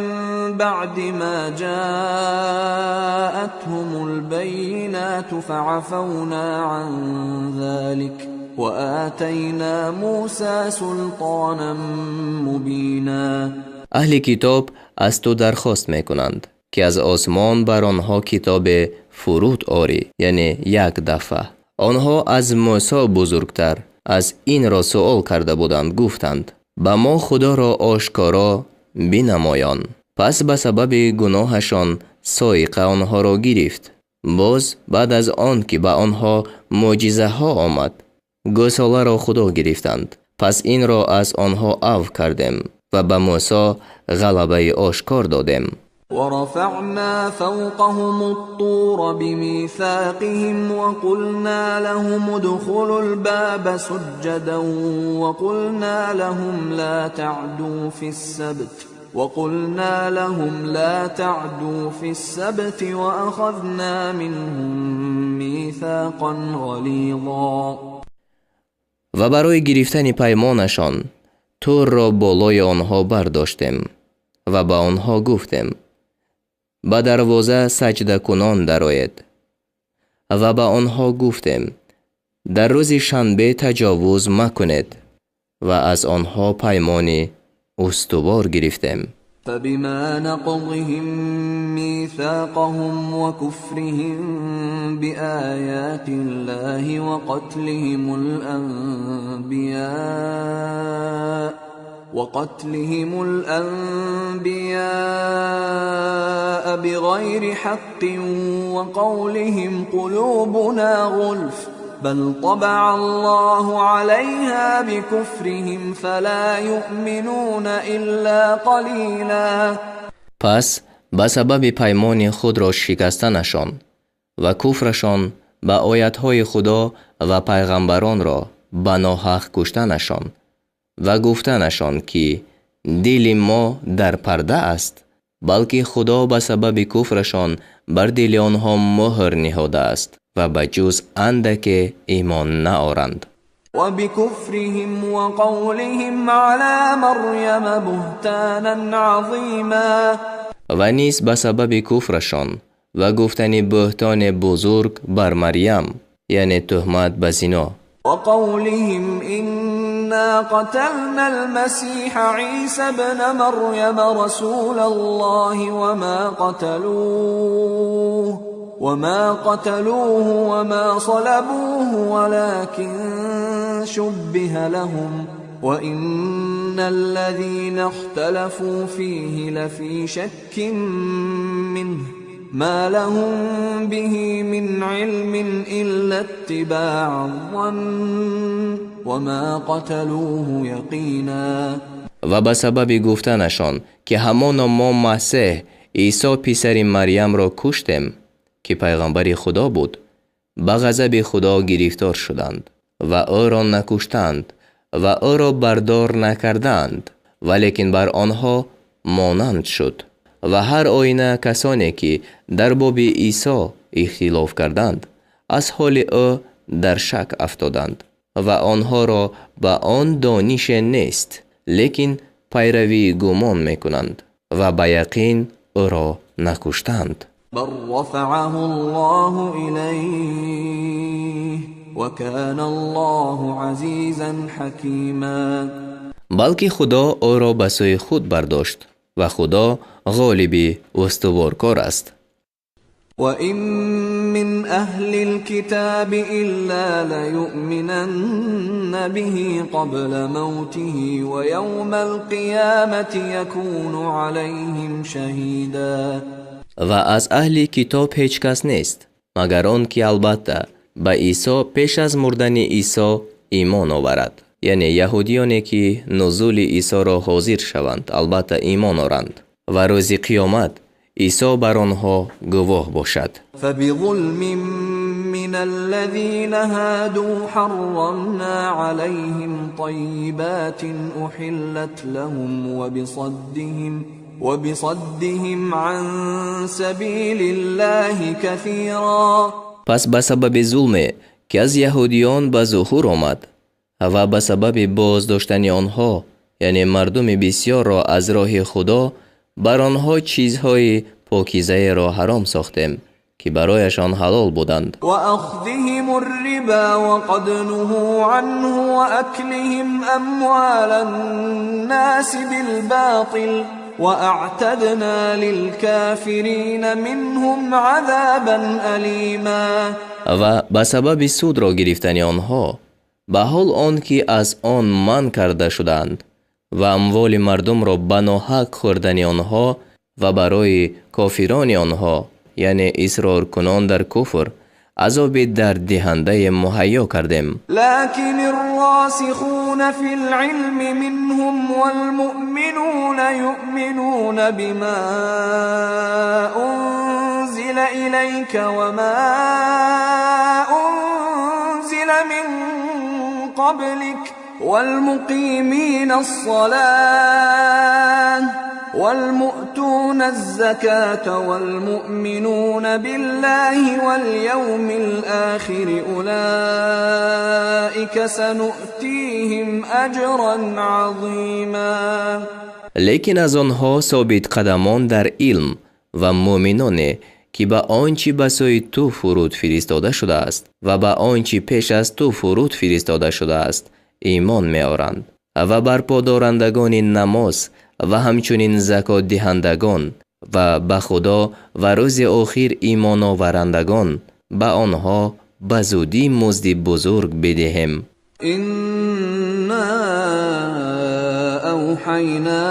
بعد ما جاءتهم البينات فعفونا عن ذلك وآتينا موسى سلطانا مبينا. Аҳли китоб аз ту дархост мекунанд, ки аз осмон бар онҳо китобе фуруд орӣ, яъне як дафъа. Онҳо аз Мӯсо бузургтар аз инро суол карда буданд, гуфтанд: ба мо Худоро ошкоро бинамоён. Пас ба сабаби гуноҳашон соиқа онҳоро гирифт. Боз баъд аз он ки ба онҳо мӯъҷизаҳо омад, гӯсоларо Худо гирифтанд. Пас инро аз онҳо афв кардем ва ба Мӯсо ғалабаи ошкор додем. ورفعنا فوقهم الطور بميثاقهم وقلنا لهم ادخلوا الباب سجدا وقلنا لهم لا تعدوا في السبت وأخذنا منهم ميثاقا غليظا. Ва барои гирифтани паймонашон Турро болои онҳо бардоштем ва ба онҳо гуфтем: ба дарвоза саҷдакунон дароед. Ва ба онҳо гуфтем: дар рӯзи шанбе таҷовуз макунед ва аз онҳо паймони устувор гирифтем. فبما نقضهم ميثاقهم وكفرهم بآيات الله وقتلهم الأنبياء بغير حق وقولهم قلوبنا غلف بل طبع الله عليها بكفرهم فلا يؤمنون إلا قليلا. Пас ба сабаби паймони худро шикастанашон ва куфрашон ба оятҳои Худо ва пайғамбаронро ба ноҳақ куштанашон ва гуфтанашон, ки дили мо дар парда аст, балки Худо ба сабаби куфрашон бар дили онҳо муҳр ниҳодааст ва ба ҷуз андаке имон наоранд. وبكفرهم وقولهم على مريم بهتانا عظيما. Ва низ ба сабаби куфрашон ва гуфтани буҳтони бузург бар Марьям, яъне туҳмат ба зино. وقولهم إنا قتلنا المسيح عيسى ابن مريم رسول الله وما قتلوه وما صلبوه ولكن شبه لهم وإن الذين اختلفوا فيه لفي شك منه ما لهم به من علم إلا اتباع الظن وما قتلوه يقينا. Ва ба сабаби гуфтанашон, ки ҳамоно мо Масеҳ Исо писари Марьямро куштем, ки пайғамбари Худо буд, ба ғазаби Худо гирифтор шуданд ва ӯро накуштанд ва ӯро бардор накарданд, Валекин бар онҳо монанд шуд. Ва ҳар оина касоне ки дар боби Исо ихтилоф карданд, аз ҳоли ӯ дар шак афтоданд ва онҳоро ба он донише нест, лекин пайравии гумон мекунанд ва ба яқин ӯро накуштанд. بل رفعه الله إليه وكان الله عزيزا حكيما. Балки Худо ӯро ба сӯи худ бардошт ва Худо ғолиби устуворкор аст. وإن من أهل الكتاب إلا ليؤمنن به قبل موته ويوم القيامة يكون عليهم شهيدا. Ва аз аҳли китоб ҳеҷ кас нест, магар он ки албатта ба Исо пеш аз мурдани Исо имон оварад. Яъне яҳудиёне ки нузули Исоро ҳозир шаванд, албатта имон оранд ва рӯзи қиёмат Исо бар онҳо гувоҳ бошад. فبظلم من الذين هادوا حرمنا عليهم طيبات أحلت لهم وبصدهم عن سبيل الله كثيرا. Пас ба сабаби зулме, ки аз яҳудиён ба зуҳур омад ва ба сабаби боздоштани онҳо, яъне мардуми бисёрро аз роҳи Худо, бар онҳо чизҳои покизаеро ҳаром сохтем, ки барояшон ҳалол буданд. وأخذهم الربا وقد نهوا عنه وأكلهم أموال الناس بالباطل وأعتدنا للكافرين منهم عذابا أليما. Ва ба сабаби судро гирифтани онҳо, ба ҳол он ки аз он манъ карда шудаанд, ва амволи мардумро ба ноҳақ хӯрдани онҳо ва барои кофирони онҳо, яъне исроркунон дар куфр, азоби дарддиҳандае муҳайё кардем. لكن الراسخون في العلم منهم والمؤمنون يؤمنون بما أنزل إليك وما أنزل من قبلك والمقيمين الصلاة والمؤتون الزكاة والمؤمنون بالله واليوم الآخر أولئك سنؤتيهم أجرا عظيما. Лекин аз онҳо собитқадамон дар илм ва муъминоне, ки ба он чӣ ба сӯи ту фуруд фиристода шудааст ва ба он чӣ пеш аз ту фуруд фиристода шудааст, имон меоранд ва барподорандагони намоз ва ҳамчунин закотдиҳандагон ва ба Худо ва рӯзи охир имоноварандагон, ба онҳо ба зудӣ музди бузург бидиҳем. إنا أوحينا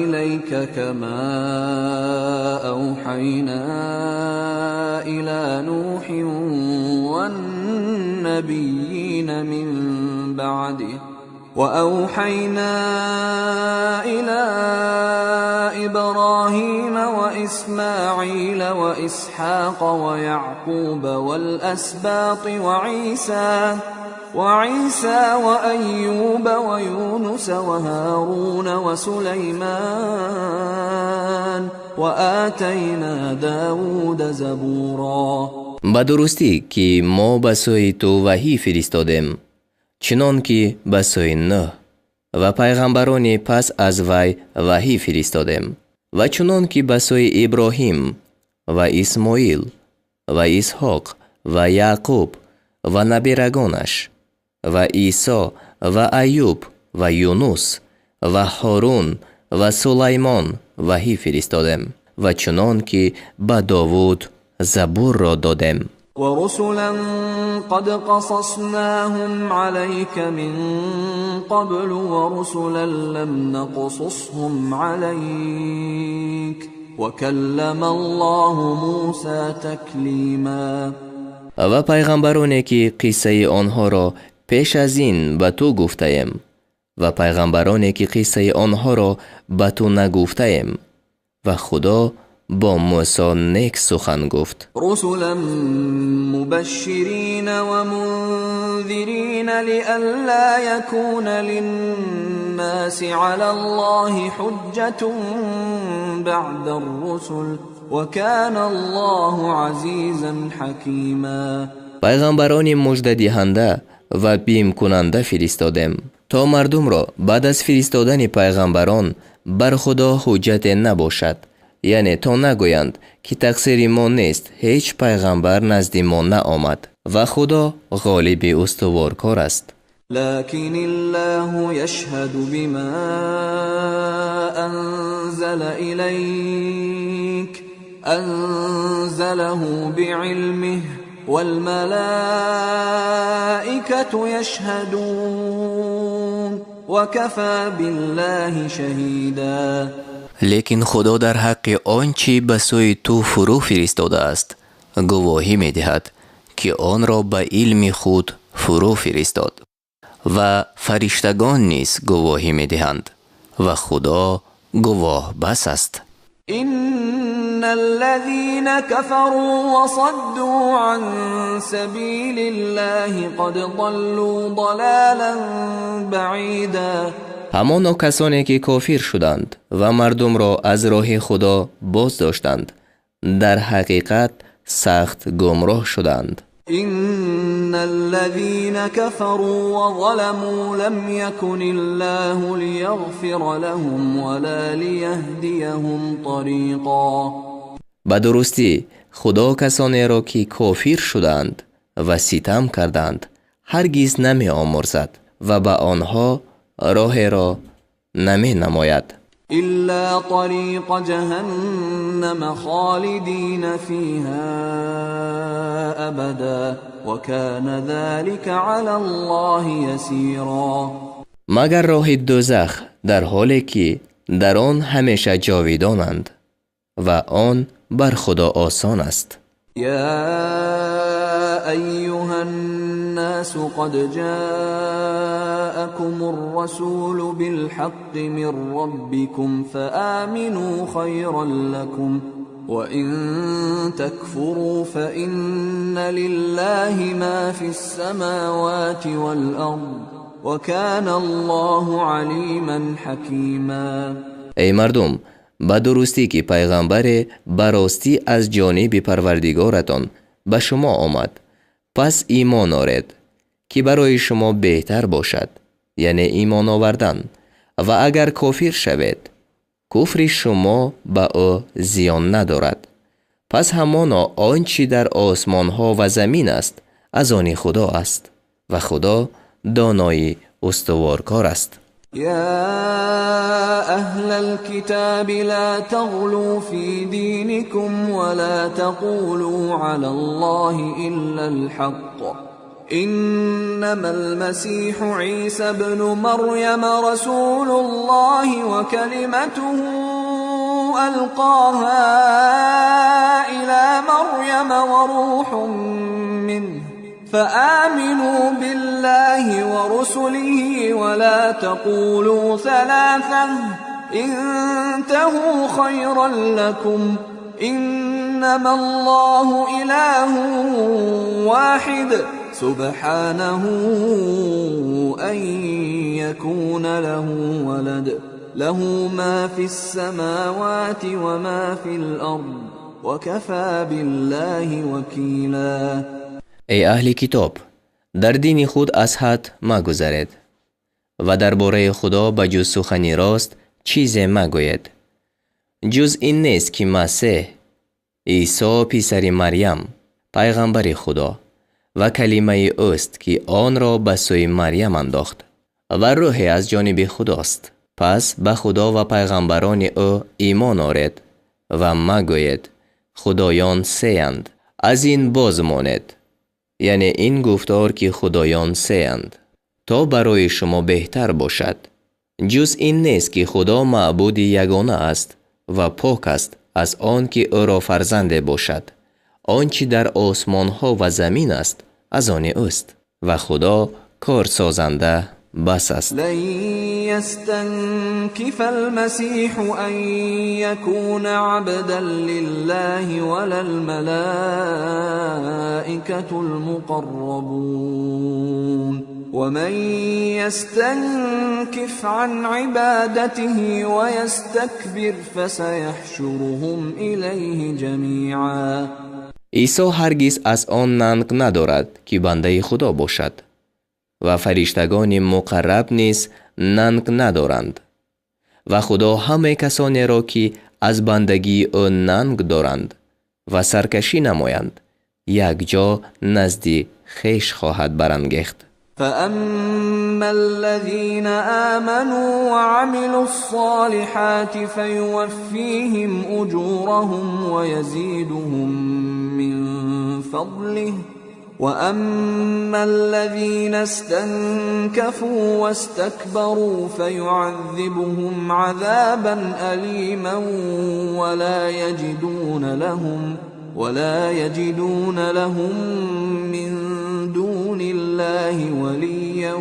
إليك كما أوحينا إلى نوح والنبيين من بعده وأوحينا إلى إبراهيم وإسماعيل وإسحاق ويعقوب والأسباط وعيسى وأيوب ويونس وهارون وسليمان وآتينا داود زبورا. Ба дурустӣ ки мо ба сӯи ту ваҳӣ фиристодем, чунон ки ба сӯи Нӯҳ ва пайғамбарони пас аз вай ваҳӣ фиристодем ва чунон ки ба сӯи Иброҳим ва Исмоил ва Исҳоқ ва Яъқуб ва набирагонаш ва Исо ва Аюб ва Юнус ва Ҳорун ва Сулаймон ваҳӣ фиристодем ва чунон ки ба Довуд Забурро додем. ورسلا قد قصصناهم عليك من قبل ورسلا لم نقصصهم عليك وكلم الله موسى تكليما. Ва пайғамбароне ки қиссаи онҳоро пеш аз ин ба ту гуфтаем ва пайғамбароне ки қиссаи онҳоро ба ту нагуфтаем ва Худо бо Мусо нек сухан гуфт. رسلا مبشرين ومنذرين لئلا يكون للناس على الله حجة بعد الرسل وكان الله عزيزا حكيما. Пайғамбарони муждадиҳанда ва бимкунанда фиристодем, то мардумро баъд аз фиристодани пайғамбарон бар Худо ҳуҷҷате набошад, яъне то нагӯянд, ки тақсири мо нест, ҳеҷ пайғамбар назди мо наомад, ва Худо ғолиби устуворкор аст. لكن الله يشهد بما أنزل إليك أنزله بعلمه والملائكة يشهدون وكفى بالله شهيدا. Лекин Худо дар ҳаққи он чӣ ба сӯи ту фурӯ фиристодааст гувоҳӣ медиҳад, ки онро ба илми худ фурӯ фиристод, ва фариштагон низ гувоҳӣ медиҳанд, ва Худо гувоҳ бас аст. إن الذين كفروا وصدوا عن سبيل الله قد ضلوا ضلالا بعيدا. Ҳамоно касоне ки кофир шуданд ва мардумро аз роҳи Худо боз доштанд, дар ҳақиқат сахт гумроҳ шуданд. إن الذين كفروا وظلموا لم يكن الله ليغفر لهم ولا ليهديهم طريقا. Ба дурустӣ Худо касонеро ки кофир шуданд ва ситам карданд ҳаргиз намеомӯрзад ва ба онҳо роҳеро наменамояд. إلا طريق جهنم خالدين فيها أبدا وكان ذلك على الله يسيرا. Магар роҳи дӯзах, дар ҳоле ки дар он ҳамеша ҷовидонанд, ва он бар Худо осон аст. يا أيها الناس قد جاءكم الرسول بالحق من ربكم فآمنوا خيرا لكم وإن تكفروا فإن لله ما في السماوات والأرض وكان الله عليما حكيما. Эй мардум, ба дурустӣ ки пайғамбаре ба ростӣ аз ҷониби Парвардигоратон ба шумо омад, пас имон оред, ки барои шумо беҳтар бошад, яъне имон овардан, ва агар кофир шавед, куфри шумо ба ӯ зиён надорад. Пас ҳамоно он чӣ дар осмонҳо ва замин аст аз они Худо аст, ва Худо донои устуворкор аст. يا أهل الكتاب لا تغلوا في دينكم ولا تقولوا على الله إلا الحق إنما المسيح عيسى ابن مريم رسول الله وكلمته ألقاها إلى مريم وروح منه فآمنوا بالله ورسله ولا تقولوا ثلاثة انتهوا خيرا لكم إنما الله إله واحد سبحانه أن يكون له ولد له ما في السماوات وما في الأرض وكفى بالله وكيلا. Эй аҳли китоб, дар дини худ аз ҳад магузаред ва дар бораи Худо ба ҷуз сухани рост чизе магӯед. Ҷуз ин нест, ки Масеҳ Исо писари Марьям пайғамбари Худо ва калимаи ӯст, ки онро ба сӯи Марьям андохт ва рӯҳе аз ҷониби Худост. Пас ба Худо ва пайғамбарони ӯ имон оред ва магӯед худоён сеянд, аз ин боз монед, яъне ин гуфтор ки худоён сеянд, то барои шумо беҳтар бошад. Ҷуз ин нест, ки Худо маъбуди ягона аст ва пок аст аз он ки ӯро фарзанде бошад. Он чӣ дар осмонҳо ва замин аст аз они ӯст, ва Худо корсозанда бас аст. لن يستنكف المسيح أن يكون عبدا لله ولا الملائكة المقربون ومن يستنكف عن عبادته ويستكبر فسيحشرهم إليه جميعا. Исо ҳаргиз аз он нанг надорад, ки бандаи Худо бошад, ва фариштагони муқарраб низ нанг надоранд. Ва Худо ҳамаи касонеро, ки аз бандагии ӯ нанг доранд ва саркашӣ намоянд, якҷо назди хеш хоҳад барангехт. فأما الذين آمنوا وعملوا الصالحات فيوفيهم أجورهم ويزيدهم من فضله وأما الذين استنكفوا واستكبروا فيعذبهم عذابا أليما ولا يجدون لهم من دون الله وليا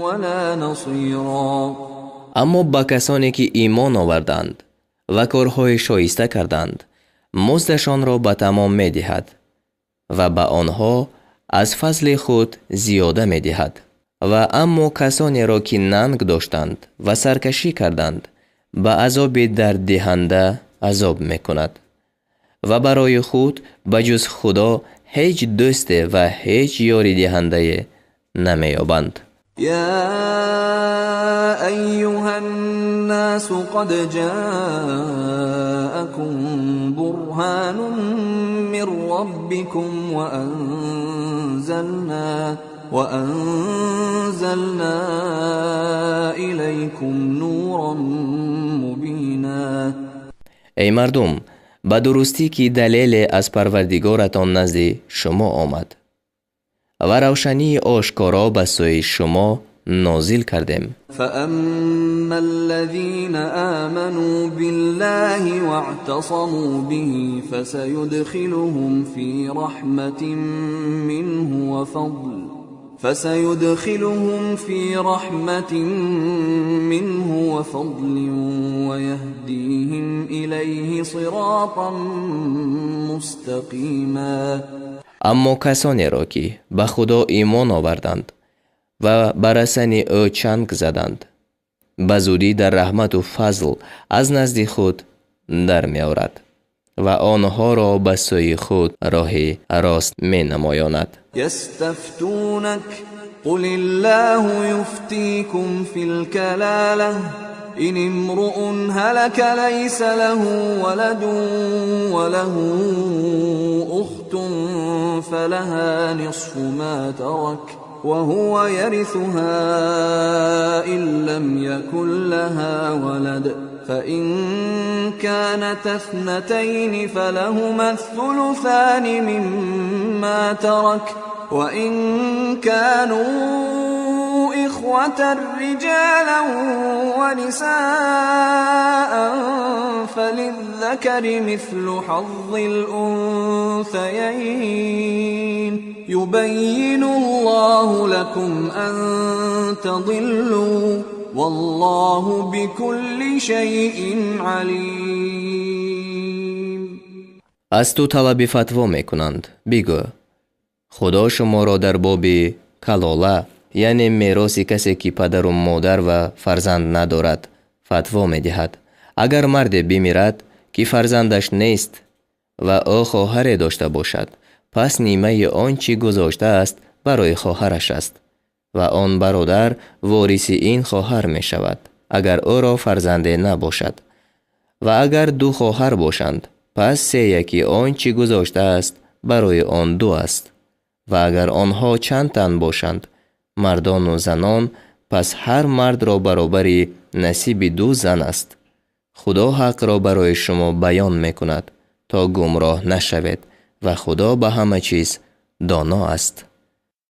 ولا نصيرا. Аммо ба касоне ки имон оварданд ва корҳои шоиста карданд, муздашонро ба тамом медиҳад ва ба онҳо аз фазли худ зиёда медиҳад. Ва аммо касонеро, ки нанг доштанд ва саркашӣ карданд, ба азоби дарддиҳанда азоб мекунад ва барои худ ба ҷуз Худо ҳеҷ дӯсте ва ҳеҷ ёридиҳандае намеёбанд. يا أيها الناس قد جاءكم برهان من ربكم وأنزلنا إليكم نورا مبينا. Эй мардум, ба дурустӣ ки далеле аз Парвардигоратон назди шумо омад ва равшании ошкоро ба сӯи шумо нозил кардем. فأما الذين آمنوا بالله واعتصموا به فسيدخلهم في رحمة منه وفضل ويهديهم إليه صراطا مستقيما. Аммо касонеро, ки ба Худо имон оварданд ва ба расани ӯ чанг заданд, ба зудӣ дар раҳмату фазл аз назди худ дар меорад ва онҳоро ба сӯи худ роҳи рост менамоёнад. يستفتونك قل الله يفتيكم في الكلالة إن امرؤ هلك ليس له ولد وله أخت فلها نصف ما ترك وهو يرثها إن لم يكن لها ولد فإن كانتا اثنتين فلهما الثلثان مما ترك وإن كانوا إخوة رجالا ونساء فللذكر مثل حظ الأنثيين يبين الله لكم أن تضلوا والله بكل شيء عليم. Аз ту талаби фатво мекунанд. Бигӯ: Худо шуморо дар боби калола, яъне мероси касе, ки падару модар ва фарзанд надорад, фатво медиҳад. Агар марде бимирад, ки фарзандаш нест ва ӯ хоҳаре дошта бошад, пас нимаи он чӣ гузоштааст барои хоҳараш аст ва он бародар вориси ин хоҳар мешавад, агар ӯро фарзанде набошад. Ва агар ду хоҳар бошанд, пас сеяки он чӣ гузоштааст барои он ду аст. Ва агар онҳо чанд тан бошанд, мардону занон, пас ҳар мардро баробари насиби ду зан аст. Худо ҳақро барои шумо баён мекунад, то гумроҳ нашавед, ва Худо ба ҳама чиз доно аст.